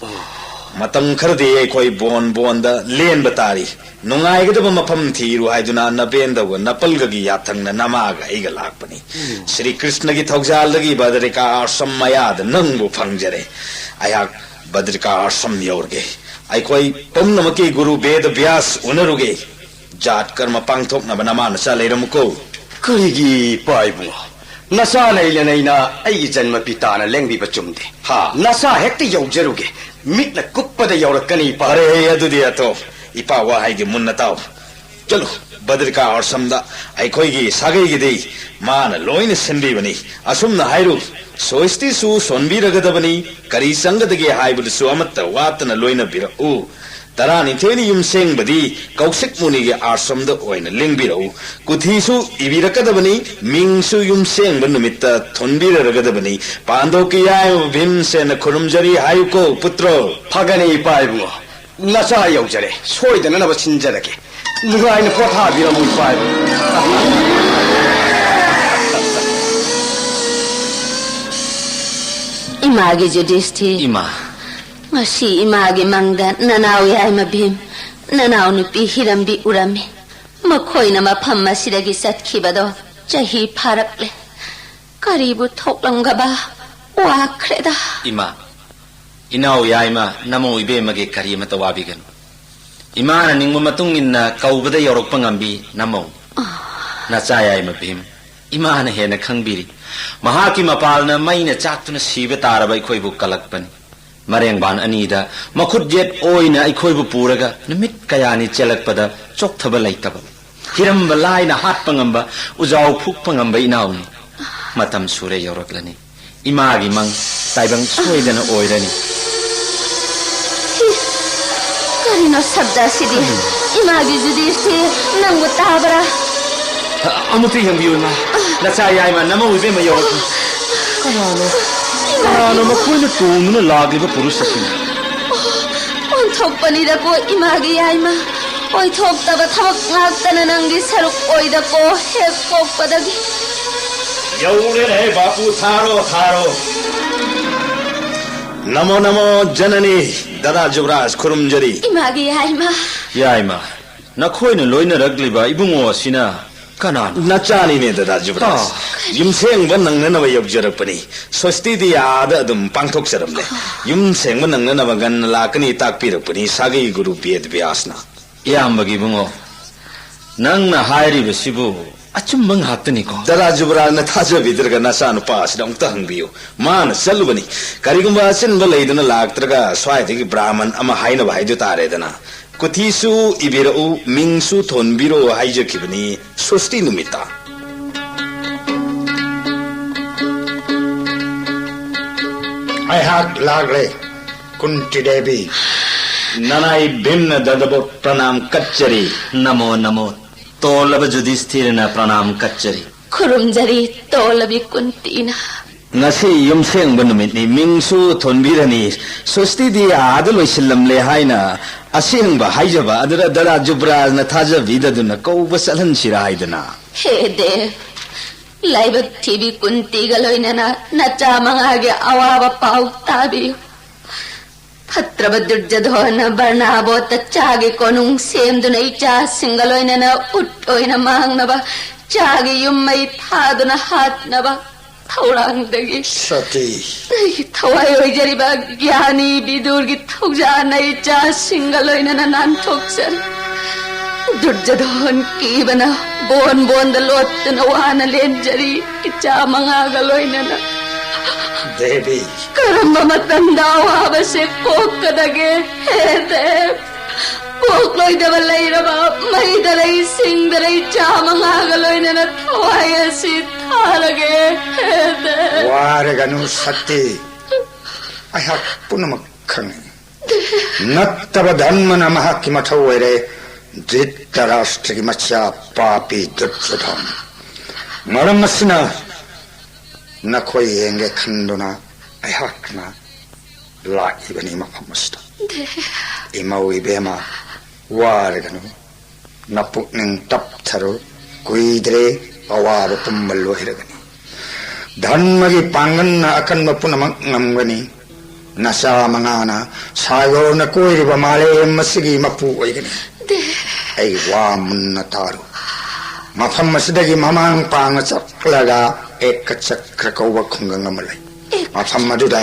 ꯃꯇꯝ ꯈꯔꯗꯤ ꯑꯩꯈꯣꯏ ꯕꯣꯟ ꯕꯣꯟꯗ ꯂꯦꯟꯕ ꯇꯥꯔꯤ꯫ ꯅꯨꯡꯉꯥꯏꯒꯗꯕ ꯃꯐꯝ ꯊꯤꯔꯨ ꯍꯥꯏꯗꯨꯅ ꯅꯕꯦꯟꯗꯒ ꯅꯄꯜꯒꯒꯤ ꯌꯥꯊꯪꯅ ꯅꯃꯥꯒ ꯑꯩꯒ ꯂꯥꯛꯄꯅꯤ꯫ ꯁ꯭ꯔꯤ ꯀ꯭ꯔꯤꯁꯅꯒꯤ ꯊꯧꯖꯥꯜꯗꯒꯤ ꯕꯗ꯭ꯔꯤꯀꯥ ꯑꯥꯁ꯭ꯔꯝ ꯃꯌꯥꯗ ꯅꯪꯕꯨ ꯐꯪꯖꯔꯦ꯫ ꯑꯩꯍꯥꯛ ꯕꯗ꯭ꯔꯤꯀꯥ ꯑꯥꯁ꯭ꯔꯝ ꯌꯧꯔꯒꯦ꯫ ꯑꯩꯈꯣꯏ ꯄꯨꯝꯅꯃꯛꯀꯤ ꯒꯨꯔꯨ ꯕꯦꯗ ꯕ꯭ꯌꯥꯁ ꯎꯅꯔꯨꯒꯦ꯫ ꯖꯥꯠ ꯀꯔꯃ ꯄꯥꯡꯊꯣꯛꯅꯕ ꯅꯃꯥ ꯅꯆꯥ ꯂꯩꯔꯝꯃꯨꯀꯣ꯫ ꯀꯔꯤꯒꯤ ꯏꯄꯥ ꯏꯕꯨꯡꯉꯣ? ꯅꯆꯥ ꯂꯩꯅ ꯂꯩꯅ ꯑꯩꯒꯤ ꯖꯟꯃ ꯄꯤꯇꯥꯅ ꯂꯦꯡꯕꯤꯕ ꯆꯨꯝꯗꯦ꯫ ꯍꯥ? ꯅꯆꯥ ꯍꯦꯛꯇ ꯌꯧꯖꯔꯨꯒꯦ꯫ ꯃꯤꯠꯅ ꯀꯨꯞꯄꯗ ꯌꯧꯔꯛꯀꯅꯤ ꯏꯄꯥ꯫ ꯐꯔꯦ, ꯑꯗꯨꯗꯤ ꯑꯊꯣ, ꯏꯄꯥ ꯋꯥꯍꯩꯒꯤ ꯃꯨꯟꯅ ꯇꯥꯎ꯫ ꯆꯠꯂꯨ, ꯕꯗ꯭ꯔꯤꯀꯥ ꯑꯥꯁ꯭ꯔꯝꯗ ꯑꯩꯈꯣꯏꯒꯤ ꯁꯥꯒꯩꯒꯤꯗꯤ ꯃꯥꯅ ꯂꯣꯏꯅ ꯁꯤꯟꯕꯤꯕꯅꯤ꯫ ꯑꯁꯨꯝꯅ ꯍꯥꯏꯔꯨ, ꯁꯣꯏꯁꯇꯤꯁꯨ ꯁꯣꯟꯕꯤꯔꯒꯗꯕꯅꯤ, ꯀꯔꯤ ꯆꯪꯒꯗꯒꯦ ꯍꯥꯏꯕꯗꯨꯁꯨ ꯑꯃꯠꯇ ꯋꯥꯠꯇꯅ ꯂꯣꯏꯅꯕꯤꯔꯛꯎ꯫ ꯇꯔꯥꯅꯤꯊꯣꯏꯅꯤ ꯌꯨꯝꯁꯦꯡꯕꯗꯤ ꯀꯧꯁꯤꯛ ꯃꯨꯅꯤꯒꯤ ꯑꯥꯁ꯭ꯔꯝꯗ ꯑꯣꯏꯅ ꯂꯦꯡꯕꯤꯔꯛꯎ꯫ ꯀꯨꯊꯤꯁꯨ ꯏꯕꯤꯔꯛꯀꯗꯕꯅꯤ, ꯃꯤꯡꯁꯨ ꯌꯨꯝꯁꯦꯡꯕ ꯅꯨꯃꯤꯠꯇ ꯊꯣꯟꯕꯤꯔꯔꯒꯗꯕꯅꯤ꯫ ꯄꯥꯟꯗꯣꯞꯀꯤ ꯌꯥꯏꯃ ꯚꯤꯝꯁꯦꯟꯅ ꯈꯨꯔꯨꯝꯖꯔꯤ ꯍꯥꯏꯌꯨꯀꯣ, ꯄꯨꯇ꯭ꯔꯣ꯫ ꯐꯒꯅꯤ, ꯏꯄꯥ ꯏꯕꯨꯡꯉꯣ꯫ ꯅꯆꯥ ꯌꯧꯖꯔꯦ, ꯁꯣꯏꯗꯅꯅꯕ ꯁꯤꯟꯖꯔꯒꯦ꯫ ꯅꯨꯡꯉꯥꯏꯅ ꯄꯣꯊꯥꯕꯤꯔꯝꯃꯨ, ꯏꯄꯥ ꯏꯕꯨꯡꯉꯣ꯫ ꯏꯃꯥꯒꯤ ꯖꯨꯗꯤꯁꯇꯤ꯫ ꯏꯃꯥ꯫ ꯉꯁꯤ ꯏꯃꯥꯒꯤ ꯃꯪꯗ ꯅꯅꯥꯎ ꯌꯥꯏꯃ ꯚꯤꯝ, ꯅꯅꯥꯎ ꯅꯨꯄꯤ ꯍꯤꯔꯝꯕꯤ ꯎꯔꯝꯃꯤ꯫ ꯃꯈꯣꯏꯅ ꯃꯐꯝ ꯑꯁꯤꯗꯒꯤ ꯆꯠꯈꯤꯕꯗꯣ ꯆꯍꯤ ꯐꯥꯔꯛꯂꯦ꯫ ꯀꯔꯤꯕꯨ ꯊꯣꯛꯂꯝꯒꯕ? ꯋꯥꯈ꯭ꯔꯦꯗ꯫ ꯏꯃꯥ, ꯏꯅꯥꯎ ꯌꯥꯏꯃ ꯅꯃꯧ ꯏꯕꯦꯝꯃꯒꯤ ꯀꯔꯤ ꯑꯃꯠꯇ ꯋꯥꯕꯤꯒꯅꯨ꯫ ꯏꯃꯥꯅ ꯅꯤꯡꯕ ꯃꯇꯨꯡ ꯏꯟꯅ ꯀꯧꯕꯗ ꯌꯧꯔꯛꯄ ꯉꯝꯕꯤ ꯅꯃꯧ꯫ ꯅꯆꯥ ꯌꯥꯏꯃ ꯚꯤꯝ, ꯏꯃꯥꯅ ꯍꯦꯟꯅ ꯈꯪꯕꯤꯔꯤ꯫ ꯃꯍꯥꯛꯀꯤ ꯃꯄꯥꯜꯅ ꯃꯩꯅ ꯆꯥꯛꯇꯨꯅ ꯁꯤꯕ ꯇꯥꯔꯕ ꯑꯩꯈꯣꯏꯕꯨ ꯀꯜꯂꯛꯄꯅꯤ꯫ ꯃꯔꯦꯡꯕꯥꯟ ꯑꯅꯤꯗ ꯃꯈꯨꯠ ꯌꯦꯠ ꯑꯣꯏꯅ ꯑꯩꯈꯣꯏꯕꯨ ꯄꯨꯔꯒ ꯅꯨꯃꯤꯠ ꯀꯌꯥꯅꯤ ꯆꯦꯜꯂꯛꯄꯗ ꯆꯣꯛꯊꯕ ꯂꯩꯇꯕ, ꯍꯤꯔꯝꯕ ꯂꯥꯏꯅ ꯍꯥꯠꯄ ꯉꯝꯕ, ꯎꯖꯥꯎ ꯐꯨꯛꯄ ꯉꯝꯕ ꯏꯅꯥꯎꯅꯤ꯫ ꯃꯇꯝ ꯁꯨꯔꯦ ꯌꯧꯔꯛꯂꯅꯤ꯫ ꯏꯃꯥꯒꯤ ꯃꯪ ꯇꯥꯏꯕꯪ ꯁꯣꯏꯗꯅ ꯑꯣꯏꯔꯅꯤ꯫ ꯀꯔꯤꯅꯣ ꯁꯕꯗ ꯑꯁꯤꯗꯤ? ꯏꯃꯥꯒꯤ ꯖꯨꯗꯤꯁꯇꯤ ꯅꯪꯕꯨ ꯇꯥꯕ꯭ꯔꯥ? ꯑꯃꯨꯛꯇ ꯌꯦꯡꯕꯤꯌꯨ, ꯏꯃꯥ꯫ ꯅꯆꯥ ꯌꯥꯏꯃ ꯅꯃꯧ ꯏꯕꯦꯝꯃ ꯌꯧꯔꯛꯂꯤ꯫ ꯀꯅꯥꯅꯣ? ꯀꯅꯥꯅꯣ ꯃꯈꯣꯏꯅ ꯇꯣꯡꯗꯨꯅ ꯂꯥꯛꯂꯤꯕ ꯄꯨꯔꯨꯁ ꯑꯁꯤꯅ? ꯑꯣꯟꯊꯣꯛꯄꯅꯤꯗꯀꯣ ꯏꯃꯥꯒꯤ ꯌꯥꯏꯃ꯫ ꯑꯣꯏꯊꯣꯛꯇꯕ ꯊꯕꯛ ꯉꯥꯛꯇꯅ ꯅꯪꯒꯤ ꯁꯔꯨꯛ ꯑꯣꯏꯗꯀꯣ ꯍꯦꯛ ꯄꯣꯛꯄꯗꯒꯤ꯫ ꯌꯧꯔꯦꯅꯦ ꯕꯥꯄꯨ, ꯊꯥꯔꯣ, ꯊꯥꯔꯣ꯫ ꯅꯃꯣ ꯅꯃꯣ ꯖꯅꯅꯤ꯫ ꯗꯗꯥ ꯖꯨꯕꯔꯥꯖ, ꯈꯨꯔꯨꯝꯖꯔꯤ꯫ ꯏꯃꯥꯒꯤ ꯌꯥꯏꯃ꯫ ꯌꯥꯏꯃ, ꯅꯈꯣꯏꯅ ꯂꯣꯏꯅꯔꯛꯂꯤꯕ ꯏꯕꯨꯡꯉꯣ ꯑꯁꯤꯅ ꯀꯅꯥꯅꯣ? ꯅꯆꯥꯅꯤꯅꯦ ꯗꯗꯥ ꯖꯨꯕꯔꯥꯖ꯫ ꯑꯥ꯫ ꯌꯨꯝꯁꯦꯡꯕ ꯅꯪꯅꯅꯕ ꯌꯧꯖꯔꯛꯄꯅꯤ꯫ ꯁ꯭ꯋꯁꯇꯤꯗꯤ ꯑꯥꯗ ꯑꯗꯨꯝ ꯄꯥꯡꯊꯣꯛꯆꯔꯝꯂꯦ꯫ ꯌꯨꯝꯁꯦꯡꯕ ꯅꯪꯅꯅꯕ ꯉꯟꯅ ꯂꯥꯛꯀꯅꯤ ꯇꯥꯛꯄꯤꯔꯛꯄꯅꯤ ꯁꯥꯒꯩ ꯒꯨꯔꯨ ꯕꯦꯗ ꯕ꯭ꯌꯥꯁꯅ꯫ ꯏꯌꯥꯝꯕꯒꯤ ꯏꯕꯨꯡꯉꯣ, ꯅꯪꯅ ꯍꯥꯏꯔꯤꯕꯁꯤꯕꯨ ꯑꯆꯨꯝꯕ ꯉꯥꯛꯇꯅꯤꯀꯣ? ꯗꯗꯥ ꯖꯨꯕꯔꯥꯖꯅ ꯊꯥꯖꯕꯤꯗ꯭ꯔꯒ ꯅꯆꯥꯅꯨꯄꯥ ꯑꯁꯤꯗ ꯑꯃꯨꯛꯇ ꯍꯪꯕꯤꯌꯨ꯫ ꯃꯥꯅ ꯆꯠꯂꯨꯕꯅꯤ꯫ ꯀꯔꯤꯒꯨꯝꯕ ꯑꯆꯤꯟꯕ ꯂꯩꯗꯨꯅ ꯂꯥꯛꯇ꯭ꯔꯒ ꯁ꯭ꯋꯥꯏꯗꯒꯤ ꯕ꯭ꯔꯥꯍꯃꯟ ꯑꯃ ꯍꯥꯏꯅꯕ ꯍꯥꯏꯗꯨ ꯇꯥꯔꯦꯗꯅ꯫ ꯀꯨꯊꯤꯁꯨ ꯏꯕꯤꯔꯛꯎ, ꯃꯤꯡꯁꯨ ꯊꯣꯟꯕꯤꯔꯛꯎ ꯍꯥꯏꯖꯈꯤꯕꯅꯤ ꯁ꯭ꯋꯁꯇꯤ ꯅꯨꯃꯤꯠꯇ꯫ ꯑꯩꯍꯥꯛ ꯂꯥꯛꯂꯦ, ꯀꯨꯟꯇꯤ ꯗꯦꯕꯤ꯫ ꯅꯅꯥꯏ ꯚꯤꯝꯅ ꯗꯗꯕꯣꯠ ꯄ꯭ꯔꯅꯥꯝ ꯀꯠꯆꯔꯤ꯫ ꯅꯃꯣ ꯅꯃꯣ꯫ ꯇꯣꯜꯂꯕ ꯖꯨꯗꯤꯁꯊꯤꯔꯅ ꯄ꯭ꯔꯅꯥꯝ ꯀꯠꯆꯔꯤ꯫ ꯈꯨꯔꯨꯝꯖꯔꯤ, ꯇꯣꯜꯂꯕꯤ ꯀꯨꯟꯇꯤꯅ꯫ ꯉꯁꯤ ꯌꯨꯝꯁꯦꯡꯕ ꯅꯨꯃꯤꯠꯅꯤ, ꯃꯤꯡꯁꯨ ꯊꯣꯟꯕꯤꯔꯅꯤ꯫ ꯁ꯭ꯋꯁꯇꯤꯗꯤ ꯑꯥꯗ ꯂꯣꯏꯁꯤꯜꯂꯝꯂꯦ ꯍꯥꯏꯅ ꯑꯁꯦꯡꯕ ꯍꯥꯏꯖꯕ ꯑꯗꯨꯗ ꯗꯗꯥ ꯖꯨꯕ꯭ꯔꯥꯖꯅ ꯊꯥꯖꯕꯤꯗꯗꯨꯅ ꯀꯧꯕ ꯆꯠꯍꯟꯁꯤꯔꯥ ꯍꯥꯏꯗꯅ꯫ ꯍꯦ ꯗꯦꯕ, ꯂꯥꯏꯕꯛ ꯊꯤꯕꯤ ꯀꯨꯟꯇꯤꯒ ꯂꯣꯏꯅꯅ ꯅꯆꯥ ꯃꯉꯥꯒꯤ ꯑꯋꯥꯕ ꯄꯥꯎ ꯇꯥꯕꯤꯌꯨ꯫ ꯐꯠꯇ꯭ꯔꯕ ꯗꯨꯔꯖꯣꯙꯣꯟꯅ ꯕꯔꯅꯥꯕꯣꯠꯇ ꯆꯥꯒꯤ ꯀꯣꯅꯨꯡ ꯁꯦꯝꯗꯨꯅ ꯏꯆꯥꯁꯤꯡꯒ ꯂꯣꯏꯅꯅ ꯎꯠ ꯑꯣꯏꯅ ꯃꯥꯡꯅꯕ, ꯆꯥꯒꯤ ꯌꯨꯝ ꯃꯩ ꯊꯥꯗꯨꯅ ꯍꯥꯠꯅꯕ ꯊꯧꯔꯥꯡꯗꯒꯤ ꯁꯇꯤ꯫ ꯑꯩꯒꯤ ꯊꯋꯥꯏ ꯑꯣꯏꯖꯔꯤꯕ ꯒ꯭ꯌꯥꯅꯤ ꯕꯤꯗꯨꯔꯒꯤ ꯊꯧꯖꯥꯜꯅ ꯏꯆꯥꯁꯤꯡꯒ ꯂꯣꯏꯅꯅ ꯅꯥꯟꯊꯣꯛꯆꯔꯤ꯫ ꯗꯨꯔꯖꯣꯙꯣꯟ ꯀꯤꯕꯅ ꯕꯣꯟ ꯕꯣꯟꯗ ꯂꯣꯠꯇꯨꯅ ꯋꯥꯅ ꯂꯦꯟꯖꯔꯤ, ꯏꯆꯥ ꯃꯉꯥꯒ ꯂꯣꯏꯅꯅ꯫ ꯗꯦꯕꯤ꯫ ꯀꯔꯝꯕ ꯃꯇꯝꯗ ꯑꯋꯥꯕꯁꯦ ꯀꯣꯛꯀꯗꯒꯦ? ꯍꯦ ꯗꯦꯕ, ꯄꯣꯛꯂꯣꯏꯗꯕ ꯂꯩꯔꯕ ꯃꯩꯗ ꯂꯩ ꯁꯤꯡꯗ ꯂꯩ ꯆꯥ ꯃꯉꯥꯒ ꯂꯣꯏꯅꯅ ꯊꯋꯥꯏ ꯑꯁꯤ ꯊꯥꯔꯒꯦ꯫ ꯍꯦ ꯗꯦꯕ꯫ ꯋꯥꯔꯒꯅꯨ ꯁꯛꯇꯤ, ꯑꯩꯍꯥꯛ ꯄꯨꯝꯅꯃꯛ ꯈꯪꯏ꯫ ꯅꯠꯇꯕ ꯙꯔꯃꯅ ꯃꯍꯥꯛꯀꯤ ꯃꯊꯧ ꯑꯣꯏꯔꯦ꯫ ꯙ꯭ꯔꯤꯇꯔꯥꯁꯇ꯭ꯔꯒꯤ ꯃꯆꯥ ꯄꯥꯄꯤ ꯗꯨꯔꯖꯣꯙꯟ꯫ ꯃꯔꯝ ꯑꯁꯤꯅ ꯅꯈꯣꯏ ꯌꯦꯡꯒꯦ ꯈꯟꯗꯨꯅ ꯑꯩꯍꯥꯛꯅ ꯂꯥꯛꯂꯤꯕꯅꯤ ꯃꯐꯝ ꯑꯁꯤꯗ꯫ ꯏꯃꯧ ꯏꯕꯦꯝꯃ, ꯋꯥꯔꯒꯅꯨ, ꯅꯄꯨꯛꯅꯤꯡ ꯇꯞꯊꯔꯨ꯫ ꯀꯨꯏꯗ꯭ꯔꯦ, ꯑꯋꯥꯕ ꯄꯨꯝꯕ ꯂꯣꯏꯔꯒꯅꯤ꯫ ꯙꯔꯃꯒꯤ ꯄꯥꯡꯒꯜꯅ ꯑꯀꯟꯕ ꯄꯨꯝꯅꯃꯛ ꯉꯝꯒꯅꯤ꯫ ꯅꯆꯥ ꯃꯉꯥꯅ ꯁꯥꯒꯣꯔꯅ ꯀꯣꯏꯔꯤꯕ ꯃꯥꯂꯦꯝ ꯑꯁꯤꯒꯤ ꯃꯄꯨ ꯑꯣꯏꯒꯅꯤ꯫ ꯑꯩꯒꯤ ꯋꯥ ꯃꯨꯟꯅ ꯇꯥꯔꯨ꯫ ꯃꯐꯝ ꯑꯁꯤꯗꯒꯤ ꯃꯃꯥꯡ ꯄꯥꯡꯅ ꯆꯠꯂꯒ ꯑꯦꯀꯆꯀ꯭ꯔ ꯀꯧꯕ ꯈꯨꯡꯒꯪ ꯑꯃ ꯂꯩ꯫ ꯃꯐꯝ ꯑꯗꯨꯗ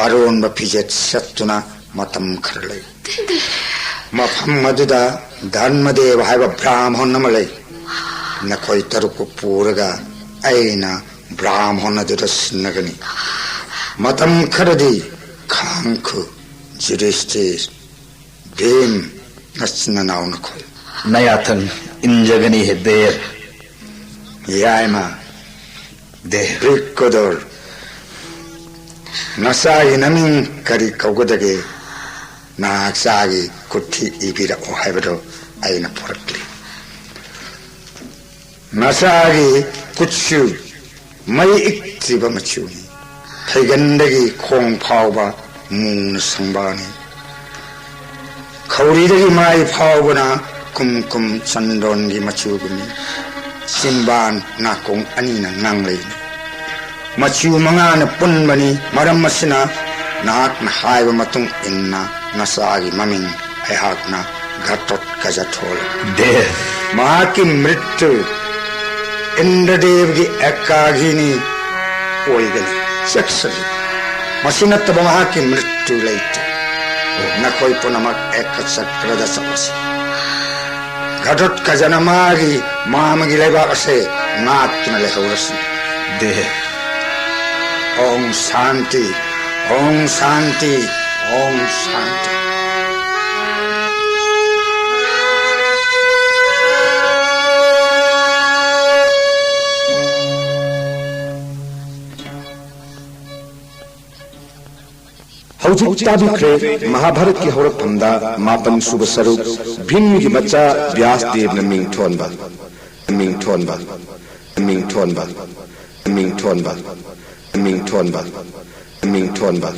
ꯑꯔꯣꯟꯕ ꯐꯤꯖꯦꯠ ꯁꯦꯠꯇꯨꯅ ꯃꯇꯝ ꯈꯔ ꯂꯩ꯫ ꯃꯐꯝ ꯑꯗꯨꯗ ꯙꯔꯃꯗꯦꯕ ꯍꯥꯏꯕ ꯕ꯭ꯔꯥꯍꯃꯟ ꯑꯃ ꯂꯩ꯫ ꯅꯈꯣꯏ ꯇꯔꯨꯛꯄꯨ ꯄꯨꯔꯒ ꯑꯩꯅ ꯕ꯭ꯔꯥꯍꯃꯟ ꯑꯗꯨꯗ ꯁꯤꯟꯅꯒꯅꯤ꯫ ꯃꯇꯝ ꯈꯔꯗꯤ ꯈꯥꯡꯈꯨ꯫ ꯖꯨꯗꯤꯁꯇꯤꯔ, ꯚꯤꯝ, ꯅꯆꯤꯟ ꯅꯅꯥꯎ ꯅꯈꯣꯏ꯫ ꯅꯌꯥꯊꯪ ꯏꯟꯖꯒꯅꯤ ꯍꯦ ꯗꯦꯕ꯫ ꯌꯥꯏꯃ꯫ ꯗꯦꯕ꯫ ꯕ꯭ꯔꯤꯛꯀꯣꯗꯣꯔ, ꯅꯆꯥꯒꯤ ꯅꯃꯤꯡ ꯀꯔꯤ ꯀꯧꯒꯗꯒꯦ? ꯅꯆꯥꯒꯤ ꯀꯨꯊꯤ ꯏꯕꯤꯔꯛꯑꯣ ꯍꯥꯏꯕꯗꯣ ꯑꯩꯅ ꯄꯨꯔꯛꯂꯤ꯫ ꯅꯆꯥꯒꯤ ꯀꯨꯠꯁꯨ ꯃꯩ ꯏꯛꯇ꯭ꯔꯤꯕ ꯃꯆꯨꯅꯤ꯫ ꯐꯩꯒꯟꯗꯒꯤ ꯈꯣꯡ ꯐꯥꯎꯕ ꯃꯨꯅ ꯁꯪꯕꯥꯅꯤ꯫ ꯈꯧꯔꯤꯗꯒꯤ ꯃꯥꯏ ꯐꯥꯎꯕꯅ ꯀꯨꯝ ꯀꯨꯝ ꯆꯟꯗꯣꯟꯒꯤ ꯃꯆꯨꯒꯨꯝꯃꯤ꯫ ꯆꯤꯟꯕꯥꯟ ꯅꯥꯀꯣꯡ ꯑꯅꯤꯅ ꯉꯥꯡꯂꯩꯅꯤ꯫ ꯃꯆꯨ ꯃꯉꯥꯅ ꯄꯨꯟꯕꯅꯤ꯫ ꯃꯔꯝ ꯑꯁꯤꯅ ꯅꯍꯥꯛꯅ ꯍꯥꯏꯕ ꯃꯇꯨꯡ ꯏꯟꯅ ꯅꯆꯥꯒꯤ ꯃꯃꯤꯡ ꯑꯩꯍꯥꯛꯅ ꯘꯇꯣꯠꯀꯖ ꯊꯣꯜꯂꯤ꯫ ꯗꯦꯕ꯫ ꯃꯍꯥꯛꯀꯤ ꯃ꯭ꯔꯤꯠꯇꯨ ꯏꯟꯗ꯭ꯔꯗꯦꯕꯒꯤ ꯑꯦꯀꯥꯘꯤꯅꯤ ꯑꯣꯏꯒꯅꯤ꯫ ꯆꯦꯛꯁꯤꯜꯂꯨ, ꯃꯁꯤ ꯅꯠꯇꯕ ꯃꯍꯥꯛꯀꯤ ꯃ꯭ꯔꯤꯠꯇꯨ ꯂꯩꯇꯦ꯫ ꯅꯈꯣꯏ ꯄꯨꯝꯅꯃꯛ ꯑꯦꯀꯆꯀ꯭ꯔꯗ ꯆꯠꯂꯁꯤ꯫ ꯘꯇꯣꯠꯀꯖꯅ ꯃꯥꯒꯤ ꯃꯥꯃꯒꯤ ꯂꯩꯕꯥꯛ ꯑꯁꯦ ꯉꯥꯛꯇꯨꯅ ꯂꯩꯍꯧꯔꯁꯤ꯫ ꯗꯦꯕ꯫ ꯑꯣꯝ ꯁꯥꯟꯇꯤ, ꯑꯣꯝ ꯁꯥꯟꯇꯤ, ꯑꯣꯝ ꯁꯥꯟꯇꯤ꯫ ꯍꯧꯖꯤꯛ ꯇꯥꯕꯤꯈ꯭ꯔꯦ ꯃꯍꯥꯚꯥꯔꯠꯀꯤ ꯍꯧꯔꯛꯐꯝꯗ ꯃꯥꯄꯟ ꯁꯨꯕ ꯁꯔꯨꯛ, ꯚꯤꯝꯒꯤ ꯃꯆꯥ ꯕ꯭ꯌꯥꯁꯗꯦꯕꯅ ꯃꯤꯡꯊꯣꯟꯕ, ꯃꯤꯡꯊꯣꯟꯕ, ꯃꯤꯡꯊꯣꯟꯕ, ꯃꯤꯡꯊꯣꯟꯕ, ꯃꯤꯡꯊꯣꯟꯕ, ꯃꯤꯡꯊꯣꯟꯕ꯫